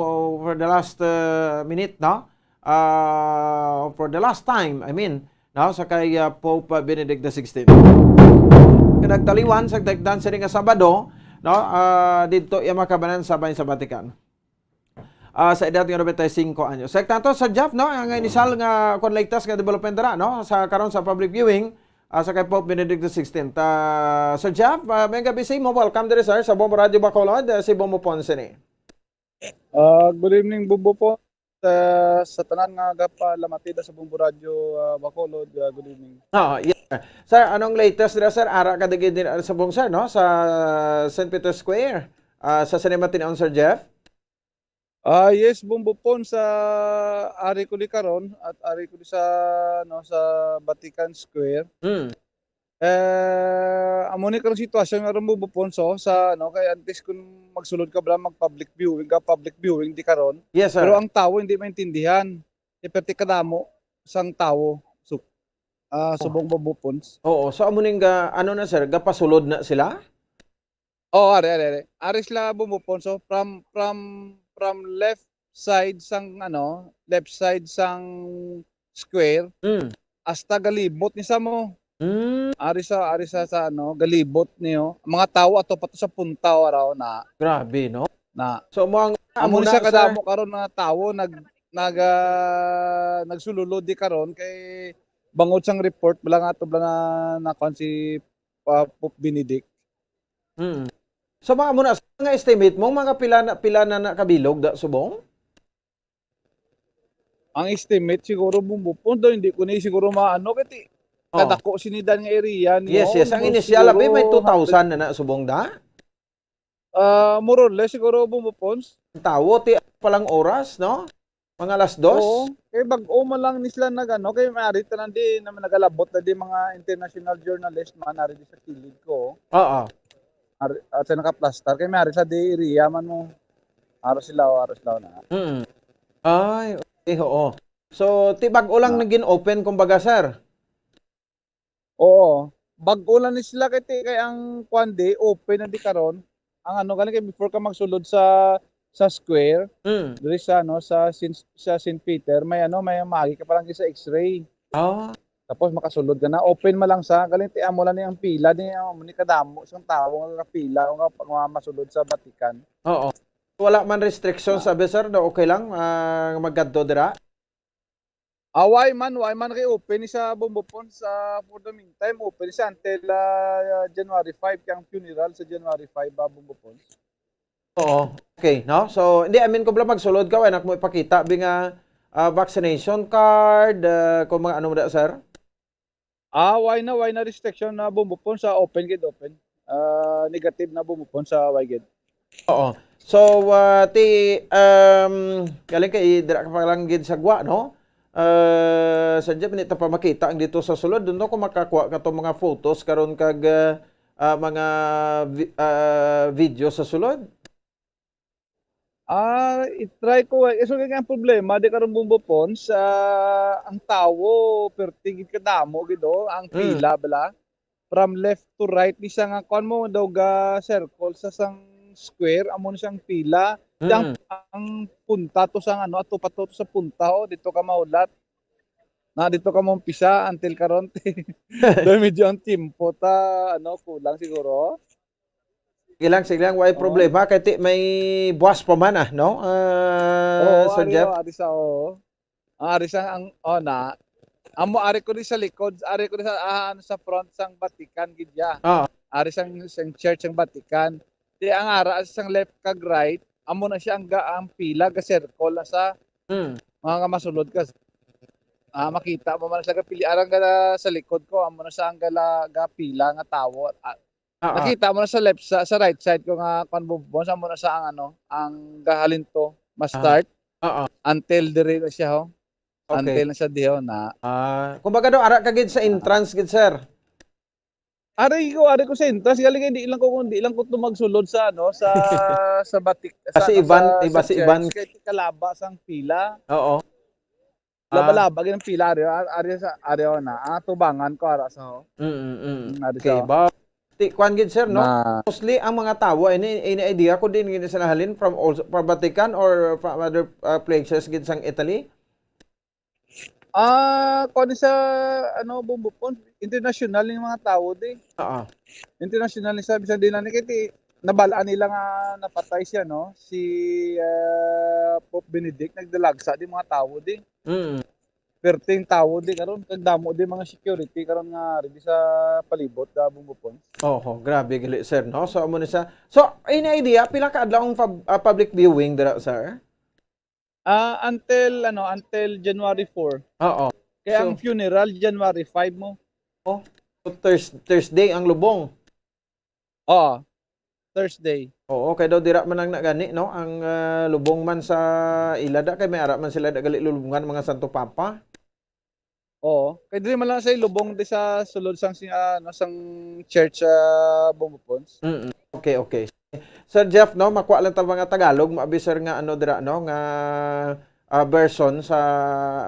for the last, ah, minute, no? Ah, for the last time, I mean, no, sa kay, ah, Pope, ah, Benedict the sixteenth. Nga nagtaliwan sa dagdan sini nga Sabado, no, ah, didto iya makabanan sa bahin sa Vatican. Ah, sa edad nga nobenta y cinco anyos. Sa tanto, Sir Jeff, no, ang inisal nga kon latest nga development dira, no, sa karon sa public viewing, ah, sa kay Pope Benedict the sixteenth. Ah, Sir Jeff, ah, may gabi sa imo. Welcome diri, sir, sa Bombo Radio Bacolod, ah, si Bombo Ponce ni. Ah, good evening, Bombo Ponce. Sa, sa tanan nga gapalamatida sa Bombo Radyo, ah, Bacolod, ah, good evening. Ah, yes, sir. Sir, anong latest dira, sir? Ara ka dagi din, ah, sa Bong, sir, no? Sa Saint Peter's Square. Ah, sa cinema tinuon, Sir Jeff? Ah, yes, Bombo Pon, sa ari ko di karon at ari ko di sa, no, sa Vatican Square. Hmm. Eh, amo ni karong sitwasyon nga ron, Bombo Ponso, sa, ano, kay antes kun magsulod ka bala, mag-public viewing ka, public viewing di karon. Yes, sir. Pero ang tawo hindi maintindihan. Kay perti kadamo sang tawo. So, ah, Oh. subong, Bombo Pons. Oo, so amo ning ga-, ano na, sir, gapasulod na sila? Oh, ari, ari, ari. Ari sila, Bombo Ponso, from, from, from left side sang, ano, left side sang square, Mm. hasta galibot ni sa mo. Mm. Ari sa, ari sa, sa, ano, galibot niyo. Ang mga tawo ato pa to sa punta, araw na. Grabe, no? Na. So, mo ang, Amo amo ni na, sa sir. Kadamo karon nga tawo nag, nag, ah, nagsululod di karon kay bangod sang report, bala nga ato, bala na, nakuan si, ah, Pope Benedict. Mm. So, mga amo na, nga estimate mo, mga pila na, pila na, na kabilog da subong? Ang estimate siguro, Bombo Pons, daw hindi ko ni siguro maano, kay ti-, Oh. kadako sini dan nga area, no? Yes, yes. Ang Siguro, initial, abi, may siguro, two thousand na na subong da? Ah, more or less, siguro, Bombo Pons. Ang tawo, ti, palang oras, no? Mga alas dos? Oo. Kay bag-o man lang ni sila nag-ano, kay maaari tanan di naman nagalabot na di mga international journalist man, ari di sa kilid ko. Oo. Ari, at sa nakaplastar, kay maaari sa di area man mo. Aro sila, o, aro sila na. Mm. Ay, okay, oo. So, ti bag-o lang Ah. naging open, kumbaga, sir? Oo. Bag-o lang ni sila kay ti-, kay ang kwan di, open na di karon. Ang ano gani kay before ka magsulod sa sa square, Mm. diri sa, ano, sa Sin-, sa Saint Peter, may, ano, may maagi ka pa lang sa X-ray. Ah. Tapos makasulod ka na, open man lang sa, galing ti amo lang ni ang pila ni, amo ni kadamo sang tawo nga kapila o nga, nga masulod sa Vatican. Oo. Wala man restriction, sabi, sir, na okay lang, ah, magkadto dira? Away man, way man kay open ni sa Bombo Pons, ah, for the meantime, open siya until, ah, January five, kay ang funeral sa January five, ah, Bombo Pons. Oo. Okay, no? So, hindi, I mean, kung pala magsulod ka, wala na mo ipakita, bi nga, ah, vaccination card, ah, kung mga ano mo da, sir? Ah, way na, way na restriction na Bombo Pons sa open gid, open. Ah, negative na Bombo Pons sa way gid. Oo. So, ah, ti, um, galing kay dira ka pa lang gid sa gwa, no? Ah, sa Jeff, hindi ta pa makita ang dito sa sulod. Doon ko makakuha ka to mga photos karon kag, ah, ah, mga vi-, ah, video sa sulod. Ah, i-try ko, eh. So, kaya ang problema, di karon Bombo Pons, ah, ang tawo, perti gid kadamo gid, oh, ang Mm. pila, bala. From left to right, ni siya nga, kuwan mo, daw ga circle sa sang square, amo na siyang pila. Di ang, Mm. ang punta to sa, ano, ato pa to, to sa punta, oh, dito ka maulat. Na dito ka maumpisa until karon. Daw medyo ang tiempo ta, ano, kulang siguro. Sige lang, sige lang, way Oo. problema. Kay ti, may buwas pa man, ah, no? Ah, Oo, Sir ari, Jeff? oh, ari sa, oo. Ang ari sa, ang, oh, na, amo, ari ko di sa likod, ari ko di sa, ah, ano, sa front sang Vatican, gid ya. Ah, Ari sang, sang church sang Vatican. Di ang ara sang left kag right, amo na siya ang, ga-, ang pila ga circle na sa mm. mga nga masulod ka. Ah, makita mo man sa gapili, arang gala sa likod ko, amo na sa ang gala, gapila nga tawo. Ah, Ah, ah. Nakita mo na sa left, sa, sa right side ko nga, kwan, Bombo Pons, amo na sa ang, ano, ang gahalin to, ma-start, Ah, ah. until dire na siya, ho. Okay. Until na siya diho na. Ah, kumbaga daw, ara ka gid sa entrance gid, sir. Ari ko, ari ko sa entrance, galing kay di lang ko, di lang ko to magsulod sa, ano, sa, sa batik, sa, Kasi ano, iban, sa, iba sa si church, iban. Kay kalaba sang pila. Oo. Ah. Laba-laba gid ang pila, ari, ari sa, ari, oh, na, ah, tubangan ko, ara sa, ho. Mm, mm. Mm, ari Okay, sa, ho. ba? Ti, kwan gid, sir, no? Na, Mostly, ang mga tawo, ini, ini idea ko din, gid sa nahalin from all, from Vatican or from other, uh, places gid sang Italy? Ah, kung sa, ano, Bombo Pons, international yung mga tao, di. Oo. International ni sa, bisan din na ni, kay ti, nabalaan nila nga napatay siya, no? Si, ah, Pope Benedict, nagdalagsa di mga tao, di. Mm. Perting tao, di, karon, kag damo di mga security, karon nga, di sa palibot, da, Bombo Pons. Oho, grabe gali, sir, no? So, amo na siya. So, any idea, pila ka adlaw ang pub-, ah, public viewing dira, sir? Ah, until, ano, until January four. Oo. Kaya So, ang funeral, January five mo. So, Thurs-, Thursday ang lubong. Oo. Thursday. Oo, kay daw dira man ang nagani, no? Ang, ah, lubong man sa ila da, kay may ara man sila da gali lulubngan, mga Santo Papa. Oo. Kay diri man lang sa lubong di sa sulod sang si-, ah, ano, sang church, ah, Bombo Pons. Mm. Okay, okay. Sir Jeff, no, makuha lang ta mga Tagalog, maabi, sir, nga ano dira, no, nga, ah, version sa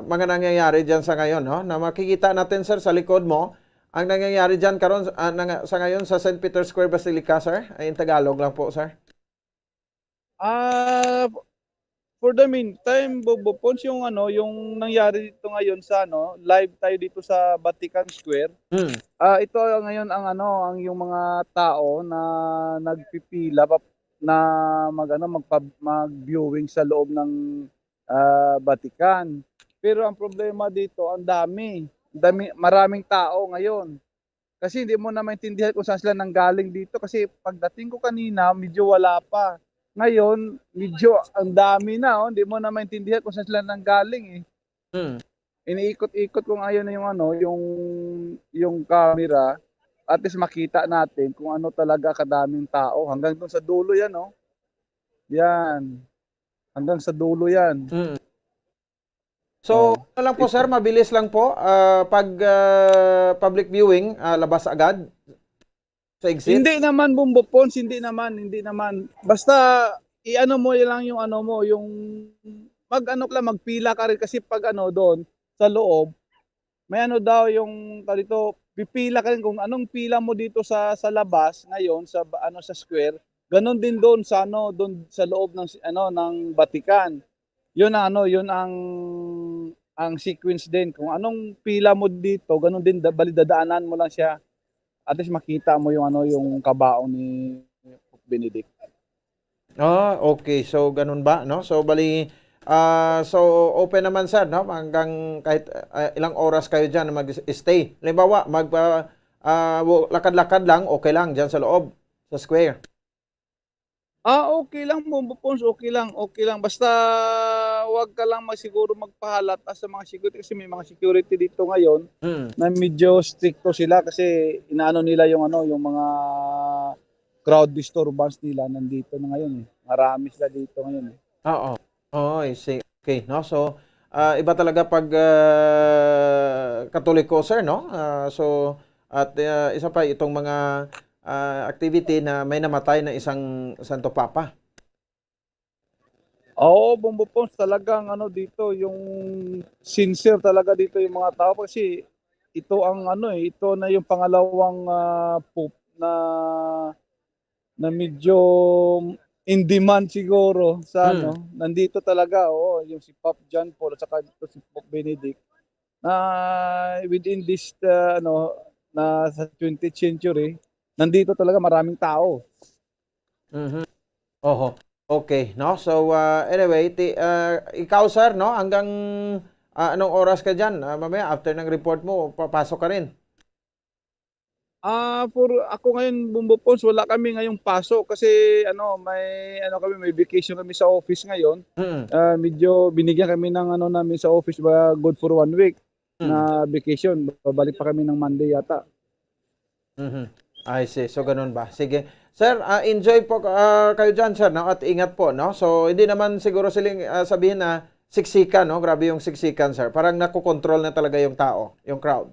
mga nangyayari diyan sa ngayon, no? Na makikita natin, sir, sa likod mo, ang nangyayari diyan karon, ah, nang-, sa ngayon sa Saint Peter's Square Basilica, sir. Ay, in Tagalog lang po, sir. Ah, for the meantime, Bombo Pons, yung ano, yung nangyari dito ngayon sa ano, live tayo dito sa Vatican Square. Mm. Ah, ito ngayon ang ano, ang yung mga tao na nagpipila pa, na mag, ano, magpa-, mag-viewing sa loob ng, ah, Vatican. Pero ang problema dito, ang dami. Dami, maraming tao ngayon. Kasi hindi mo na maintindihan kung saan sila nanggaling dito. Kasi pagdating ko kanina, medyo wala pa. Ngayon, medyo ang dami na, oh. Hindi mo na maintindihan kung saan sila nanggaling, eh. Mm. Iniikot-ikot ko ngayon yung ano, yung, yung camera. At least makita natin kung ano talaga kadaming tao. Hanggang dun sa dulo yan, oh. Yan. Hanggang sa dulo yan. Mm. So, Oh, ano lang po, ito. Sir, mabilis lang po, ah, pag, ah, public viewing, ah, labas agad sa exit? Hindi naman, Bombo Pons, hindi naman, hindi naman. Basta, i-ano mo lang yung ano mo, yung mag-ano ka lang, magpila ka rin kasi pag ano doon, sa loob, may ano daw yung, tawag dito, pipila ka rin kung anong pila mo dito sa, sa labas ngayon, sa ba-, ano, sa square, Ganon din doon sa ano, doon sa loob ng si-, ano, ng Vatican. Yun ang ano, yun ang, ang sequence din. Kung anong pila mo dito, ganun din, da-, bali dadaanan mo lang siya. At least makita mo yung ano, yung kabaong ni Pope Benedict. Ah, okay. So, ganun ba, no? So, bali, ah, so, open naman, sir, no? Hanggang kahit ah, ilang oras kayo dyan na mag-stay. Halimbawa, mag, ah, ah, wo- lakad-lakad lang, okay lang dyan sa loob, sa square. Ah, okay lang, Bombo Pons, okay lang, okay lang. Basta wag ka lang mag-, siguro magpahalata sa mga security kasi may mga security dito ngayon Mm. na medyo stricto sila kasi inaano nila yung ano, yung mga crowd disturbance nila nandito na ngayon eh. Marami sila dito ngayon eh. Oo. Oo, I see. Okay, no? So, ah, iba talaga pag ah, Katoliko, sir, no? Ah, so, at ah, isa pa itong mga ah, activity na may namatay na isang Santo Papa. Oo, Bombo Pons, talagang ano dito, yung sincere talaga dito yung mga tao kasi ito ang ano eh, ito na yung pangalawang ah, pope na na medyo in demand siguro sa Hmm. ano, nandito talaga, oo, yung si Pope John Paul at saka ito si Pope Benedict na within this ah, ano na sa twentieth century, nandito talaga maraming tao. Mhm. Oho. Okay, no? So, ah, anyway, ti, ah, ikaw, sir, no? Hanggang ah, anong oras ka dyan? Ah, mamaya, after ng report mo, papasok ka rin. Ah, for ako ngayon, Bombo Pons, wala kami ngayong pasok kasi ano, may ano kami, may vacation kami sa office ngayon. Mm. Ah, medyo binigyan kami ng ano namin sa office ba good for one week Mm. na vacation. Babalik pa kami ng Monday yata. Mhm. I see. So, ganun ba? Sige. Sir, ah, enjoy po ah, kayo dyan, sir, no? At ingat po, no? So, hindi naman siguro siling ah, sabihin na siksikan, no? Grabe yung siksikan, sir. Parang nakokontrol na talaga yung tao, yung crowd.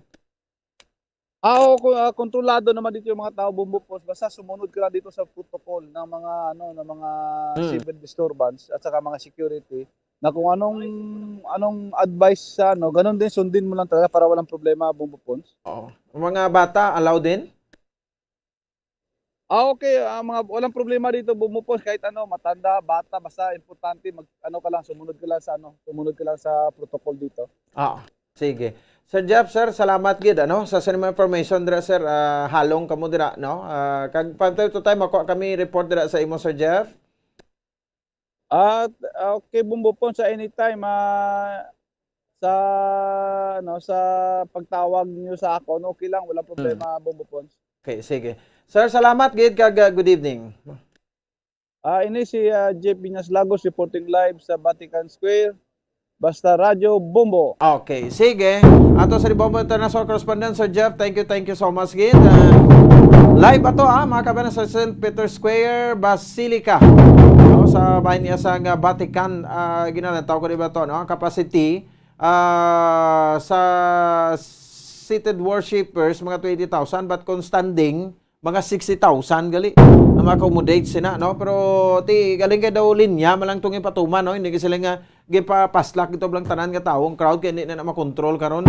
Ah, oo, ko- ah, kontrolado naman dito yung mga tao, Bombo Pons. Basta sumunod ka lang dito sa protocol ng mga ano, ng mga Hmm. civil disturbance at saka mga security na kung anong anong advice sa ano, ganun din sundin mo lang talaga para walang problema, Bombo Pons. Oo. Ang mga bata, allowed din? Ah, okay, ah, mga walang problema dito, Bombo Pons, kahit ano, matanda, bata, basta importante mag ano ka lang, sumunod ka lang sa ano, sumunod ka lang sa protocol dito. Ah, sige. Sir Jeff, sir, salamat gid ano sa sa mga information dira, sir. Ah, halong kamo dira, no? Ah, kag from time to time makuha kami report dira sa imo, Sir Jeff. At ah, okay, Bombo Pons, sa anytime ah, sa ano sa pagtawag niyo sa akon, okay lang, walang problema, Bombo Pons. Okay, sige. Sir, salamat gid kag ah, good evening. Ah, ini si ah, Jeff Viñas Lagos reporting live sa Vatican Square. Basta Radyo Bombo. Okay, sige. Ato sa Bombo International Correspondent, Sir Jeff, thank you, thank you so much gid. Ah, live ato ah, mga kabayan, sa Saint Peter Square, Basilica. No, sa bahin niya sa nga Vatican, ah, ginalantaw ko di ba to, no? Ang capacity ah, sa seated worshippers, mga twenty thousand, but kung standing, mga sixty thousand gali ang ma-accommodate sina, no? Pero ti galing kay daw linya man lang tong ipatuman, no? Hindi sila nga gipapaslak ito lang tanan nga tawo, ang crowd kay hindi na, na makontrol karon.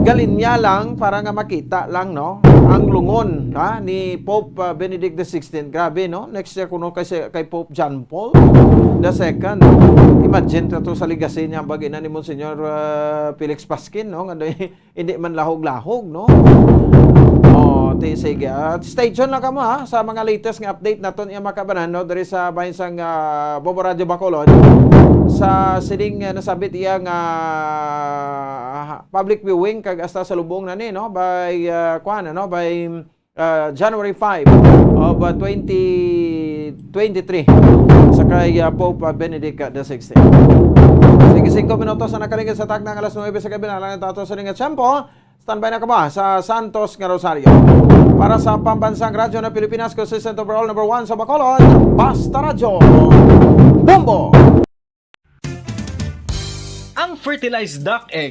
Galinya lang para nga makita lang, no? Ang lungon, ha, ni Pope ah, Benedict the sixteenth. Grabe, no? Next year kuno kay si- kay Pope John Paul the second. Imagine ka to sa legacy niya, bagi na ni Monsignor ah, Felix Pasquin, no? Nga doy- hindi man lahog-lahog, no? Oh, ti sige. At stay tuned lang kamo ha sa mga latest nga update naton iya makabanan, no, diri sa bahin sang ah, Bombo Radio Bacolod sa sining ah, nasabit iya nga ah, public viewing kag hasta sa lubong na ni, no, by ah, kuan, ano, by ah, January five of ah, twenty twenty-three sa kay ah, Pope ah, Benedict ah, the sixteenth. Sige, singko minutos na nakaligid sa takna nga alas nuebe sa gabi na lang ito ato sa ning tiyempo. Standby na kamo sa Santos nga Rosario. Para sa Pambansang Radyo ng Pilipinas, consistent overall number one sa Bacolod, Basta Radyo. Bombo! Ang fertilized duck egg